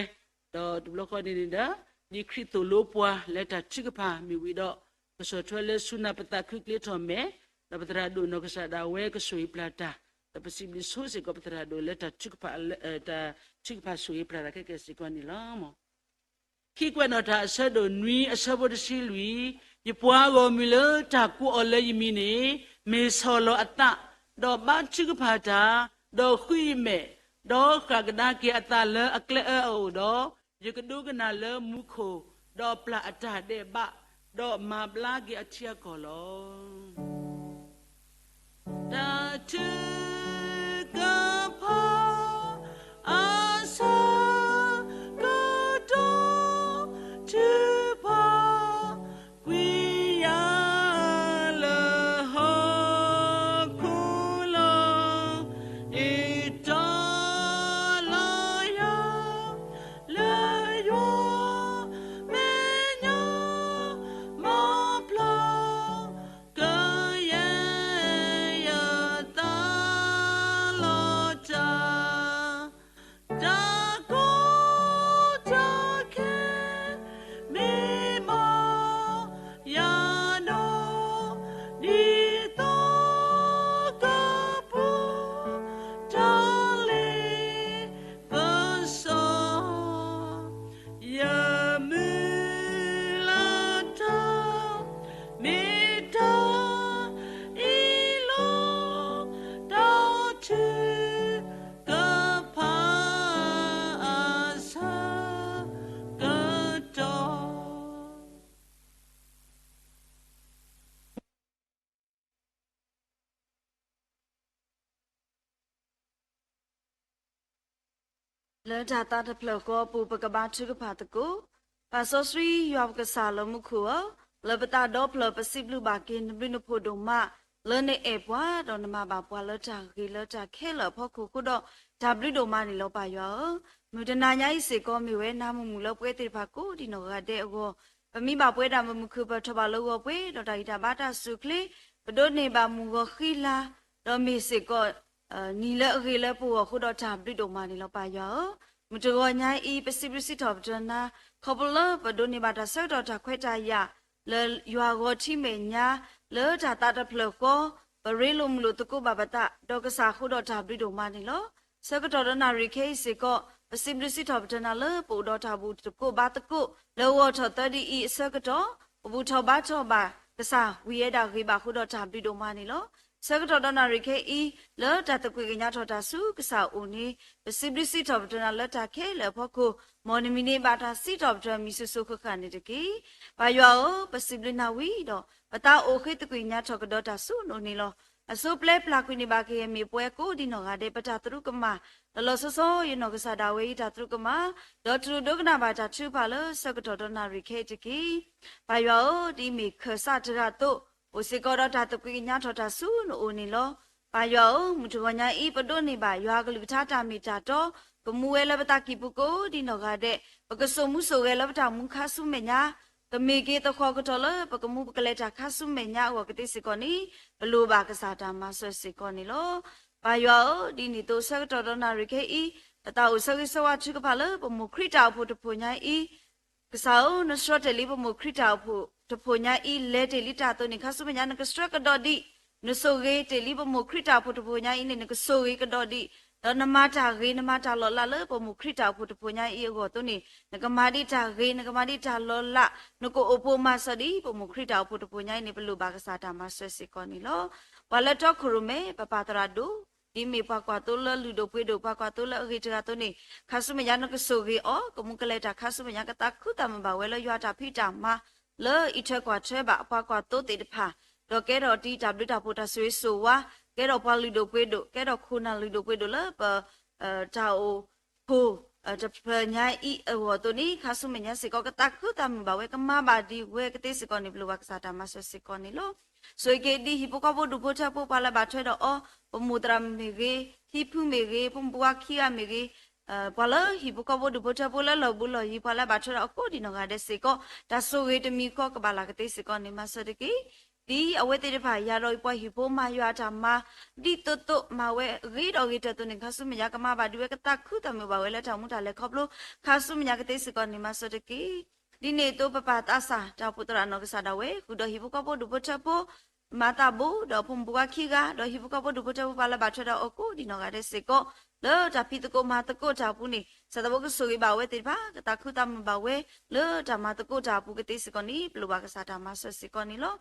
ၤ, ဒီးတဘျီဃီန့ၣ်န့ၣ်ဒီး ဒ်ခရံာ်သိၣ်လိပှၤလၢတၢ်ထုကဖၣ်မ့ၢ်ဝံၤဒီး ကဆီၣ်ထွဲလၢဆူနၢ်ပသးခုကျ့ထီၣ်မဲာ်, ဒီးပသရၣ်ဒိၣ်နီၢ်ကစၢ်ဒၣ်ဝဲကဆိၣ်ဂ့ၤပျၢ်တၢ်, ဒီးပစံးဘျုးဆိစ့ၢ်ကီးပသရၣ်ဒိၣ်လၢတၢ်ထုကဖၣ် တၢ်ထုကဖၣ်ဆိၣ်ဂ့ၤပျၢ်တၢ်ခဲကဲစ့ၢ်ကီးန့ၣ်လီၤ. ခံကွဲးနီၣ်တၢ်အဆၢဒိၣ်နွံအဆၢဖိတဆံလွံၢ်, ယပှၤဂီၢ်မုၢ်လၢတၢ်ကိးအီၤလၢယမံၤန့ၣ် မ့ၢ်ဆီၣ်လီၤအသး, ဒီးဘါထုကဖၣ်တၢ်, ဒီးဃုယမဲာ်, ဒီးဃၣ်ကဒါက့ၤအသးလၢအကျဲအၢအအိၣ်ဒီး, ယကဒိကနၣ်လၢမူခိၣ်, ဒီးပျၢ်အတၢ်ဒဲးဘး, ဒီးမၤဘျါက့ၤအထံအကီၢ်လီၤ. တၢ်ထုကဖၣ် အဆၢကတီၢ် ထုကဖၣ်ကွံာ်ယၤလၢ ဟီၣ်ခိၣ်လီၤ, ဒ်တၢ်လၢယၤ လၢယွၤမဲာ်ညါ မၤပျၢ် ကယဲၢ်ယသးလီၤတၢ်, တၢ်ကီတၢ်ခဲ မ့ၢ်မၤယၤဒီး ဒ်သိးကပူၤ တၢ်လ့ပစီ ယမုၢ်လၢ်တၢ် မ့ၢ်တၢ်အ့ၣ်လိာ် တၢ်ထုကဖၣ်အဆၢကတီၢ် လၢတၢ်သးတဖျၢၣ်ဃီအပူၤ ပကဘါထုကဖၣ်သကိး. ပၢ်စီဆှံယွၤပကစၢ်လၢမူခိၣ်ဧၢ, လၢပသးဒီဖျၢၣ် ပစံးဘျုးဘၣ်က့ၤနဘျုးနဖှိၣ်ဒိၣ်မး လၢနအဲၣ်ပှၤ ဒီးနမၤဘၣ်ပှၤလၢတၢ်ဂ့ၤလၢတၢ်ခဲလၢာ်အဖီခိၣ်အဃိဒီး တၢ်ဘျုးဒိၣ်မးန့ၣ်လီၤ ပၢ်ယွၤဧၢ. မုၢ်တနၤညါအံၤစ့ၢ်ကီး မ့ၢ်ဝဲနၤမုၢ်မုၢ်လၢပှဲၤသ့ၣ်တဖၣ်ကိးဒံးနီၢ်ဂၤဒဲးအဂီၢ် ပမ့ၢ်ဘၣ်ပှဲၤဒၣ်မုာ်မုာ်ခုၣ် ပထီၣ်ဘၣ်လၢဂီၤပှဲၤ ဒီးတၢ်ဂံၢ်တၢ်ဘါတၢ်စူၢ်ချ့ ပဒိးန့ၢ်ဘၣ်မုၢ်ဂီၤဃံလၤ ဒီးမ့ၢ်စ့ၢ်ကီး နံၤလၢအဂ့ၤလၢပဂီၢ်အဃိဒီး တၢ်ဘျုးဒိၣ်မးန့ၣ်လီၤ ပၢ်ယွၤဧၢ. မုၢ်တဂီၤညါအံၤ ပစံးဘျုးစံးထီၣ်ပတြၢၤနၤ ခီဖျိလၢပဒိးန့ၢ်ဘၣ်တၢ်ဆၢကတီၢ်တၢ်ခွဲးတၢ်ယာ် လၢယွၤဂီၤထံမဲာ်ညါ လၢတၢ်သးတဖျၢၣ်ဃီ ပရ့လိာ်မုာ်လိာ်သကိးဘၣ်ပသး ဒီးကစၢ်အဃိဒီး တၢ်ဘျုးဒိၣ်မးန့ၣ်လီၤ. ဆၢကတီၢ်ဒီးနၣ်ရံၣ်ခဲအံၤစ့ၢ်ကီး ပစံးဘျုးစံးထီၣ်ပတြၢၤနၤလၢ ပအိၣ်ဒီးတၢ်ဘူၣ်သကိးဘါသကိး လၢဂီၤထီၣ်သၢဒ်အံၤအဆၢကတီၢ် ပဘူၣ်ထီၣ်ဘါထီၣ်ဘၣ် ကစၢ်ဝံၤဝဲဒၣ်ဂ့ၤဘၣ်အဃိဒီး တၢ်ဘျုးဒိၣ်မးန့ၣ်လီၤ. ဆၢကတီၢ်ဒီးနၣ်ရံၣ်ခဲအံၤ လၢတၢ်သကွံာ်ကညးထီၣ်တၢ်ဆူကစၢ်အအိၣ်န့ၣ် ပစံးဘျုးစံးထီၣ်ပတြၢၤနၤလၢတၢ်ခဲလၢာ်အဖီခိၣ်, မ်နမံၤန့ၢ်ဘၣ်တၢ်စံးထီၣ်ပတြၢၤမံၤစိၤစိၤဃၣ်ဃၣ်န့ၣ်တက့ၢ်. ပၢ်ယွၤဧၢ, ပစံးဘျုးနၤဝံၤဒီး ပသးအိၣ်ဃ့သကွံာ်ကညးထီၣ်ကဒီးတၢ်ဆူနအိၣ်န့ၣ်လီၤ. အစိပျဲပျၢ်ကွံာ်န့ၢ်ဘၣ်ကယဲၢ်မ့ၢ်ပှဲၤကိးဒံနီၢ်ဂၤဒဲး ပတၢ်သရူးကမၣ် လီၤလီၤဆီဆီ ယနီၢ်ကစၢ်ဒၣ်ဝဲအံၤတၢ်သရူးကမၣ်, ဒီးတရူးဒိကနၣ်ဘၣ်တၢ်ထုကဖၣ်လၢဆၢကတီၢ်ဒီးနၣ်ရံၣ်ခဲအံၤတက့ၢ်. ပၢ်ယွၤဧၢ, ဒ်မ့ၢ်ခၢၣ်စးတဂၤအသိး, အိၣ်စ့ၢ်ကီးဒီးတၢ်သကွံာ်ကညးထီၣ်တၢ်ဆူနအိၣ်န့ၣ်လီၤ. ပၢ်ယွၤဧၢ, မုၢ်တဂီၤညါအံၤ ပဒိးန့ၢ်ဘၣ်ယွၤအကလုၢ်ကထါတၢ်မ့ၢ်တၢ်တီ ကမူဝဲလၢပသးကံၢ်ပူၤကိးဒံနီၢ်ဂၤဒဲး, ပကစိာ်မူစိာ်ဂဲၤလၢပတၢ်အိၣ်မူခါဆူမဲာ်ညါ, ကမ့ၢ်က့ၤသဃီၤကတီၢ်လၢပကမူပကလဲၤတၢ်ခါဆူမဲာ်ညါအဂီၢ်ကသ့စ့ၢ်ကီးန့ၣ် ပလိၣ်ဘၣ်ကစၢ်တၢ်မၤစၢၤစ့ၢ်ကီးန့ၣ်လီၤ. ပၢ်ယွၤဧၢ, ဒ်န့ၣ်အသိးဆၢကတီၢ်ဒီးနၣ်ရံၣ်ခဲအံၤ ပသးအိၣ်ဆၢဂ့ၤဆၢဝါထုကဖၣ်လၢပမိၢ်ခရံာ်တၢ်အိၣ်ဖှိၣ်တဖှိၣ်ညါအံၤ ကစၢ်ဧၢ, နဆှၢတ့ၢ်လံပမိၢ်ခရံာ်တၢ်အိၣ်ဖှိၣ်တဖှိၣ်ညါအံၤ လဲၤတ့ၢ်လံတၢ်အသိးန့ၣ် ခါဆူမဲာ်ညါ နကဆှၢကဒီးဒံး, နဆိၣ်ဂ့ၤတ့ၢ်လံပမိၢ်ခရံာ်တၢ်အိၣ်ဖှိၣ်တဖှိၣ်ညါအံၤန့ၣ် နကဆိၣ်ဂ့ၤကဒီးဒံး, ဒီးနမၤတၢ်ဂ့ၤ နမၤတၢ်လီၤလးလၢပမိၢ်ခရံာ်တၢ်အိၣ်ဖှိၣ်တဖှိၣ်ညါအံၤအဂီၢ်အသိးန့ၣ် နကမၤဒံးတၢ်ဂ့ၤ နကမၤဒံးတၢ်လီၤလး, နကအိၣ်ဖှိၣ်မၤစၢၤဒံး ပမိၢ်ခရံာ်တၢ်အိၣ်ဖှိၣ်တဖှိၣ်ညါအံၤန့ၣ် ပလိၣ်ဘၣ်ကစၢ်တၢ်မၤစၢၤစ့ၢ်ကီးန့ၣ်လီၤ. ပှၤလၢတီခိၣ်ရိၣ်မဲ ပပၢ်သရၣ်ဒိၣ် ဒ်မ့ၢ်ပှၤကွၢ်သိလၢလုၢ်ဒိၣ်ပှ့ၤဒိၣ် ပှၤကွၢ်သိလၢအဂ့ၤတဂၤအသိးန့ၣ် ခါဆူမဲာ်ညါနကဆိၣ်ဂ့ၤအီၤ ကမူကလဲၤတၢ်ခါဆူမဲာ်ညါ ကသးခုသးမုာ်ဘၣ်ဝဲလၢယွၤတၢ်ဖံးတၢ်မၤ လၢအံးထွဲကွၢ်ထွဲဘၣ်ပှၤကွၢ်သိသ့ၣ်တဖၣ်, ဒီးကဲထီၣ်တံၤတၢ်ဘျုးတၢ်ဖှိၣ်တၢ်ဆိၣ်ဂ့ၤဆိၣ်ဝါ, ကဲထီၣ်ပှၤလုၢ်ဒိၣ်ပှ့ၤဒိၣ် ကဲထီၣ်ခိၣ်နၢ်လုၢ်ဒိၣ်ပှ့ၤဒိၣ်လၢပ တၢ်အိၣ်ဖှိၣ်တဖျၢၣ်ညါအံၤအဂီၢ်အသိးန့ၣ် ခါဆူမဲာ်ညါစ့ၢ်ကီး ကသးခုသးမုာ်ဘၣ်ဝဲ ကမၤဘၣ်ဒံးဝဲကသ့စ့ၢ်ကီးန့ၣ် ပလိၣ်ဘၣ်ကစၢ်တၢ်မၤစၢၤစ့ၢ်ကီးန့ၣ်လီၤ. ဆိၣ်ဂ့ၤက့ၤဒ်ဟံၣ်ဖိဃီဖိဒူၣ်ဖိထၢဖိ ပှၤလၢဘၣ်ထွဲဒီးအီၤ, ပမိၢ်သရၣ်မ့ၢ်ဂ့ၤ, ဟံၣ်ဖုမ့ၢ်ဂ့ၤ, ဖိမုၣ်ဖိခွါခံဂၤမ့ၢ်ဂ့ၤ, ပှၤလၢဟံၣ်ဖိဃီဖိဒူၣ်ဖိထၢဖိလၢလီၢ်ဘူးလီၢ်ယံၤ ပှၤလၢဘၣ်ထွဲဒီးအီၤကိးဒံးနီၢ်ဂၤဒဲးစ့ၢ်ကီး တၢ်ဆိၣ်ဂ့ၤတမံၤဃီကဘၣ်လၢ်ကသ့စ့ၢ်ကီးန့ၣ် မၤစၢၤတက့ၢ်. ဒ်အဝဲသ့ၣ်တဖၣ်ယၤဒီးပှၤဟံၣ်ဖိမၤယွၤအတၢ်မၤ ဒ်သိးသိးမၤဝဲဂ့ၤဒီးဂ့ၤတၢ်အသိးန့ၣ် ခါဆူမဲာ်ညါကမၤဘၣ်ဒံးဝဲ ကသးခုသးမုာ်ဘၣ်ဝဲလၢတၢ်အိၣ်မူတၢ်လဲၤခီဖျိ ခါဆူမဲာ်ညါကသ့စ့ၢ်ကီးန့ၣ် မၤစၢၤတက့ၢ်. ဒ်န့ၣ်အသိးပပၢ်သးစၢ် တၢ်အိၣ်ဖှိၣ်သရၣ်နီၢ်ကစၢ်ဒၣ်ဝဲ ဃုာ်ဒီးဟံၣ်ဖိဃီဖိဒူၣ်ဖိထၢဖိ မၤသးဘိ ဒီးဖိမုၣ်ဖိခွါခံဂၤ ဒီးဟံၣ်ဖိဃီဖိဒူၣ်ဖိထၢဖိ ပှၤလၢဘၣ်ထွဲဒီးအီၤကိးဒံးနီၢ်ဂၤဒဲးစ့ၢ်ကီး လၢတၢ်ဖံးသကိးမၤသကိးတၢ်အပူၤန့ၣ် ကစၢ်သးဘိကဆိၣ်ဂ့ၤဘၣ်ဝဲသ့ၣ်တဖၣ် ကသးခုသးမုာ်ဘၣ်ဝဲ လၢတၢ်မၤသကိးတၢ်အပူၤကသ့စ့ၢ်ကီးန့ၣ် ပလိၣ်ဘၣ်ကစၢ်တၢ်မၤစၢၤစ့ၢ်ကီးန့ၣ်လီၤ.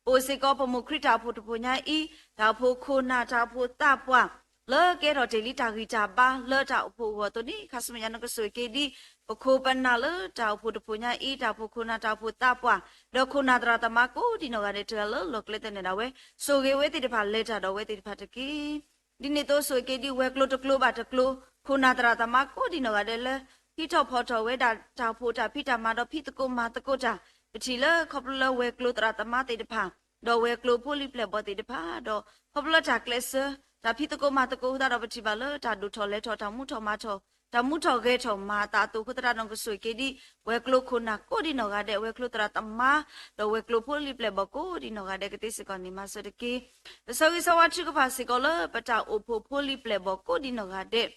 ပအိၣ်စ့ၢ်ကီးပမိၢ်ခရံာ်တၢ်အိၣ်ဖှိၣ်တဖှိၣ်ညါအံၤ တၢ်အိၣ်ဖှိၣ်ခိၣ်နၢ် တၢ်အိၣ်ဖှိၣ်သးပှၢ် လၢကဲထီၣ်တ့ၢ်လံတၢ်ဂံၢ်တၢ်ဘါလၢတၢ်အိၣ်ဖှိၣ်အဂီၢ်အသိးန့ၣ် ခါဆူမဲာ်ညါနကဆိၣ်ဂ့ၤက့ၤဒ် ပခိၣ်ပနၢ်လၢတၢ်အိၣ်ဖှိၣ်တဖှိၣ်ညါအံၤ တၢ်အိၣ်ဖှိၣ်ခိၣ်နၢ်တၢ်အိၣ်ဖှိၣ်သးပှၢ် ဒီးခိၣ်နၢ်သရၣ်သမါကိးဒံးနီၢ်ဂၤဒဲးတဂၤလၢလီၢ်ကျဲသနၢၣ်ဒၣ်ဝဲ ဆိၣ်ဂ့ၤဝဲသ့ၣ်တဖၣ် လဲၤတၢ်ဒီးဝဲသ့ၣ်တဖၣ်တက့ၢ်. ဒ်န့ၣ်အသိးဆိၣ်ဂ့ၤက့ၤဒ်ဝဲၤကျိၤတကျိၤဘၣ်တကျိၤ ခိၣ်နၢ်သရၣ်သမါကိးဒံးနီၢ်ဂၤဒဲးလၢ ဟံးထီၣ်ဖီၣ်ထီၣ်ဝဲဒၣ်တၢ်အိၣ်ဖှိၣ်တၢ်ဖံးတၢ်မၤဒီးဖံးသကိးမၤသကိးတၢ် ပထံၣ်လၢခီဖျိလၢဝဲၤကျိၤသရၣ်သမါသ့ၣ်တဖၣ် ဒီးဝဲၤကျိၤဖိလံၤပျဲၢ်ဘီၣ်သ့ၣ်တဖၣ် ဒီးခီဖျိလၢတၢ်ကျဲးစၢး တၢ်ဖံးသကိးမၤသကိးအဃိသတးဒီး ပထံၣ်ဘၣ်လၢတၢ်ဒိၣ်ထီၣ်လဲၤထီၣ် တၢ်မူထီၣ်မၤထီၣ် တၢ်မူထီၣ်ဂဲၤထီၣ်မၤအသးအသိးအဃိသတးဒီး ကဆိၣ်ဂ့ၤက့ၤဒ် ဝဲၤကျိၤခိၣ်နၢ်ကိးဒံးနီၢ်ဂၤဒဲး ဝဲၤကျိၤသရၣ်သမါ ဒီးဝဲၤကျိၤဖိလံၤပျဲၢ်ဘီၣ်ကိးဒံးနီၢ်ဂၤဒဲးကသ့စ့ၢ်ကီးန့ၣ် မၤစၢၤတက့ၢ်. ပဆၢဂ့ၤဆၢဝါထုကဖၣ်စ့ၢ်ကီးလၢပတၢ်အိၣ်ဖှိၣ်ဖိလံၤပျဲၢ်ဘီၣ်ကိးဒံးနီၢ်ဂၤဒဲး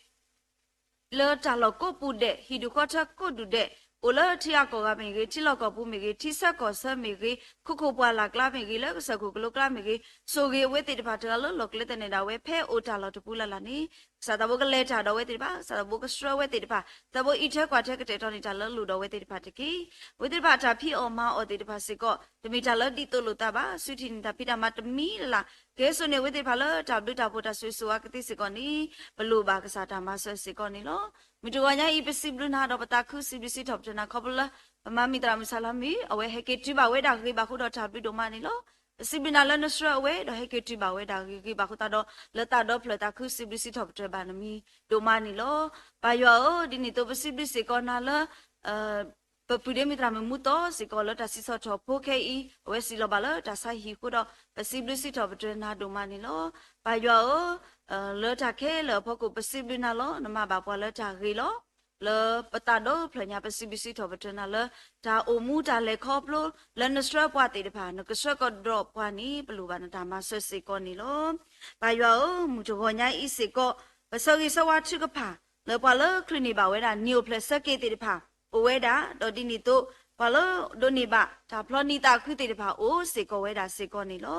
လၢတၢ်လီၢ်ကိးပူၤဒဲး ဟံၣ်ဒူၣ်ဃီထၢကိးဒူၣ်ဒဲး အိၣ်လၢထံအကီၢ်ဂၤမ့ၢ်ဂ့ၤ ထံလီၢ်ကီၢ်ပူၤမ့ၢ်ဂ့ၤ ထံဆၢကီၢ်ဆၢမ့ၢ်ဂ့ၤ ခိခိၣ်ပှၢ်လၢ်ကျါမ့ၢ်ဂ့ၤ လၢကစၢၢ်ခိၣ်ကလိကျါမ့ၢ်ဂ့ၤ ဆိၣ်ဂ့ၤအဝဲသ့ၣ်တဖၣ်တဂၤလၢလီၢ်ကျဲသနၢၣ်ဒၣ်ဝဲ ဖဲအိၣ်တၢ်လီၢ်တပူၤလၢ်လၢ်န့ၣ် ကစၢ်သးဘိကလဲၤတၢ်ဒီးဝဲသ့ၣ်တဖၣ် ကစၢ်သးဘိကဆှၢဝဲသ့ၣ်တဖၣ် သးဘိအံးထွဲကွၢ်ထွဲကတဲာ်ကတီၤန့ၢ်တၢ်လၢလိၣ်ဒီးဝဲသ့ၣ်တဖၣ်တက့ၢ်. အဝဲသ့ၣ်တဖၣ်တၢ်ဖံးအီၣ်မၤအီၣ်သ့ၣ်တဖၣ်စ့ၢ်ကီး တမ့ၢ်တၢ်လၢဒ်သိးလိာ်သးဘၣ် ဆူထံၣ်န့ၢ်တၢ်ဖံးတၢ်မၤတမံၤလၢ်လၢ် ကဟဲစိာ်န့ၢ်အဝဲသ့ၣ်တဖၣ်လၢတၢ်ဘျုးတၢ်ဖှိၣ်တၢ်ဆိၣ်ဂ့ၤဆိၣ်ဝါကသ့စ့ၢ်ကီးန့ၣ် ပလိၣ်ဘၣ်ကစၢ်တၢ်မၤစၢၤစ့ၢ်ကီးန့ၣ်လီၤ. မုၢ်တဂီၤညါအံၤ ပစံးဘျုးနၤဒီးပသးခုစံးဘျုးစံးထီၣ်ပတြၢၤနၤခီဖျိလၢ ပမၤမံၤသရၣ်မုၣ်ဆၣ်လါမုၣ် အဝဲဟဲက့ၤတုၤဘၣ်ဝဲဒၣ်ဂ့ၤဘၣ်ဃိဒီးတၢ်ဘျုးဒိၣ်မးန့ၣ်လီၤ. ပစံးဘျုးနၤလၢနဆှၢအဝဲ ဒီးဟဲက့ၤတုၤဘၣ်ဝဲဒၣ်ဂ့ၤဂ့ၤဘၣ်ဃိသတးဒီး လၢသးဒီဖျၢၣ်သးခုစံးဘျုးစံးထီၣ်ပတြၢၤဘၣ်နမံၤဒိၣ်မးန့ၣ်လီၤ. ပၢ်ယွၤဧၢ, ဒ်န့ၣ်အသိးပစံးဘျုးစ့ၢ်ကီးနၤလၢ ပပုၢ်ဒ့မုၣ်သရၣ်မုၣ်မူသီစ့ၢ်ကီးလၢတၢ်စံးထီၣ်ထီၣ်ဖိခဲအံၤ အဝဲစံးလီၤဘၣ်လၢတၢ်ဆါဟံၣ်အဃိဒီး ပစံးဘျုးစံးထီၣ်ပတြၢၤနၤဒိၣ်မးန့ၣ်လီၤ. ပၢ်ယွၤဧၢ, လၢတၢ်ခဲလၢာ်အဖီခိၣ် ပစံးဘျုးနၤလီၤ. နမၤဘၣ်ပှၤလၢတၢ်ဂ့ၤလီၤ. လၢပသးဒီဖျၢၣ်ညါ ပစံးဘျုးစံးထီၣ်ပတြၢၤနၤလၢ တၢ်အိၣ်မူတၢ်လဲၤခီဖျိ လၢနဆှၢပှၤသ့ၣ်တဖၣ် နကဆှၢကဒီးပှၤန့ၣ် ပလိၣ်ဘၣ်နတၢ်မၤစၢၤစ့ၢ်ကီးန့ၣ်လီၤ. ပၢ်ယွၤဧၢ, မုၢ်တဂီၤညါအံၤစ့ၢ်ကီး ပဆၢဂ့ၤဆၢဝါထုကဖၣ် လၢပှၤလၢချုးန့ၢ်ဘၣ်ဝဲဒၣ် နံၣ်အိၣ်ဖျဲၣ်ဆၢက့ၤသ့ၣ်တဖၣ် အိၣ်ဝဲဒၣ်, ဒီးဒ်န့ၣ်အသိး ပှၤလၢဒိးန့ၢ်ဘၣ် တၢ်ဖျီနံၤသးခုသ့ၣ်တဖၣ် အိၣ်စ့ၢ်ကီးဝဲဒၣ်စ့ၢ်ကီးန့ၣ်လီၤ.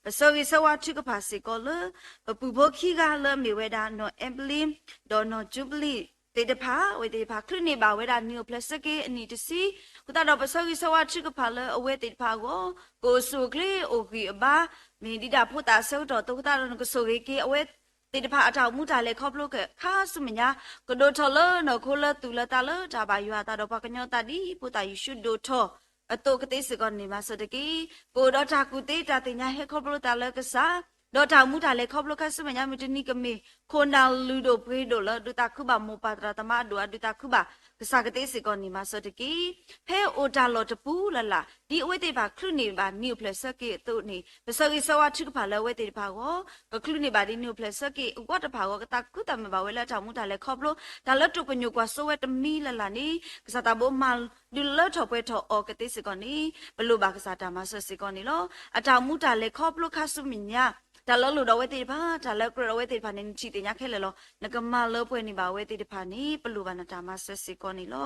ပဆၢဂ့ၤဆၢဝါထုကဖၣ်စ့ၢ်ကီးလၢ ပပုၢ်ဖိခံဂၤလၢအမ့ၢ်ဝဲဒၣ် နီၢ်အဲဘလံ ဒီးနီၢ်ကၠူဘလံၣ် သ့ၣ်တဖၣ် အဝဲသ့ၣ်တဖၣ် ချုးန့ၢ်ဘၣ်ဝဲဒၣ်နံၣ်အိၣ်ဖျဲၣ်ဆၢက့ၤအနံၣ်တဆံ, အဃိသတးဒီး ပဆၢဂ့ၤဆၢဝါထုကဖၣ်လၢအဝဲသ့ၣ်တဖၣ်အဂီၢ် ကအိၣ်ဆူၣ်အိၣ်ချ့အိၣ်ဂံၢ်အိၣ်ဘါ, မ့ၢ်ဒံးဒၣ်ဖိသၣ်အဆၢကတီၢ်အသိးအဃိသတးဒီး နကဆိၣ်ဂ့ၤက့ၤအဝဲသ့ၣ်တဖၣ်အတၢ်အိၣ်မူတၢ်လဲၤခီဖျိခါဆူမဲာ်ညါ, ကဒိၣ်ထီၣ်လၢနီၢ်ခိလၢသူၣ်လၢသးလၢတၢ်ဘၣ်ယွၤအသးဒီး ပှၤကညီသးဒ်ဖိသၣ်ယ့ၣ်ၡူးဒိၣ်ထီၣ်အသိးကသ့စ့ၢ်ကီးန့ၣ်မၤစၢၤတက့ၢ်. ကအိၣ်ဒီးတၢ်ကူၣ်သ့တၢ်သ့ၣ်ညါဟဲခီဖျိသးလၢကစၢ်, ဒီးတၢ်အိၣ်မူတၢ်လဲၤခီဖျိခါဆူမဲာ်ညါ မုၢ်တနံၤကမ့ၢ် ခိၣ်နၢ်လုၢ်ဒိၣ်ပှ့ၤဒိၣ်လၢ ဒုးသးခုဘၣ်မိၢ်ပၢ်သရၣ်သမါအဒိၣ်အဒုးသးခုဘၣ်ကစၢ်ကသ့စ့ၢ်ကီးန့ၣ်မၤစၢၤတက့ၢ်. ဖဲအိၣ်တၢ်လီၢ်တပူၤလၢ်လၢ် ဒ်အဝဲသ့ၣ်တဖၣ်ချုးန့ၢ်ဘၣ်နံၣ်အိၣ်ဖျဲၣ်ဆၢက့ၤအသိးန့ၣ် ပဆၢဂ့ၤဆၢဝါထုကဖၣ်လၢအဝဲသ့ၣ်တဖၣ်အဂီၢ် ကချုးန့ၢ်ဘၣ်ဒ်နံၣ်အိၣ်ဖျဲၣ်ဆၢက့ၤအဂီၢ်တဖၣ်အဂီၢ် ကသးခုသးမုာ်ဘၣ်ဝဲလၢအတၢ်အိၣ်မူတၢ်လဲၤခီဖျိ တၢ်လၢတိာ်ပညိၣ်ကွၢ်စိဝဲတမံၤလၢ်လၢ်န့ၣ် ကစၢ်သးဘိမၤဒုးလၢထီၣ်ပှဲၤထီၣ်အီၤကသ့စ့ၢ်ကီးန့ၣ် ပလိၣ်ဘၣ်ကစၢ်တၢ်မၤစၢၤစ့ၢ်ကီးန့ၣ်လီၤ. အတၢ်အိၣ်မူတၢ်လဲၤခီဖျိခါဆူမဲာ်ညါ တၢ်လၢအလိၣ်ဒီးအဝဲသ့ၣ်တဖၣ် တၢ်လၢအကြၢးဒီးအဝဲသ့ၣ်တဖၣ်န့ၣ် နထံၣ်သ့ၣ်ညါခဲလၢာ်လီၤ. နကမၤလၢပှဲၤန့ၢ်ဘၣ်အဝဲသ့ၣ်တဖၣ်န့ၣ် ပလိၣ်ဘၣ်နတၢ်မၤစၢၤစ့ၢ်ကီးန့ၣ်လီၤ.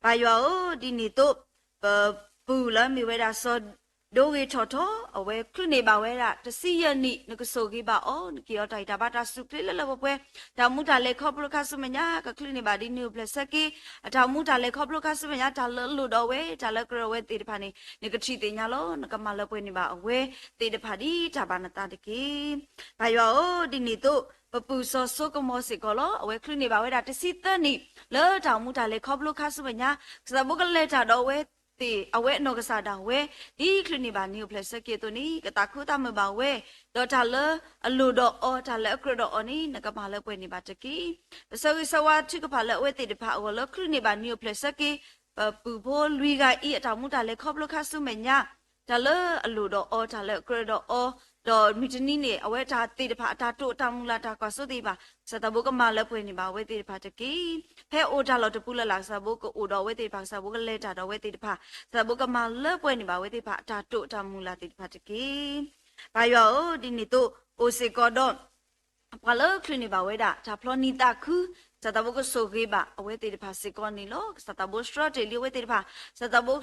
ပၢ်ယွၤဧၢ, ဒ်န့ၣ်အသိး ပပုၢ်လၢမ့ၢ်ဝဲဒၣ်စီၤဒိဂ့ၤထီၣ်ထီ အဝဲချုးန့ၢ်ဘၣ်ဝဲဒၣ် တဆံယဲၢ်နံၣ် နကဆိၣ်ဂ့ၤဘၣ်အီၤ နကဟ့ၣ်အီၤတၢ်ဂံၢ်တၢ်ဘါတၢ်စူၢ်ချ့လၢလၢပှဲၤပှဲၤ တၢ်အိၣ်မူတၢ်လဲၤခီဖျိခါဆူမဲာ်ညါ ကချုးန့ၢ်ဘၣ်ဒ်နံၣ်အိၣ်ဖျဲၣ်ဆၢက့ၤ အတၢ်အိၣ်မူတၢ်လဲၤခီဖျိခါဆူမဲာ်ညါ တၢ်လၢအလိၣ်ဒီးအဝဲ တၢ်လၢအကြၢးဒီးအဝဲသ့ၣ်တဖၣ်န့ၣ် နကထံၣ်သ့ၣ်ညါလီၤ. နကမၤလၢပှဲၤန့ၢ်ဘၣ်အဝဲသ့ၣ်တဖၣ်ဒ်တၢ်ဘၣ်နသးတက့ၢ်. ပၢ်ယွၤဧၢ, ဒ်န့ၣ်အသိး ပပုၢ်စီၤစိကမီၤစ့ၢ်ကီးလီၤ. အဝဲချုးန့ၢ်ဘၣ်ဝဲဒၣ်တဆံသၢနံၣ် လၢတၢ်အိၣ်မူတၢ်လဲၤခီဖျိခါဆူမဲာ်ညါ ကစၢ်သးဘိကလဲၤတၢ်ဒီးအဝဲသ့ၣ် အဝဲအနီၢ်ကစၢ်ဒၣ်ဝဲ ဒ်ချုးန့ၢ်ဘၣ်နံၣ်အိၣ်ဖျဲၣ်ဆၢက့ၤအသိးန့ၣ် ကသးခုသးမုာ်ဘၣ်ဝဲ ဒီးတၢ်လၢအလိၣ်ဒီးအီၤ တၢ်လၢအကြၢးဒီးအီၤန့ၣ် နကမၤလၢပှဲၤန့ၢ်ဘၣ်တက့ၢ်. ပဆၢဂ့ၤဆၢဝါထုကဖၣ်လၢအဝဲသ့ၣ်တဖၣ်အဂီၢ်လၢချုးန့ၢ်ဘၣ်နံၣ်အိၣ်ဖျဲၣ်ဆၢက့ၤ ပပုၢ်ဖိလွံၢ်ဂၤအံၤအတၢ်အိၣ်မူတၢ်လဲၤခီဖျိခါဆူမဲာ်ညါ တၢ်လၢအလိၣ်ဒီးအီၤ တၢ်လၢအကြၢးဒီးအီၤ ဒီးမုၢ်တနံၤန့ၣ် အဝဲတၢ်သ့ၣ်တဖၣ်အတၢ်တိာ်တၢ်မုၢ်လၢ်တၢ်ကွၢ်စိသ့ၣ်တဖၣ် ကစၢ်သးဘိကမၤလၢပှဲၤန့ၢ်ဘၣ်အဝဲသ့ၣ်တဖၣ်တက့ၢ်. ဖဲအိၣ်တၢ်လီၢ်တပူၤလၢ်လၢ် ကစၢ်သးဘိကအိၣ်ဒီးအဝဲသ့ၣ်တဖၣ် ကစၢ်သးဘိကလဲၤတၢ်ဒီးအဝဲသ့ၣ်တဖၣ် ကစၢ်သးဘိကမၤလၢပှဲၤန့ၢ်ဘၣ်အဝဲသ့ၣ်တဖၣ်အတၢ်တိာ်တၢ်မုၢ်လၢ်သ့ၣ်တဖၣ်တက့ၢ်. ပၢ်ယွၤဧၢ, ဒ်န့ၣ်အသိး အိၣ်စ့ၢ်ကီးဒီး ပှၤလၢချုးန့ၢ်ဘၣ်ဝဲဒၣ် တၢ်ဖျီနံၣ်သးခု ကစၢ်သးဘိကဆိၣ်ဂ့ၤဘၣ်အဝဲသ့ၣ်တဖၣ်စ့ၢ်ကီးန့ၣ်လီၤ. ကစၢ်သးဘိဆှၢတ့ၢ်လံအဝဲသ့ၣ်တဖၣ် ကစၢ်သးဘိ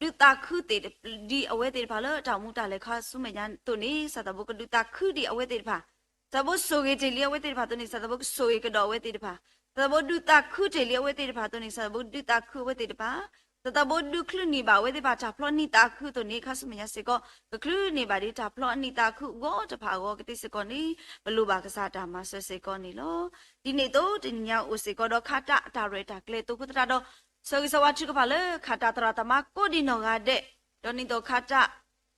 ဒုးသးခုတ့ၢ်ဒံးအဝဲသ့ၣ်တဖၣ်လၢတၢ်အိၣ်မူတၢ်လဲၤခီဆူမဲာ်ညါအသိးန့ၣ် ကစၢ်သးဘိကဒုးသးခုဒံးအဝဲသ့ၣ်တဖၣ် ကစၢ်သးဘိဆိၣ်ဂ့ၤတ့ၢ်လံအဝဲသ့ၣ်တဖၣ်အသိးန့ၣ် ကစၢ်သးဘိကဆိၣ်ဂ့ၤကဒီးအဝဲသ့ၣ်တဖၣ် ကစၢ်သးဘိဒုးသးခုတ့ၢ်လံအဝဲသ့ၣ်တဖၣ်အသိးန့ၣ် ကစၢ်သးဘိဒုးသးခုအဝဲသ့ၣ်တဖၣ် ကစၢ်သးဘိဒုးချုးန့ၢ်ဘၣ်အဝဲသ့ၣ်တဖၣ်တၢ်ဖျီနံၣ်သးခုအသိးန့ၣ် ခါဆူမဲာ်ညါစ့ၢ်ကီး ကချုးန့ၢ်ဘၣ်ဒံးတၢ်ဖျီနံၣ်သးခုအဂီၢ်တဖၣ်အဂီၢ်ကသ့စ့ၢ်ကီးန့ၣ် ပလိၣ်ဘၣ်ကစၢ်တၢ်မၤစၢၤစ့ၢ်ကီးန့ၣ်လီၤ. ဒ်န့ၣ်အသိး တနံၤညါအိၣ်စ့ၢ်ကီးဒီးခးတၢ်အတၢ်ရဲၣ်တၢ်ကျဲၤအသိးအဃိသတးဒီး ဆၢဂ့ၤဆၢဝါထုကဖၣ်လၢ ခးတၢ်သရၣ်သမါကိးဒံးနီၢ်ဂၤဒဲး, ဒီးနံၣ်သိးခးတၢ်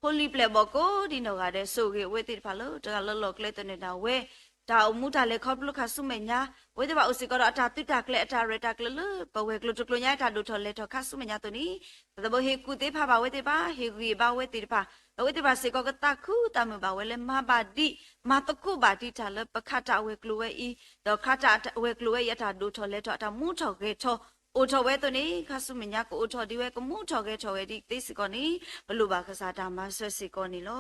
ဖိလံၤပျဲၢ်ဘီၣ်ကိးဒံးနီၢ်ဂၤဒဲး ဆိၣ်ဂ့ၤအဝဲသ့ၣ်တဖၣ်လၢတဂၤလၢလီၢ်ကျဲသနၢၣ်ဒၣ်ဝဲ တၢ်အိၣ်မူတၢ်လဲၤခီဖျိခါဆူမဲာ်ညါ အဝဲသ့ၣ်တဖၣ်အိၣ်စ့ၢ်ကီးဒီးအတၢ်သုးတၢ်ကျဲၤအတၢ်ရဲၣ်တၢ်ကျဲၤလၢ ပဝဲၤကျိၤတကျိၤညါအတၢ်ဒိၣ်ထီၣ်လဲၤထီၣ်ခါဆူမဲာ်ညါအသိးန့ၣ် ကစၢ်သးဘိဟ့ၣ်ကူၣ်သ့ဖးဘၣ်ဝဲသ့ၣ်တဖၣ် ဟ့ၣ်ဂံၢ်ဘါဝဲသ့ၣ်တဖၣ် ဒီးအဝဲသ့ၣ်တဖၣ်စ့ၢ်ကီးကသးခုသးမုာ်ဘၣ်ဝဲလၢမၤဘၣ်ဒံး မၤသကိးဘၣ်ဒံးတၢ်လၢပခးတၢ်အဝဲၤကျိၤဝဲအံၤ ဒီးခးတၢ်အဝဲၤကျိၤဝဲအံၤအတၢ်ဒိၣ်ထီၣ်လဲၤထီၣ်အတၢ်မူထီၣ်ဂဲၤထီၣ် အိၣ်ထီၣ်ဝဲအသိးန့ၣ် ခါဆူမဲာ်ညါကအိၣ်ထီၣ်ဒံးဝဲ ကမူထီၣ်ဂဲၤထီၣ်ဝဲဒ်သ့စ့ၢ်ကီးန့ၣ် ပလိၣ်ဘၣ်ကစၢ်တၢ်မၤစၢၤစ့ၢ်ကီးန့ၣ်လီၤ.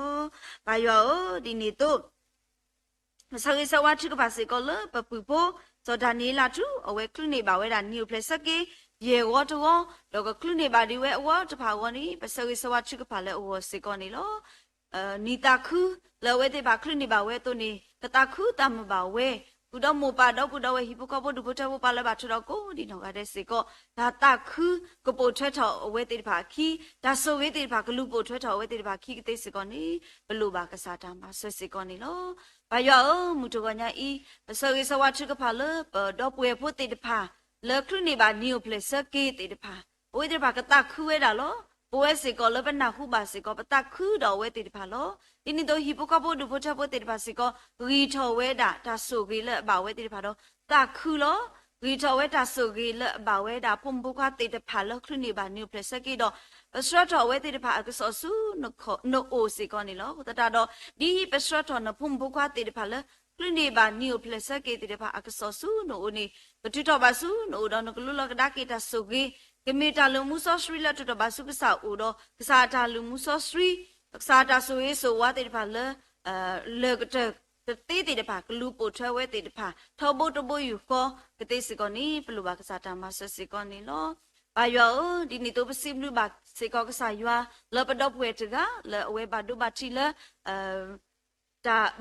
ပၢ်ယွၤဧၢ, ဒ်န့ၣ်အသိး ဆၢဂ့ၤဆၢဝါထုကဖၣ်စ့ၢ်ကီးလၢပပုၢ်ဖိ စီၤဒၤနံးယ့လးထူ အဝဲချုးန့ၢ်ဘၣ်ဝဲဒၣ်နံၣ်အိၣ်ဖျဲၣ်ဆၢက့ၤ ယဲၢ်ဂီၤတဂီၤ ဒီးကချုးန့ၢ်ဘၣ်ဒံးဝဲအဂီၢ်တဖၣ်အဂီၢ်န့ၣ် ပဆၢဂ့ၤဆၢဝါထုကဖၣ်လၢအဂီၢ်စ့ၢ်ကီးန့ၣ်လီၤ. နံၣ်သးခုလၢအဝဲသ့ၣ်တဖၣ်ချုးန့ၢ်ဘၣ်ဝဲအသိးန့ၣ် ကသးခုသးမုာ်ဘၣ်ဝဲ ဃုာ်ဒီးမိၢ်ပၢ်ဒီပုၢ်ဒီဝဲၢ်ဟံၣ်ဖိဃီဖိဒူၣ်ဖိထၢဖိပှၤလၢဘၣ်ထွဲဒီးကိးဒံးနီၢ်ဂၤဒဲးစ့ၢ်ကီး တၢ်သးခုကပိာ်ထွဲထီၣ်အဝဲသ့ၣ်တဖၣ်အခံ တၢ်ဆိၣ်ဂ့ၤသ့ၣ်တဖၣ်ကလူၤပိာ်ထွဲထီၣ်အဝဲသ့ၣ်တဖၣ်အခံကသ့စ့ၢ်ကီးန့ၣ် ပလိၣ်ဘၣ်ကစၢ်တၢ်မၤစၢၤစ့ၢ်ကီးန့ၣ်လီၤ. ပၢ်ယွၤဧၢ, မုၢ်တဂီၤညါအံၤ ပဆၢဂ့ၤဆၢဝါထုကဖၣ်လၢပဒီပုၢ်ဝဲၢ်ဖိသ့ၣ်တဖၣ် လၢချုးန့ၢ်ဘၣ်နံၣ်အိၣ်ဖျဲၣ်ဆၢက့ၤသ့ၣ်တဖၣ် အဝဲသ့ၣ်တဖၣ်ကသးခုဝဲဒၣ်လီၤ. ပဝဲစ့ၢ်ကီးလၢပနၢ်ဟူဘၣ်စ့ၢ်ကီး ပသးခုဒီးအဝဲသ့ၣ်တဖၣ်လီၤ. ဒ်န့ၣ်အသိးဟံၣ်ဖိဃီဖိဒူၣ်ဖိထၢဖိသ့ၣ်တဖၣ်စ့ၢ်ကီး ဂံၢ်ထီၣ်ဝဲဒၣ်တၢ်ဆိၣ်ဂ့ၤလၢအဘၣ်ဝဲသ့ၣ်တဖၣ်ဒီး သးခုလီၤ. ဂံၢ်ထီၣ်ဝဲတၢ်ဆိၣ်ဂ့ၤလၢအဘၣ်ဝဲဒၣ်ဖိမုၣ်ဖိခွါသ့ၣ်တဖၣ်လၢချုးန့ၢ်ဘၣ်နံၣ်အိၣ်ဖျဲၣ်ဆၢက့ၤဒီး ပဆှၢထီၣ်အဝဲသ့ၣ်တဖၣ်အကစီၣ်ဆူနအိၣ်စ့ၢ်ကီးန့ၣ်လီၤ. အဃိသတးဒီး ဒ်ပဆှၢထီၣ်နဖိမုၣ်ဖိခွါသ့ၣ်တဖၣ်လၢ ချုးန့ၢ်ဘၣ်နံၣ်အိၣ်ဖျဲၣ်ဆၢက့ၤသ့ၣ်တဖၣ်အကစီၣ်ဆူနအိၣ်န့ၣ် ကတုၤထီၣ်ဘၣ်ဆူနအိၣ်ဒီးနကလူလီၤကဒါက့ၤတၢ်ဆိၣ်ဂ့ၤ ကမ့ၢ်တၢ်လုၢ်မူစီဆှံလၢအတုၤထီၣ်ဘၣ်ဆူကစၢ်အအိၣ်ဒီး ကစၢ်အတၢ်လုၢ်မူစီဆှံ ကစၢ်အတၢ်ဆိၣ်ဂ့ၤဆိၣ်ဝါသ့ၣ်တဖၣ်လၢ လၢာ်ကတၢၢ်တသ့သ့ၣ်တဖၣ် ကလူၤပိာ်ထွဲဝဲသ့ၣ်တဖၣ် ထီဘိတဘိယူၢ်ဃီကသ့စ့ၢ်ကီးန့ၣ် ပလိၣ်ဘၣ်ကစၢ်တၢ်မၤစၢၤစ့ၢ်ကီးန့ၣ်လီၤ. ပၢ်ယွၤဧၢ, ဒ်န့ၣ်အသိးပစံးဘျုးဘၣ်စ့ၢ်ကီးကစၢ်ယွၤ လၢပဒီပုၢ်ဝဲၢ်တဂၤ လၢအဝဲဘၣ်ဒိဘၣ်ထံးလၢ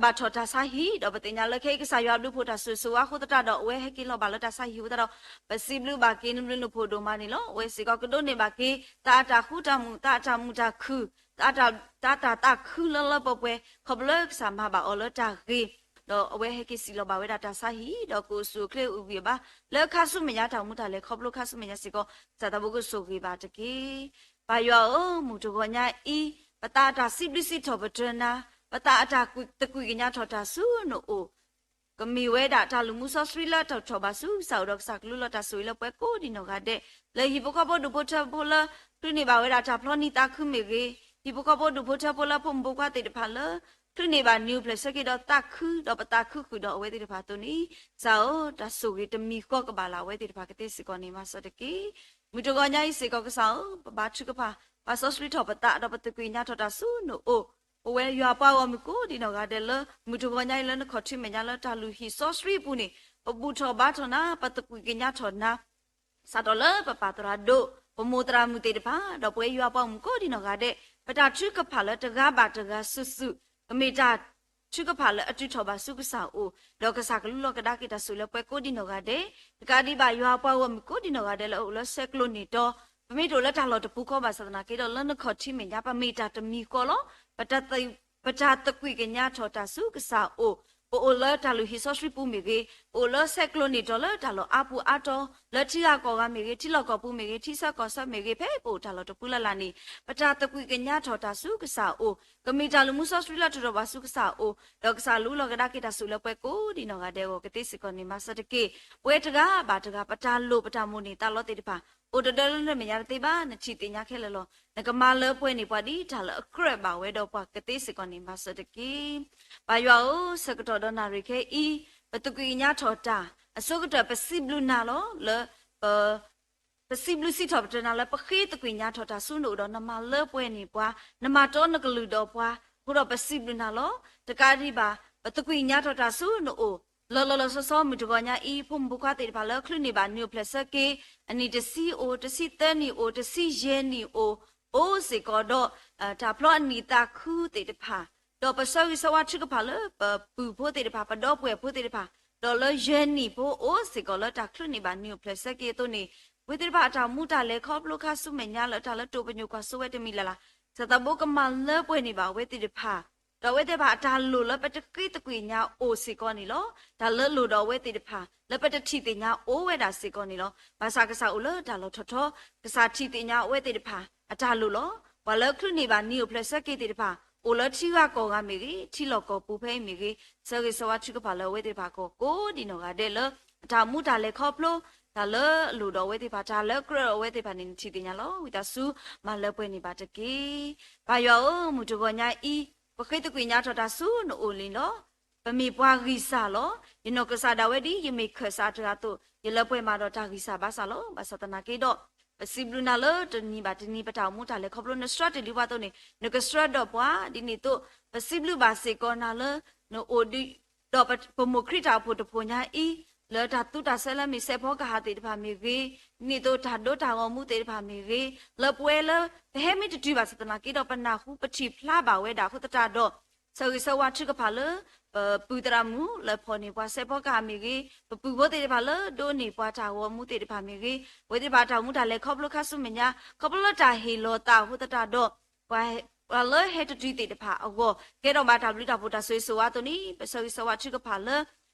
ဘၣ်ထီၣ်တၢ်ဆါဟံၣ်, ဒီးပသ့ၣ်ညါလၢခဲအံၤကစၢ်ယွၤဘျုးဖှိၣ်တၢ်ဆိၣ်ဂ့ၤဆိၣ်ဝါအဃိသတးဒီး အဝဲဟဲက့ၤလီၤဘၣ်လၢတၢ်ဆါဟံၣ်အဃိသတးဒီး ပစံးဘျုးဘၣ်က့ၤနဘျုးနဖှိၣ်ဒိၣ်မးန့ၣ်လီၤ. အဝဲစ့ၢ်ကီးကဒိးန့ၢ်ဘၣ်က့ၤ သးအတၢ်ဃူတၢ်မုာ်, သးအတၢ်မုာ်တၢ်ခုၣ်, သးအတၢ်, သးအတၢ်သးခုလၢလၢပှဲၤပှဲၤ, ခီဖျိလၢကစၢ်မၤဘၣ်အီၤလၢတၢ်ဂ့ၤ, ဒီးအဝဲဟဲက့ၤစံးလီၤဘၣ်ဝဲဒၣ်တၢ်ဆါဟံၣ်, ဒီးကအိၣ်ဆူၣ်အိၣ်ချ့အိၣ်ဂံၢ်အိၣ်ဘါ လၢခါဆူမဲာ်ညါတၢ်အိၣ်မူတၢ်လဲၤခီဖျိခါဆူမဲာ်ညါစ့ၢ်ကီး ကစၢ်သးဘိကဆိၣ်ဂ့ၤဘၣ်တက့ၢ်. ပၢ်ယွၤဧၢ, မုၢ်တဂီၤညါအံၤ ပသးအတၢ်စံးဘျုးစံးထီၣ်ပတြၢၤနၤ, ပသးအတၢ်သကွံာ်ကညးထီၣ်တၢ်ဆူနအိၣ် ကမ့ၢ်ဝဲဒၣ်တၢ်လုၢ်မူစီဆှံလၢတၢ်ထီၣ်ဘၣ်ဆူကစၢ်အိၣ်ဒီးကစၢ်ကလူးလီၤ. တၢ်ဆိၣ်ဂ့ၤလၢပှဲၤကိးဒံးနီၢ်ဂၤဒဲး လၢဟံၣ်ဖိဃီဖိဒူၣ်ဖိထၢဖိလၢ ချုးန့ၢ်ဘၣ်ဝဲဒၣ်တၢ်ဖျီနံၤသးခုမ့ၢ်ဂ့ၤ, ဟံၣ်ဖိဃီဖိဒူၣ်ဖိထၢဖိလၢဖိမုၣ်ဖိခွါသ့ၣ်တဖၣ်လၢ ချုးန့ၢ်ဘၣ်နံၤအိၣ်ဖျဲၣ်ဆၢက့ၤဒီးသးခု ဒီးပသးခုဃုာ်ဒီးအဝဲသ့ၣ်တဖၣ်အသိးန့ၣ်, ကစၢ်ဧၢ, တၢ်ဆိၣ်ဂ့ၤတမံၤဃီကဘၣ်လၢ်အဝဲသ့ၣ်တဖၣ်ကသ့စ့ၢ်ကီးန့ၣ် မၤစၢၤတက့ၢ်. မုၢ်တဂီၤညါအံၤစ့ၢ်ကီးကစၢ်ဧၢ, ပဘါထုကဖၣ်, ပာ်စီဆှံထီၣ်ပသး ဒီးပသကွံာ်ကညးထီၣ်တၢ်ဆူနအိၣ် ပဝဲယွၤပှၤဂီၢ်မုၢ်ကိးဒံးနီၢ်ဂၤဒဲးလၢ မုၢ်တဂီၤညါအံၤလၢနခီၣ်ထံးမဲာ်ညါလၢတၢ်လုၢ်ဟံၣ်စီဆှံအပူၤန့ၣ် ပဘူၣ်ထီၣ်ဘါထီၣ်နၤ, ပသကွံာ်ကညးထီၣ်နၤ စးထီၣ်လၢပပၢ်သရၣ်ဒိၣ်, ပမိၢ်သရၣ်မုၣ်သ့ၣ်တဖၣ်, ဒီးပဝဲယွၤပှၤဂီၢ်မုၢ်ကိးဒံးနီၢ်ဂၤဒဲး, ပတၢ်ထုကဖၣ်လၢတဂၤဘၣ်တဂၤစုာ်စုာ်, ကမ့ၢ်တၢ်ထုကဖၣ်လၢအတုၤထီၣ်ဘၣ်ဆူကစၢ်အအိၣ်, ဒီးကစၢ်ကလူးလီၤကဒါက့ၤတၢ်ဆိၣ်ဂ့ၤလၢပှဲၤကိးဒံးနီၢ်ဂၤဒဲး, တကးဒံးဘၣ်ယွၤပှၤဂီၢ်မုၢ်ကိးဒံးနီၢ်ဂၤဒဲးလၢအအိၣ်လၢဆဲးကျိးန့ၢ်တီၤ, ပမ့ၢ်တအိၣ်လၢတၢ်လီၢ်တပူၤဃီဘၣ်ဆၣ်သနာ်က့ဒီး လၢနခီၣ်ထံးမဲာ်ညါ ပမ့ၢ်တၢ်တမံၤဃီလီၤ. ပတၢ်သ ပတၢ်သကွံာ်ကညးထီၣ်တၢ်ဆူကစၢ်အအိၣ်, ပအိၣ်လၢတၢ်လုၢ်ဟံၣ်စီဆှံပူၤမ့ၢ်ဂ့ၤ, ပအိၣ်လၢဆဲးကျိးန့ၢ်တီၤလၢတၢ်လီၢ်အါပူၤအါတီၤ, လၢထံဂၤကီၢ်ဂၤမ့ၢ်ဂ့ၤ, ထံလီၢ်ကီၢ်ပူၤမ့ၢ်ဂ့ၤ, ထံဆၢကီၢ်ဆၢမ့ၢ်ဂ့ၤ, ဖဲပအိၣ်တၢ်လီၢ်တပူၤလၢ်လၢ်န့ၣ်, ပတၢ်သကွံာ်ကညးထီၣ်တၢ်ဆူကစၢ်အအိၣ်, ကမ့ၢ်တၢ်လုၢ်မူစီဆှံလၢထုးထီၣ်ဘၣ်ဆူကစၢ်အအိၣ်, ဒီးကစၢ်လူလီၤကဒါက့ၤတၢ်ဆိၣ်ဂ့ၤလၢပှဲၤကိးဒံးနီၢ်ဂၤဒဲးအဂီၢ် ကသ့စ့ၢ်ကီးန့ၣ် မၤစၢၤတက့ၢ်. ပဝဲတဂၤဘၣ်တဂၤ ပတၢ်လိၣ်ပတၢ်မိၣ်န့ၢ်သးလီသ့ၣ်တဖၣ် အိၣ်တဒၢလၢနမဲာ်ညါတသ့ဘၣ်, နထံၣ်သ့ၣ်ညါခဲလၢာ်လီၤ. နကမၤလၢပှဲၤန့ၢ်ပှၤဒ်တၢ်လၢအကြၢးဘၣ်ဝဲဒီးပှၤကသ့စ့ၢ်ကီးန့ၣ် မၤစၢၤတက့ၢ်. ပၢ်ယွၤဧၢ, ဆၢကတီၢ်ဒီးနၣ်ရံၣ်ခဲအံၤ, ပသကွံာ်ကညးထီၣ်တၢ်, အဆိကတၢၢ်ပစံးဘျုးနၤလီၤလၢ ပ ပစံးဘျုးစံးထီၣ်ပတြၢၤနၤလၢပဃ့သကွံာ်ကညးထီၣ်တၢ်ဆူနအိၣ်ဒီးနမၤလၢပှဲၤန့ၢ်ပှၤ, နမၤတီနကလုၢ်ဒီးပှၤ, အဃိဒီးပစံးဘျုးနၤလီၤ. တကးဒံးဘၣ် ပသကွံာ်ကညးထီၣ်တၢ်ဆူနအိၣ် လီၤလီၤလီၤဆီဆီ မုၢ်တဂီၤညါအံၤ ဖိမုၣ်ဖိခွါသ့ၣ်တဖၣ်လၢချုးန့ၢ်ဘၣ်နံၤအိၣ်ဖျဲၣ်ဆၢက့ၤ အနံၣ်တဆံအိၣ်, တဆံသၢနံၣ်အိၣ်, တဆံယဲၢ်နံၣ်အိၣ်, အိၣ်စ့ၢ်ကီးဒီး တၢ်ဖျီအနံၤသးခုသ့ၣ်တဖၣ်, ဒီးပဆၢဂ့ၤဆၢဝါထုကဖၣ်လၢပပုၢ်ဖိသ့ၣ်တဖၣ်, ပဒီပုၢ်ဝဲၢ်ဖိသ့ၣ်တဖၣ်, ဒီးလၢယဲၢ်နံၣ်ဖိအိၣ်စ့ၢ်ကီးလၢတၢ်ချုးန့ၢ်ဘၣ်နံၤအိၣ်ဖျဲၣ်ဆၢက့ၤအသိးန့ၣ်, ဝဲသ့ၣ်တဖၣ်အတၢ်မူတၢ်လဲၤခီဖျိခါဆူမဲာ်ညါလၢတၢ်လၢတိာ်ပညိၣ်ကွၢ်စိဝဲတမံၤလၢ်လၢ်, ကစၢ်သးဘိကမၤလၢပှဲၤန့ၢ်ဘၣ်အဝဲသ့ၣ်တဖၣ်, ဒီးအဝဲသ့ၣ်တဖၣ်အတၢ်လိၣ်လၢပတဃ့သကွံာ်ညါအိၣ်စ့ၢ်ကီးန့ၣ်လီၤ. တၢ်လၢလိၣ်ဒီးအဝဲသ့ၣ်တဖၣ် လၢပတထံၣ်သ့ၣ်ညါအိၣ်ဝဲဒၣ်စ့ၢ်ကီးန့ၣ်လီၤ. ဘၣ်ဆၣ်ကစၢ်အိၣ်လၢတၢ်လီၢ်ထီၣ်ထီ, ကစၢ်ထံၣ်သ့ၣ်ညါအဝဲသ့ၣ်တဖၣ် အတၢ်လိၣ်လီၤ. ပှၤလၢချုးန့ၢ်ဘၣ်နံၤအိၣ်ဖျဲၣ်ဆၢက့ၤသ့ၣ်တဖၣ် အိၣ်လၢထံဂၤကီၢ်ဂၤမ့ၢ်ဂ့ၤ, ထံလီၢ်ကီၢ်ပူၤဖဲအံၤမ့ၢ်ဂ့ၤ, ဆၢဂ့ၤဆၢဝါထုကဖၣ်လၢအဝဲသ့ၣ်တဖၣ်အဂီၢ်ကိးဒံးနီၢ်ဂၤဒဲးလၢ အတၢ်မူတၢ်လဲၤခီဖျိ, တၢ်လၢအလိၣ်ဒီးအဝဲသ့ၣ်တဖၣ်, တၢ်လၢအကြၢးဒီးအဝဲသ့ၣ်တဖၣ်န့ၣ် နထံၣ်သ့ၣ်ညါလီၤ. ဝံသးစူၤမၤလၢပှဲၤန့ၢ်ဘၣ်တက့ၢ်. ပၢ်ယွၤဧၢ, မုၢ်တဂီၤညါအံၤ ပဃ့သကွံာ်ညါထီၣ်တၢ်ဆူနအိၣ်လံလီၤ. ပမ့ၢ်ပှၤဂံၢ်စၢ်လီၤ. ယနီၢ်ကစၢ်ဒၣ်ဝဲဒ် ယမ့ၢ်ခၢၣ်စးတဂၤအသိး ယလၢပှဲၤမးဒီးတၢ်ဂံၢ်စၢ်ဘါစၢ်လီၤ. ဘၣ်ဆၣ်သနာ်က့ဒီး ပစံးဘျုးနၤလၢတနံၤဘၣ်တနံၤ ပတၢ်အိၣ်မူတၢ်လဲၤခီဖျိ နဆှၢတ့ၢ်လံပှၤအသိးန့ၣ် နကဆှၢဒီးပှၤ, ဒ်န့ၣ်အသိး ပစံးဘျုးဘၣ်စ့ၢ်ကီးနၤလၢ နအိၣ်ဒီး ဒီးပမိၢ်ခရံာ်တၢ်အိၣ်ဖှိၣ်တဖှိၣ်ညါအံၤ လၢတၢ်သူတၢ်ဆဲးလၢမ့ၢ်စဲးဖီကဟၣ်သ့ၣ်တဖၣ်မ့ၢ်ဂ့ၤ, ဒ်န့ၣ်အသိးတၢ်ဒိတၢ်ဂီၤမူသ့ၣ်တဖၣ်မ့ၢ်ဂ့ၤ, လၢပဝဲလၢ ပဟဲမ့ၢ်တတုၤဘၣ်ဆၣ်သနာ်က့ဒီး ပနၢ်ဟူပထံၣ်ဖျါဘၣ်ဝဲဒၣ်အဃိသတးဒီး ဆၢဂ့ၤဆၢဝါထုကဖၣ်လၢ ပပုၢ်သရၣ်မုၣ်လၢဖီၣ်န့ၢ်ပှၤစဲးဖီကဟၣ်မ့ၢ်ဂ့ၤ, ပပုၢ်ဖိသ့ၣ်တဖၣ်လၢဒိးန့ၢ်ပှၤတၢ်ဂီၤမူသ့ၣ်တဖၣ်မ့ၢ်ဂ့ၤ, အဝဲသ့ၣ်တဖၣ်တၢ်အိၣ်မူတၢ်လဲၤခီဖျိခါဆူမဲာ်ညါ ခီဖျိလၢတၢ်ဟ့ၣ်လီၤသးအဃိသတးဒီး ပှၤ ပှၤလၢဟဲတတုၤသ့ၣ်တဖၣ်အဂီၢ် ကဲထီၣ်ဘၣ်တၢ်ဘျုးတၢ်ဖှိၣ်တၢ်ဆိၣ်ဂ့ၤဆိၣ်ဝါအသိးန့ၣ် ပဆၢဂ့ၤဆၢဝါထုကဖၣ်လၢ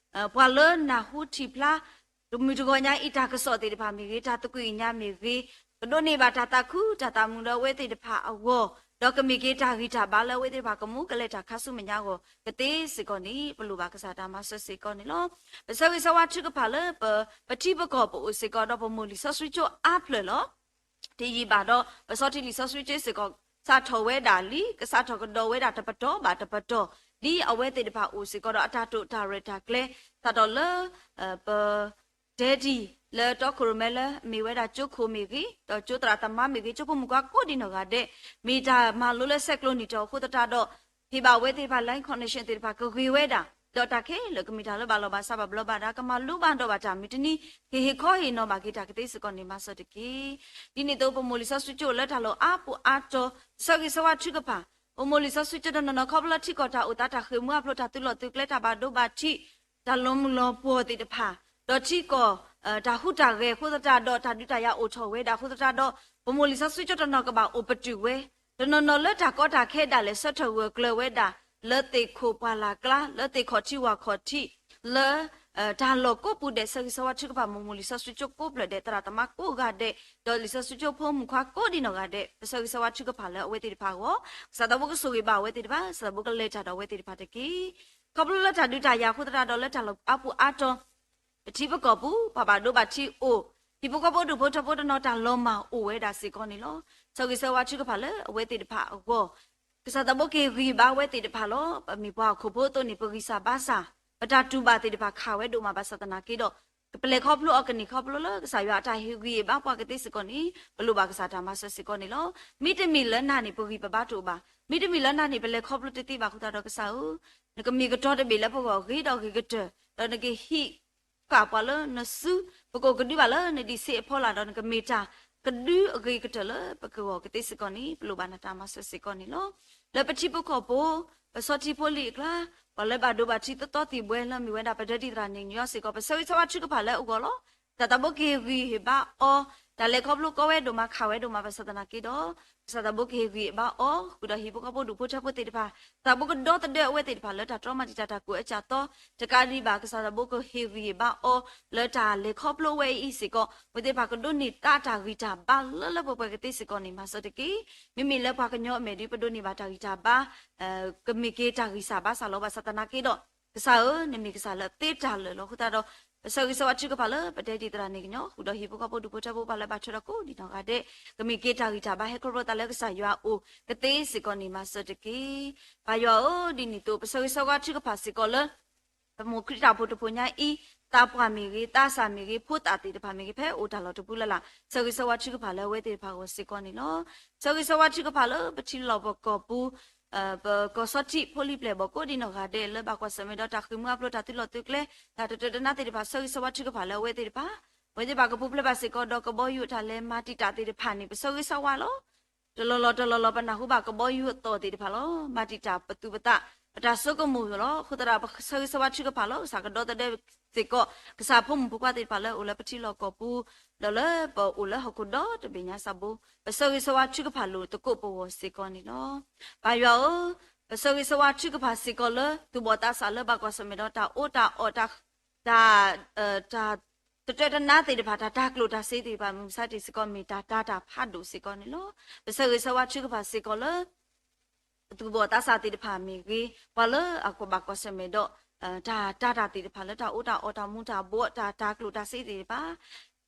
ပှၤလၢနၢ်ဟူထံၣ်ဖျါ တမုၢ်တဂီၤညါအံၤ တၢ်ကစီၣ်သ့ၣ်တဖၣ်မ့ၢ်ဂ့ၤ, တၢ်သကွံာ်ကညးမ့ၢ်ဂ့ၤ, ကဒိးန့ၢ်ဘၣ်တၢ်သးခုတၢ်သးမုာ်လၢအဝဲသ့ၣ်တဖၣ်အဂီၢ်, ဒီးကမ့ၢ်က့ၤတၢ်ဂံၢ်တၢ်ဘါလၢအဝဲသ့ၣ်တဖၣ်ကမူကလဲၤတၢ်ခါဆူမဲာ်ညါအဂီၢ် ကသ့စ့ၢ်ကီးန့ၣ် ပလိၣ်ဘၣ်ကစၢ်တၢ်မၤစၢၤစ့ၢ်ကီးန့ၣ်လီၤ. ပဆၢဂ့ၤဆၢဝါထုကဖၣ်လၢပ ပထံပကီၢ်ပအိၣ်စ့ၢ်ကီးဒီးပမိၢ်လံာ်စီဆှံကၠိအါဖျၢၣ်လီၤ. တယံာ်ဘၣ်ဒီး ပဆီထံလံာ်စီဆှံကၠိစ့ၢ်ကီး စးထီၣ်ဝဲဒၣ်လံ, ကစးထီၣ်ကဒီးဝဲဒၣ်တပတီၢ်ဘၣ်တပတီၢ်, ဒ်အဝဲသ့ၣ်တဖၣ်အိၣ်စ့ၢ်ကီးဒီးအတၢ်တိာ်တၢ်ရဲၣ်တၢ်ကျဲၤ စးထီၣ်လၢ ပ တဲဒ်လၢတီခိၣ်ရိၣ်မဲလၢအမ့ၢ်ဝဲဒၣ်ကၠိခိၣ်မ့ၢ်ဂ့ၤ, ဒီးကၠိသရၣ်သမါမ့ၢ်ဂ့ၤ, ကၠိဖိမုၣ်ခွါကိးဒံးနီၢ်ဂၤဒဲး, မ့ၢ်တၢ်မၤလိလၢဆဲးကျိးနံၣ်တီၢ်အဃိသတးဒီး ဟ့ၣ်ဘၣ်ဝဲသ့ၣ်တဖၣ် line connection သ့ၣ်တဖၣ်ကဂ့ၤဝဲဒၣ်, ဒီးတၢ်ခဲလၢာ်ကမ့ၢ်တၢ်လၢဘၣ်လီၢ်ဘၣ်စးဘၣ်ဘျီဘၣ်ဒါ ကမၤလိဘၣ်ဒီးဘၣ်တၢ်မုၢ်တနံၤ ဟ့ၣ်ဟ့ၣ်ခီဟ့ၣ်နီၤဘၣ်က့ၤတၢ်ကသ့စ့ၢ်ကီးန့ၣ် မၤစၢၤတက့ၢ်. ဒ်န့ၣ်အသိး ပမိၢ်လံာ်စီဆှံကၠိလၢတၢ်လီၢ်အါပူၤအါတီၤ ဆၢဂ့ၤဆၢဝါထုကဖၣ် ပမိၢ်လံာ်စီဆှံကၠိတနီၤနီၤ ခီဖျိလၢထံကီၢ်တၢ်အိၣ်သး တၢ်ဃ့ၢ်မှံဟးဖျိး တၢ်သုးလီၢ်သုးကျဲ တၢ်ဘၣ်ဒိဘၣ်ထံး တၢ်လီၤမုၢ်လီၤပှီၢ်သ့ၣ်တဖၣ်, ဒီးထံကီၢ် တၢ်ဟူးတၢ်ဂဲၤအဃိသတးဒီး တၢ်ဒုးတၢ်ယၤအိၣ်ထီၣ်ဝဲဒၣ်အဃိသတးဒီး ပမိၢ်လံာ်စီဆှံကၠိတနီၤကဘၣ်အိၣ်ပတုာ်ဝဲ, တနီၤနီၤလၢတၢ်ကီတၢ်ခဲဒၣ်လဲာ် ဆၢထၢၣ်ဂၢၢ်ကျၢၤဝဲဒၣ် လၢသ့ၣ်ခိၣ်ပှၢ်လၢ်ကျါ, လၢသ့ၣ်ခိၣ်ထံဝၣ်ခိၣ်ထံး, လၢ တၢ်လီၢ်ကိးပူၤဒဲး ဆၢဂ့ၤဆၢဝါထုကဖၣ် မိၢ်မိၢ်လံာ်စီဆှံကၠိကိးဖျၢၣ်ဒဲး သရၣ်သမါကိးဂၤဒဲး ဒီးလံာ်စီဆှံကၠိဖိမုၣ်ခွါကိးဒံနီၢ်ဂၤဒဲး ပဆၢဂ့ၤဆၢဝါထုကဖၣ်လၢအဝဲသ့ၣ်တဖၣ်အဂီၢ်, ကစၢ်သးဘိကဆိၣ်ဂ့ၤဘၣ်အဝဲသ့ၣ်တဖၣ်, ကစၢ်သးဘိကလဲၤတၢ်ဒီးအဝဲသ့ၣ်တဖၣ်တက့ၢ်. ခီဖျိလၢတၢ်ဒုးတၢ်ယၤအဃိသတးဒီး လၢတၢ်လီၢ်အါပူၤအါတီၤ ပထံပကီၢ်ပူၤ ပှၤဘၣ်ဒိဘၣ်ထံးအိၣ်, ဟံၣ်ဖိဃီဖိဒူၣ်ဖိထၢဖိတနီၤ တၢ်လီၤမၢ်အိၣ်ဝဲဒၣ်စ့ၢ်ကီးန့ၣ်လီၤ. ဆၢဂ့ၤဆၢဝါထုကဖၣ်လၢအဝဲသ့ၣ်တဖၣ်အဂီၢ် ကစၢ်သးဘိကဟ့ၣ်ဂံၢ်ဘါဝဲသ့ၣ်တဖၣ်လီၤ. ပမ့ၢ်ပှၤဟီၣ်ခိၣ်ဖိအသိးန့ၣ် ပဂံၢ်စၢ်ဘါစၢ်, ပတၢ်တူၢ်ဘၣ်သ့ၣ်တဖၣ်ခးဝဲဒိၣ်မးဘၣ်ဆၣ်သနာ်က့ဒီး ပလဲၤခီဖျိအီၤကန့ၢ်ခီဖျိလၢကစၢ်ယွၤအတၢ်ဟ့ၣ်ဂံၢ်ဟ့ၣ်ဘါပှၤကသ့စ့ၢ်ကီးန့ၣ် ပလိၣ်ဘၣ်ကစၢ်တၢ်မၤစၢၤစ့ၢ်ကီးန့ၣ်လီၤ. မ့တမ့ၢ်လၢနၤန့ၣ် ပဂံၢ်ပဘါတအိၣ်ဘၣ်. မ့တမ့ၢ်လၢနၤန့ၣ် ပလဲၤခီဖျိတသ့ဘၣ်အဃိသတးဒီး ကစၢ်ဧၢ, နကမ့ၢ်ကတီၤတဘ့ၣ်လၢပဂီၢ်ဂ့ၤဒီးဂ့ၤကတၢၢ်, ဒီးနကဟံးဃာ်ပှၤလၢနစု, ပကအိၣ်ကဒုဘၣ်လၢနဒံးဆံးအဖီလာ် ဒီးနကမ့ၢ်တၢ်ကဒုအဂ့ၤကတၢၢ်လၢပကဂီၢ်ကသ့စ့ၢ်ကီးန့ၣ် ပလိၣ်ဘၣ်နတၢ်မၤစၢၤစ့ၢ်ကီးန့ၣ်လီၤ. လၢပထံပကီၢ်ဖိ ပဆီထံဖိလံၤအကျါ ပှၤလၢဘၣ်ဒိဘၣ်ထံးသီသီသံၣ်ဘှဲ လၢမ့ၢ်ဝဲဒၣ်ပဒဲဒံသရၣ်န့ၣ်ညီစ့ၢ်ကီး ပဆၢဂ့ၤဆၢဝါထုကဖၣ်လၢအဂီၢ်လီၤ. ကစၢ်သးဘိကဟ့ၣ်ဂံၢ်ဟ့ၣ်ဘါအီၤ, တၢ်လဲၤခီဖျိကီဝဲဒိၣ်မးခးဝဲဒိၣ်မးဘၣ်ဆၣ်သနာ်က့ဒီး ကစၢ်သးဘိကဟ့ၣ်ဂံၢ်ဟ့ၣ်ဘါအီၤ ဃုာ်ဒီးဟံၣ်ဖိဃီဖိဒူၣ်ဖိထၢဖိသ့ၣ်တဖၣ်, သးဘိကဒီသဒၢအဝဲသ့ၣ်တဖၣ်လၢတၢ်တြီမၤတံာ်တာ်တၢ်ကူၣ်အၢကၢ်သီ တကးဒံးဘၣ် ကစၢ်သးဘိကဟ့ၣ်ဂံၢ်ဟ့ၣ်ဘါအီၤ လၢတၢ်လဲၤခီဖျိဝဲအံၤစ့ၢ်ကီး အဝဲသ့ၣ်တဖၣ်ကဒိးန့ၢ်သါတၢ်ဂံၢ်တၢ်ဘါလၢလၢပှဲၤပှဲၤကသ့စ့ၢ်ကီးန့ၣ် မၤစၢၤတက့ၢ်. မ့မ့ၢ်လၢပှၤကညီအမဲာ်ဒံး ပဒိးန့ၢ်ဘၣ်တၢ်ဂံၢ်တၢ်ဘါ ကမ့ၢ်က့ၤတၢ်ဂံၢ်စၢ်ဘါစၢ်လီၤ. ဘၣ်ဆၣ်သနာ်က့ဒီး ကစၢ်ဧၢ, နမ့ၢ်ကစၢ်လၢအသ့တၢ်လၢာ်လီၤ. အဃိသတးဒီး ပဆၢဂ့ၤဆၢဝါထုကဖၣ်လၢပဒဲဒံသရၣ်န့ၣ်ကညီ ဃုာ်ဒီးဟံၣ်ဖိဃီဖိဒူၣ်ဖိထၢဖိ ပှၤလၢဘၣ်ထွဲဒီးကိးဒံနီၢ်ဂၤဒဲး ကမ့ၢ်က့ၤတၢ်ဂံၢ်တၢ်ဘါ ဟဲခီဖျိသးလၢကစၢ်ယွၤအအိၣ်ကသ့စ့ၢ်ကီးန့ၣ် မၤစၢၤတက့ၢ်. ပၢ်ယွၤဧၢ, ဒ်န့ၣ်အသိး ပဆၢဂ့ၤဆၢဝါထုကဖၣ်စ့ၢ်ကီးလၢ ပမိၢ်ခရံာ်ဖိတဖၣ်ညါအံၤ, သးပှၢ်မ့ၢ်ဂ့ၤ, သးစၢ်မ့ၢ်ဂ့ၤ, ဖိသၣ်သ့ၣ်တဖၣ်မ့ၢ်ဂ့ၤ, ဖဲအိၣ်တၢ်လီၢ်တပူၤလၢ်လၢ်, ဆၢဂ့ၤဆၢဝါထုကဖၣ်လၢအဝဲသ့ၣ်တဖၣ်အဂီၢ်စ့ၢ်ကီးန့ၣ်လီၤ. ဆၢဂ့ၤဆၢဝါထုကဖၣ်လၢပထံလီၢ်ပကီၢ်ပူၤ ပကီၢ်ဆီထံးဖိလံၤပျဲၢ်ဘီၣ်ကိးဒံနီၢ်ဂၤဒဲး လၢဘၣ်ကွၢ်ဆၢၣ်မဲာ်ဒီးတၢ်ဃ့ၢ်မှံဟးဖျိး တၢ်သုးလီၢ်သုးကျဲ တၢ်တတၢတနါသ့ၣ်တဖၣ်, ဆၢဂ့ၤဆၢဝါထုကဖၣ်လၢအဝဲသ့ၣ်တဖၣ်, အဝဲသ့ၣ်တဖၣ်ကပူၤဖျဲးဘၣ်စ့ၢ်ကီးဒီးကဘီယူၤအတၢ်လဲၤမၤတံာ်တာ်သ့ၣ်တဖၣ်န့ၣ် ပဆၢဂ့ၤဆၢဝါလီၤ. တလီၢ်လီၢ်တလီၢ်လီၢ် ပနၢ်ဟူဘၣ်ကဘီယူၤအသီၣ်သ့ၣ်တဖၣ်လီၤ. မၤတံာ်တာ်ပသူၣ်ပသး ပတၢ်ဆိကမိၣ်လီၤ. အဃိသတးဒီး ပဆၢဂ့ၤဆၢဝါထုကဖၣ်လၢ ကစၢ်ကဒီသဒၢစ့ၢ်ကီး ကစၢ်ဖိမုၣ်ဖိခွါသ့ၣ်တဖၣ်လၢအအိၣ်လၢပထံလီၢ်ကီၢ်ပူၤ ဒီးလၢပအိၣ်လၢဟီၣ်ခိၣ်ဒီတဘ့ၣ်ညါစၢ်ဘိ, ပဆၢဂ့ၤဆၢဝါထုကဖၣ်လိာ်သကိးပဂီၢ်စ့ၢ်ကီးန့ၣ်လီၤ. ပၢ်ယွၤဧၢ, ပဆၢဂ့ၤဆၢဝါထုကဖၣ်စ့ၢ်ကီးလၢ သူၣ်ဘီၣ်သးစၢ်လၢဘၣ်ကွၢ်ဆၢၣ်မဲာ်ဒီး တၢ်အီၣ်တၢ်အီၣ် တၢ် တၢ်တတၢတနါသ့ၣ်တဖၣ်, တၢ်တၤကျိၣ်တၤစ့သ့ၣ်တဖၣ်, မုၢ်မဆါတနံၤစ့ၢ်ကီး မ့ၢ်တၢ်တၤတၢ်ဖးဒိၣ်စ့ၢ်ကီးန့ၣ်လီၤ. ပဆၢဂ့ၤဆၢဝါထုကဖၣ်စ့ၢ်ကီးလၢ သူၣ်ဘီၣ်သးစၢ်သ့ၣ်တဖၣ်မ့ၢ်ဂ့ၤ, ပှၤလၢအကဘၣ်ကွၢ်ဆၢၣ်မဲာ်ဒီး တၢ်တၤတၢ်သ့ၣ်တဖၣ် လၢတၢ်အီၣ်တၢ်အီ တၢ်မူတၢ်ဘှီး တၢ်တၤကျိၣ်တၤစ့သ့ၣ်တဖၣ်,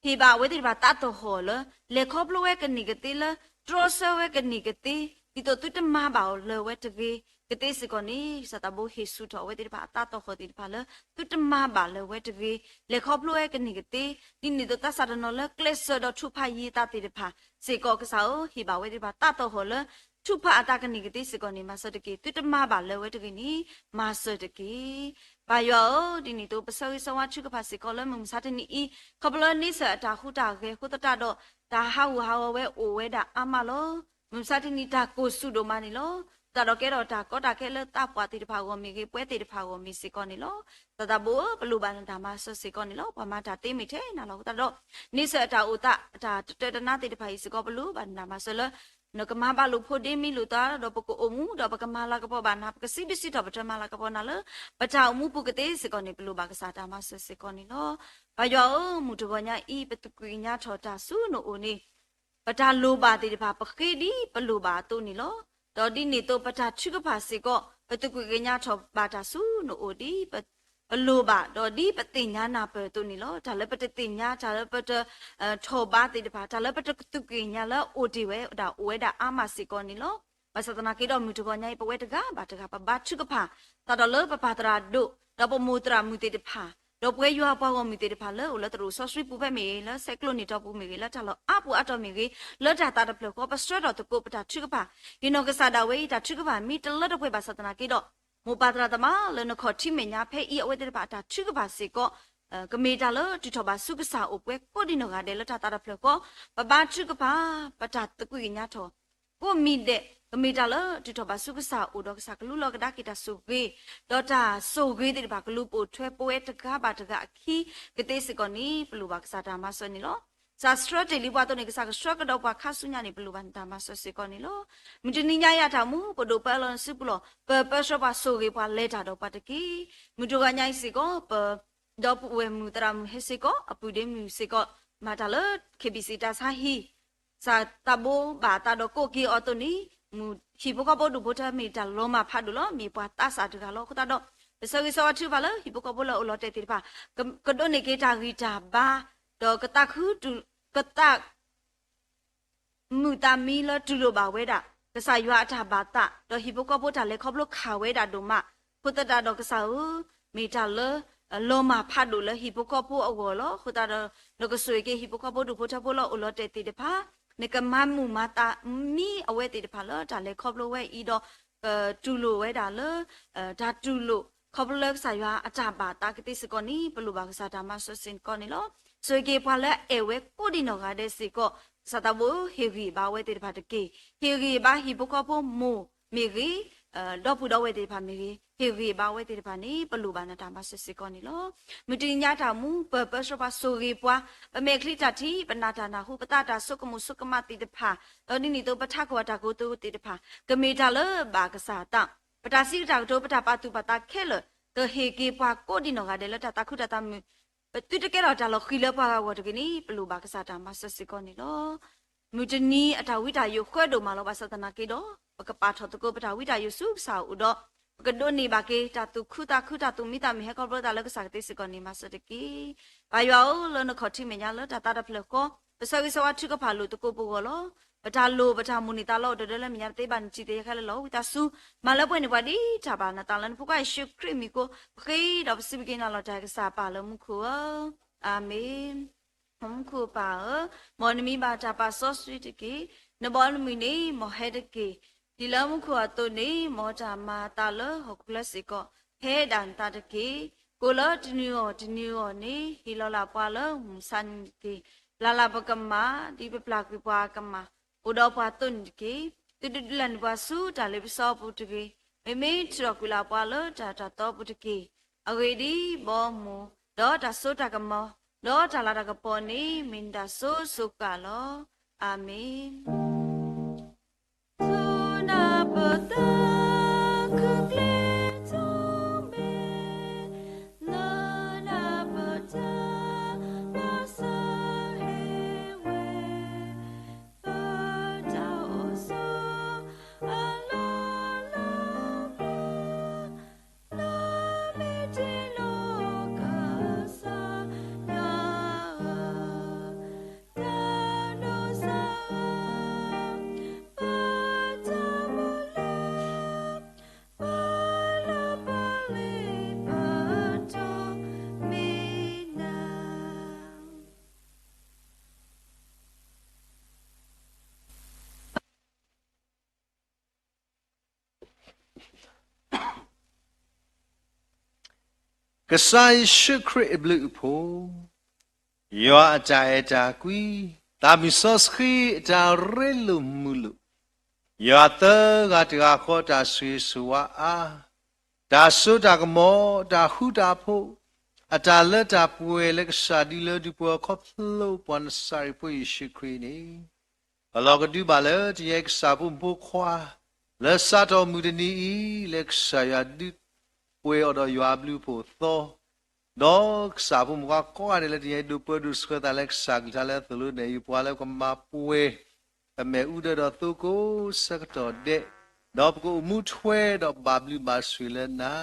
ဟ့ၣ်ဘၣ်အဝဲသ့ၣ်တဖၣ်သးသဟီၣ်လၢ လဲၤခီဖျိဝဲကန့ၢ်ကသ့လၢ တြီဆၢဝဲကန့ၢ်ကသ့, ဒ်သိးသုတမၤဘၣ်အီၤလၢၤဝဲတဂ့ၤကသ့စ့ၢ်ကီးန့ၣ်, ကစၢ်သးဘိဟ့ၣ်ဆူၣ်ထီၣ်အဝဲသ့ၣ်တဖၣ်အသးသဟီၣ်သ့ၣ်တဖၣ်လၢ သုတမၤဘၣ်လၢၤဝဲတဂ့ၤ, လဲၤခီဖျိဝဲကန့ၢ်ကသ့, ဒ်န့ၣ်အသိးသးစၢ်တနီၤလၢကျဲးစၢးဒီးထုကဖၣ်ယံၤအသးသ့ၣ်တဖၣ်စ့ၢ်ကီး ကစၢ်ဧၢ, ဟ့ၣ်ဘၣ်ဝဲသ့ၣ်တဖၣ်သးသဟီၣ်လၢ ထုကဖၣ်အသးကန့ၢ်ကသ့စ့ၢ်ကီးန့ၣ် မၤစၢၤတက့ၢ်. သုတမၤဘၣ်လၢၤဝဲတဂ့ၤန့ၣ် မၤစၢၤတက့ၢ်. ပၢ်ယွၤဧၢ, ဒ်န့ၣ်အသိး ပဆၢဂ့ၤဆၢဝါထုကဖၣ်စ့ၢ်ကီးလၢမုၢ်မဆါတနံၤအံၤ, ခီဖျိလၢန့ဆၢၣ်အတၢ်ဟူးတၢ်ဂဲၤအဃိသတးဒီး တၢ်ဟးဂူာ်ဟးဂီၤဝဲအိၣ်ဝဲဒၣ်အါမးလီၤ. မုၢ်မဆါတနံၤတၢ်ကိၢ်ဆူၣ်ဒိၣ်မးန့ၣ်လီၤ. သတးဒီးကဲထီၣ်တၢ်ကီတၢ်ခဲလၢသးပှၢ်သ့ၣ်တဖၣ်အဂီၢ်မ့ၢ်ဂ့ၤ, ပှၤသ့ၣ်တဖၣ်အဂီၢ်မ့ၢ်စ့ၢ်ကီးန့ၣ်လီၤ. ကစၢ်သးဘိဧၢ, ပလိၣ်ဘၣ်နတၢ်မၤစၢၤစ့ၢ်ကီးန့ၣ်လီၤ. ပှၤမၤတၢ်သ့မ့ၢ်ထဲနၤလီၤ. အဃိသတးဒီး န့ဆၢၣ်အတၢ်အိၣ်သး အတၢ်တတၢတနါသ့ၣ်တဖၣ်အံၤစ့ၢ်ကီး ပလိၣ်ဘၣ်နတၢ်မၤစၢၤလၢ နကမၤဘၣ်လိာ်ဖိးဒ့မံလိာ်သးဒီး ပကအိၣ်မူဒီးပကမၤလၤကပီၤဘၣ်နၤ, ပကစံးဘျုးစံးထီၣ်ပတြၢၤမၤလၤကပီၤနၤလၢ ပတၢ်အိၣ်မူပူၤကသ့စ့ၢ်ကီးန့ၣ် ပလိၣ်ဘၣ်ကစၢ်တၢ်မၤစၢၤစ့ၢ်ကီးန့ၣ်လီၤ. ပၢ်ယွၤဧၢ, မုၢ်တဂီၤညါအံၤ ပသးကွံာ်ကညးထီၣ်တၢ်ဆူနအိၣ်န့ၣ် ပတၢ်လိၣ်ဘၣ်သ့ၣ်တဖၣ် ပဃ့ဒ်ပလိၣ်ဘၣ်အသိးန့ၣ်လီၤ. ဒီးဒ်န့ၣ်အသိး ပတၢ်ထုကဖၣ်စ့ၢ်ကီး ပသးကွံာ်ကညးထီၣ်ဘၣ်တၢ်ဆူနအိၣ်ဒ် ပလိၣ်ဘၣ် ဒီးဒ်ပသ့ၣ်ညါနၢ်ပၢၢ်အသိးန့ၣ်လီၤ. တၢ်လၢပတသ့ၣ်ညါ တၢ်လၢပတ ထီၣ်ဘးသ့ၣ်တဖၣ် တၢ်လၢပတသးကွံာ်ကညးလၢအအိၣ်တ့ၢ်ဝဲဒၣ် အိၣ်ဝဲဒၣ်အါမးစ့ၢ်ကီးန့ၣ်လီၤ. ဘၣ်ဆၣ်သနာ်က့ဒီး မုၢ်တဂီၤညါအံၤ ပဝဲတဂၤဘၣ်တဂၤ ပဘါထုကဖၣ် သးဒီးလၢပပၢ်သရၣ်ဒိၣ် ဒီးပမိၢ်သရၣ်မုၣ်သ့ၣ်တဖၣ် ဒီးပဝဲယွၤပှၤဂီၢ်မုၢ်သ့ၣ်တဖၣ်လၢအိၣ်လၢသရိာ်စီဆှံပူၤဖဲမ့ၢ်ဂ့ၤ, လၢဆဲးကျိးန့ၢ်တီၢ်ပူၤမ့ၢ်ဂ့ၤ, လၢတၢ်လီၢ်အါပူၤအါတီၤမ့ၢ်ဂ့ၤ, လၢတၢ်သးတဖျၢၣ်ဃီ ပဆှၢထီၣ်သကိးပတၢ်ထုကဖၣ်, ဟ့ၣ်နီၤကစၢ်ဒၣ်ဝဲအံၤ တၢ်ထုကဖၣ်မ့ၢ်တလၢတပှဲၤဘၣ်ဆၣ်သနာ်က့ဒီး မိၢ်ပၢ်သရၣ်သမါလၢနခီၣ်ထံးမဲာ်ညါဖဲအံၤ အဝဲသ့ၣ်တဖၣ်အတၢ်ထုကဖၣ်စ့ၢ်ကီး ကမ့ၢ်တၢ်လၢတုၤထီၣ်ဘၣ်ဆူကစၢ်အိၣ်ပှဲၤကိးဒံနီၢ်ဂၤဒဲး လၢတၢ်သးတဖျၢၣ်ဃီ ပဘါထုကဖၣ် ပတၢ်သးကွံာ်ကညးထီၣ် ကိးမံၤဒဲး ကမ့ၢ်တၢ်လၢအတုၤထီၣ်ဘၣ်ဆူကစၢ်အအိၣ်ဒီးကစၢ်ကလူလီၤကဒါက့ၤတၢ်ဆိၣ်ဂ့ၤ, ဒီးတၢ်ဆိၣ်ဂ့ၤသ့ၣ်တဖၣ်ကလူၤပိာ်ထွဲပဝဲတဂၤဘၣ်တဂၤအခံကသ့စ့ၢ်ကီးန့ၣ် ပလိၣ်ဘၣ်ကစၢ်တၢ်မၤစၢၤန့ၣ်လီၤ. ကစၢ်ဆှၢတ့ၢ်လံပှၤအသိးန့ၣ် ကစၢ်ကဆှၢကဒီးပှၤခါဆူညါန့ၣ် ပလိၣ်ဘၣ်နတၢ်မၤစၢၤစ့ၢ်ကီးန့ၣ်လီၤ. မုၢ်တနံၤညါအံၤအတၢ်မူ ပဒိၣ်ပၢလီၤနစုပူၤလီၤ. ပၢၤပၢဆှၢပှၤ ဆိၣ်ဂ့ၤပှၤ လဲၤတၢ်ဒီးပှၤတက့ၢ်. မုၢ်တဂီၤညါအံၤစ့ၢ်ကီး ပဒီပုၢ်ဝဲၢ်မုၣ်သရၣ်မုၣ်ဟဲစ့ၢ်ကီး အပုၢ်ဒ့မုၣ်စ့ၢ်ကီး မၤတၢ်လၢ ခ့ဘံၣ်စံၣ် တၢ်ဆါဟံၣ် ကစၢ်သးဘိဘၣ်အသးဒီးကိးက့ၤအီၤအသိးန့ၣ် မုၢ်ဟံၣ်ဖိဃီဖိဒူၣ်ဖိထၢမ့ၢ်တၢ်လီၤမၢ်ဖးဒိၣ်လီၤ. မ့ၢ်ပှၤသးစၢ်တဂၤလီၤ. အဃိသတးဒီး ပဆၢဂ့ၤဆၢဝါထုကဖၣ်လၢဟံၣ်ဖိဃီဖိလၢအအိၣ်လီၤတဲာ်သ့ၣ်တဖၣ် ကဒိးန့ၢ်က့ၤတၢ်ဂံၢ်တၢ်ဘါ ဒီးကသးခုတူာ် ကသး မုာ်သးမံလၢတူၢ်လိာ်ဘၣ်ဝဲဒၣ် ကစၢ်ယွၤအတၢ်ဘၣ်သး ဒီးဟံၣ်ဖိဃီဖိတၢ်လဲၤခီဖျိခးဝဲဒၣ်ဒိၣ်မး, အဃိသတးဒီးကစၢ်ဧၢ, မ့ၢ်တၢ်လၢ လီၤမၢ်ဖးဒိၣ်လၢဟံၣ်ဖိဃီဖိအဂီၢ်လီၤ. အဃိသတးဒီး နကဆိၣ်ဂ့ၤက့ၤဟံၣ်ဖိဃီဖိဒူၣ်ဖိထၢဖိလၢအိၣ်လီၤတဲာ်သ့ၣ်တဖၣ်, နကမၤမုာ်မၤသးမံအဝဲသ့ၣ်တဖၣ်လၢတၢ်လဲၤခီဖျိဝဲအံၤဒီး ကတူၢ်လိာ်ဝဲဒၣ်လၢ တၢ်တူၢ်လိာ် ခီဖျိလၢကစၢ်ယွၤအတၢ်ဘၣ်သးကသ့စ့ၢ်ကီးန့ၣ် ပလိၣ်ဘၣ်ကစၢ်တၢ်မၤစၢၤစ့ၢ်ကီးန့ၣ်လီၤ. ဆိၣ်ဂ့ၤက့ၤပှၤလၢအအဲၣ်ဝဲကိးဒံနီၢ်ဂၤဒဲးစ့ၢ်ကီး, ကစၢ်သးဘိဧၢ, ဟ့ၣ်ဂံၢ်ဘါဝဲသ့ၣ်တဖၣ်တက့ၢ်. ဟ့ၣ်ဂံၢ်ဘါဟံၣ်ဖိဃီဖိမိၢ်မ့ၢ်ဂ့ၤ, ဒီပုၢ်ဒီဝဲၢ်သ့ၣ်တဖၣ်မ့ၢ်ဂ့ၤ, ဟ့ၣ်ဂံၢ်ဘါဝဲသ့ၣ်တဖၣ်န့ၣ် ပလိၣ်ဘၣ်နတၢ်မၤစၢၤစ့ၢ်ကီးန့ၣ်လီၤ. မုၢ်တနံၤညါတၢ်မူ ပၢၤပၢဆှၢပှၤ ဆိၣ်ဂ့ၤပှၤ, ပမဲာ်ချံတၢ်ထံၣ်, ပနၢ်တၢ်နၢ်ဟူ, ပသးတၢ်ဆိကမိၣ်ဆိကမးသ့ၣ်တဖၣ်, ဒီးဒ်န့ၣ်အသိး ပထးခိၣ်အတၢ်ကိးသ့ၣ်တဖၣ်, ကမ့ၢ်တၢ်လၢဘၣ်ကစၢ်အသး, ပတၢ်စံးကတၢ်ကတိၤ, ပတၢ်ပာ်သူၣ်ပာ်သးခဲလၢာ်, ကဟ့ၣ်က့ၤပှၤကိးဒံနီၢ်ဂၤဒဲးလၢတၢ်သးခုတၢ်သးမုာ်, ပသုတကဲထီၣ်တၢ်လီၤဃံၤလၢပှၤဂၤအဂီၢ်တဂ့ၤန့ၣ် ပလိၣ်ဘၣ်ကစၢ်တၢ်မၤစၢၤစ့ၢ်ကီးန့ၣ်လီၤ. မုၢ်တနံၤအတၢ်ဝံတၢ်ယိးဃၢဒိၣ်မးလီၤ. ဘၣ်ဆၣ်သနာ်က့ဒီး ပကပာ်ထီၣ်သကိးပတၢ်ဝံတၢ်ယိးဆူကစၢ်အအိၣ်ဒီး ပကဒိးန့ၢ်ဘၣ်က့ၤ တၢ်သူၣ်ခုသးခု တၢ်သူၣ်မံသးမုာ် ဟဲခီဖျိသးလၢကစၢ်ကသ့စ့ၢ်ကီးန့ၣ် မၤစၢၤတက့ၢ်. ပၢ်ယွၤဧၢ, လၢနခီၣ်ထံးမဲာ်ညါလၢတၢ်သးတဖျၢၣ်ဃီ, ပဆၢဂ့ၤဆၢဝါထုကဖၣ်လိာ်သကိးပဂီၢ်လီၤ. ပတၢ်လိၣ်ပတၢ်မိၣ်န့ၢ်သးလီအိၣ်ဒီးလၢမဲာ်ညါတသ့ဘၣ်န့ၣ် စံၣ်တဲၤယဲၢ်ဃဲလၢလီၤဝံသးစူၤ, မၤလၢပှဲၤန့ၢ်ပှၤဒ်တၢ်ဘၣ်နသးလၢနဖိခွါယ့ၣ်ၡူးခရံာ်မံၤအဃိ, ပဃ့ဒီးပစံးဘျုးက့ၤနၤလီၤတၢ်ကစၢ်ပၢ်လၢမူခိၣ်ဧၢ, အၤမ့ၣ်. မူခိၣ်ပၢ်ဧၢ, မ်နမံၤဘၣ်တၢ်ပာ်စီဆှံတက့ၢ်. နဘီနမုၢ်န့ၣ် မ်ဟဲတက့ၢ်. ဒ်လၢမူခိၣ်အသိးန့ၣ် မ်တၢ်မၤအသးလၢဟီၣ်ခိၣ်ချၢစ့ၢ်ကီး, ဟဲဒၣ်နသးတက့ၢ်. ကိၣ်လၢတနံၤအဂီၢ်တနံၤအဂီၢ်န့ၣ် ဟ့ၣ်လီၤလၢ်ပှၤလၢမုၢ်မဆါနံၤတက့ၢ်. ပျၢ်လၢ်ပကမၢ် ဒ်ပပျၢ်ကွံာ်ပှၤအကမၢ်, အိၣ်ဒီးပှၤအသိးန့ၣ်တက့ၢ်. သုတဒုးလၢ်န့ၢ်ပှၤဆူတၢ်လ့ပစီအပူၤတဂ့ၤ. မ့မ့ၢ်ထုးထီၣ်ကွံာ်လၢ်ပှၤလၢတၢ်တၢ်သီအပူၤတက့ၢ်. အဂ့ၢ်ဒ်အံၤ, ဘီမုၢ်, ဒီးတၢ်စိတၢ်ကမီၤ, ဒီးတၢ်လၤတၢ်ကပီၤန့ၣ် မ့ၢ်နတၢ်စိစိကၤလီၤ. အၤမ့ၣ်. ကစၢ်ယ့ၣ်ၡူးခရံာ်အဘျုးအဖှိၣ်, ယွၤအတၢ်အဲၣ်တၢ်ကွံ, သးမုၢ်စီဆှံအတၢ်ရ့လိာ်မုာ်လိာ်, ယွၤသၢဂၤတဂၤဃီတၢ်ဆိၣ်ဂ့ၤဆိၣ်ဝါအါ, တၢ်စိတၢ်ကမီၤ, တၢ်ဃူတၢ်ဖိး, အတၢ်လၢတၢ်ပှဲၤလၢကစၢ်ဒုးလၢဒုးပှဲၤခီဖျိပှၤနစၤရ့းဖိယ့ၣ်ၡူးခရံာ်န့ၣ် ပလီၢ်ကဒုဘၣ်လၢတနံၤအံၤကစၢ်ဖိမုၣ်ဖိခွါ လၢစးထီၣ်မုၢ်တနံၤအံၤ လၢကစၢ်ယွၤဒုးပှဲၤအီၤဒီးယွၤအဘျုးအဖှိၣ်အသီ, ဒီးကစၢ်ဖိမုၣ်ဖိခွါကိးဂၤဒဲးလၢတနံၤအံၤ ဒိးပၢဒိးဆှၢသးလၢကစၢ်ကလုၢ်ကထါလၢအသိၣ်လိနဲၣ်ယုာ်ပှၤလၢကမၤပှဲၤ ပမဲာ်အူဒၢဒီးသိကိးဆၢကတီၢ်ဒဲး, ဒီးပကအိၣ်မူထွဲဒီးဘၣ်ဘျုးဘၣ်ဆိၣ်လၢနၤ,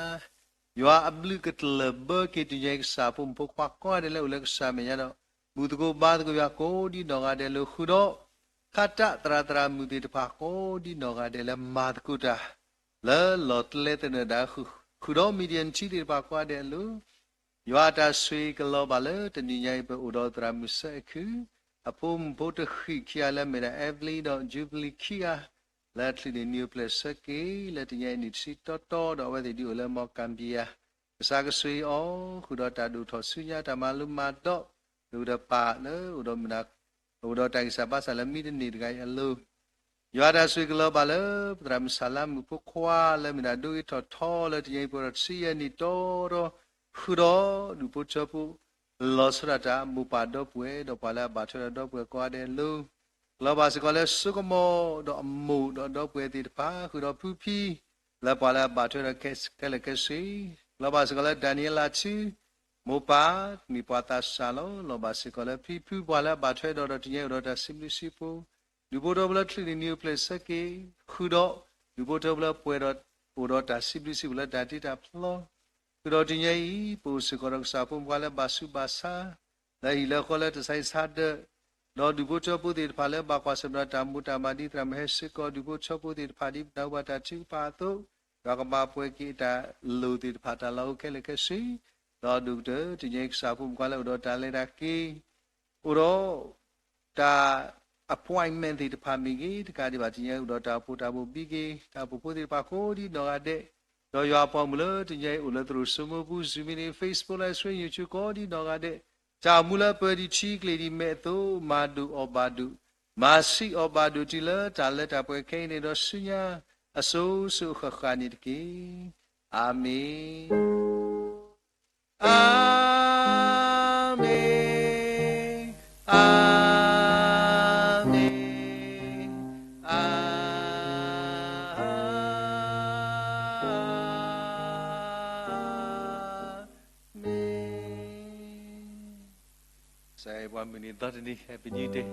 ယွၤအဘျုးကတလၢၢ်ဘၢက့ၤတနံၤအံၤကစၢ်ဖိမုၣ်ဖိခွါကိးဂၤဒဲးလၢအိၣ်လၢကစၢ်မဲာ်ညါဒီး ဘူၣ်သကိးဘါသကိးယွၤကိးဒံနီၢ်ဂၤဒဲးလၢဃုာ်ဒီး ခါတၢ်သရၣ်သရၣ်မုၣ်သ့ၣ်တဖၣ်ကိးဒံနီၢ်ဂၤဒဲးလၢမၤသကိးတၢ် လၢလီၢ်ကျဲသနၢၣ်ဒၣ်ဃုာ်ဒီး မံၤဒယၣ်နထံသ့ၣ်တဖၣ်ကိးဂၤဒဲးအလိၤ, ယွၤအတၢ်ဆိၣ်ဂ့ၤကလီၤဘၣ်လၢတနံၤညါအံၤ ပအိၣ်ဒီးသရၣ်မုၣ်ဆၢအခံ အဖိမုၣ်ဖိတဃံးခံဂၤလၢအမ့ၢ်ဒၣ် Evelyn ဒီး Jubilee ခံဂၤ လၢအချုးန့ၢ်နံၣ်အိၣ်ဖျဲၣ်ဆၢက့ၤ လၢတနံၤညါအံၤနံၣ်တဆံတီတီဒီးအဝဲသ့ၣ်ဒုးအိၣ်လၢ Mont Gambier ကစၢ်ကဆိၣ်ဂ့ၤအီၤ ဃုာ်ဒီးတၢ်ဒိၣ်ထီၣ်ဆူညါတၢ်မၤလိမၤဒိး ဒိၣ်ဒီးပၢ်လၢအိၣ်ဒီးမုၢ်နၤ အိၣ်ဒီးတၢ်ဂံၢ်စၢ်ဘါစၢ်လၢမံတန့ၢ်တဂၤအံၤအလိၤ ယွၤတၢ်ဆိၣ်ဂ့ၤကလီၤဘၣ်လၢ ပသရၣ်မုၣ်စၤလါမုၣ်ဖိခွါလၢမ့ၢ်ဒၣ်ဒိဂ့ၤထီၣ်ထီလၢတနံၤအံၤ ပှဲၤဒီးတဆံယဲၢ်နံၣ်တီဒီး ဃုာ်ဒီးဒူၣ်ဖိထၢဖိ လီၤဆီဒၣ်တၢ်မိၢ်ပၢ်ဒီပုၢ်ဝဲၢ် ဒီးပှၤလၢအဘၣ်ထွဲဒီးဒီပုၢ်ဝဲၢ်ကိးဂၤဒဲးအလိၤ ကလီၤဘၣ်စ့ၢ်ကီးလၢစိကမီၤဒီးအမိၢ်ဒီးဒီပုၢ်ဝဲၢ်သ့ၣ်တဖၣ် ဃုာ်ဒီးဖုဖံ လၢပှၤလၢအဘၣ်ထွဲဒီးခဲလၢာ်ခဲဆ့, ကလီၤဘၣ်စ့ၢ်ကီးလၢ Daniela ထူ မိၢ်ပၢ် မ့ၢ်ပှၤသးစၢ်လီၤ. လီၤဘၣ်စ့ၢ်ကီးလၢဖံဖုပှၤလၢအဘၣ်ထွဲဒီး ဒီးတနံၤအံၤအိၣ်ဒီးတၢ်စံးဘျုးစံးဖှိၣ်, ဒူၣ်ဖိထၢဖိလၢချံးန့ၢ်နံၤအိၣ်ဖျဲၣ်ဆၢက့ၤ, ဃုာ်ဒီးဒူၣ်ဖိထၢဖိလၢပှဲၤဒီးအိၣ်ဒီးတၢ်စံးဘျုးစံးဖှိၣ်လၢတၢ်တ့တၢ်ဖျီ ဃုာ်ဒီးတနံၤအံၤ ပအိၣ်စ့ၢ်ကီးဒီးကစၢ်ဖိမုၣ်ဖိခွါလၢဘၣ်ဆူးဘၣ်ဆါ လၢဟံၣ်လၢဃီလၢတၢ်ဆါဟံၣ်ဆါဒၢး, ဒီးဒူၣ်ဖိထၢဖိသ့ၣ်တဖၣ်လၢဘၣ်ကွၢ်ဆၢၣ်မဲာ်ဒီးတၢ်မူတၢ်မၤဒ်သရၣ်မုၣ်ဟဲစ့ၢ်ကီး ဒူၣ်ဖိထၢဖိသ့ၣ်တဖၣ်ဒ်ပနၢ်ဟူဘၣ်တၢ်ထုကဖၣ်အသိး, ယွၤကဘၣ်ပှဲၤက့ၤအတၢ်လိၣ်သ့ၣ်တဖၣ်တၢ်လီၢ်အိၣ်ခဲလၢာ်ခဲဆ့, ဒီးဒိၣ်ကတၢၢ်တနံၤအံၤကစၢ်ဖိမုၣ်ဖိခွါလၢအိၣ်ဒီးတၢ်လဲၤတၢ်က့ၤ အိၣ်ဒီး တၢ် appointment သ့ၣ်တဖၣ်မ့ၢ်ဂ့ၤ တကးဒံးဘၣ်တနံၤအံၤအိၣ်ဒီးတၢ်အိၣ်ဖှိၣ်တၢ်ဘိၣ်ဘံက့ၤ တၢ်အိၣ်ဖှိၣ်ဖိသ့ၣ်တဖၣ်ကိးဒ်နီၢ်ဂၤဒဲး, ဒီးယွၤအပှၤမုၣ်လၢတနံၤအံၤအိၣ်လၢသရိာ်စိမိၢ်ပူၤ Zoom meeting, Facebook live stream, YouTube ကိးဒ်နီၢ်ဂၤဒဲး, တၢ်အိၣ်မူလၢပှဲၤဒံးထံကျိၤဒံးမဲာ်အသိး မၤဒိၣ်အီၣ်ဘၣ်ဒိၣ်, မၤဆံးအီၣ်ဘၣ်ဒိၣ်တုၤလၢတၢ်လၢတၢ်ပှဲၤခဲအံၤန့ၣ်ဒီးဆူညါ အစိၤစိၤအဃၣ်ဃၣ်န့ၣ်တက့ၢ်. အၤမ့ၣ်. Amen, amen, amen. ကစၢ်ယွၤမုၢ်နံၤသီတနံၤ Happy New Day.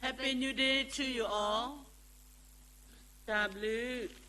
Happy New Day to you all. တၢ်ဘျုး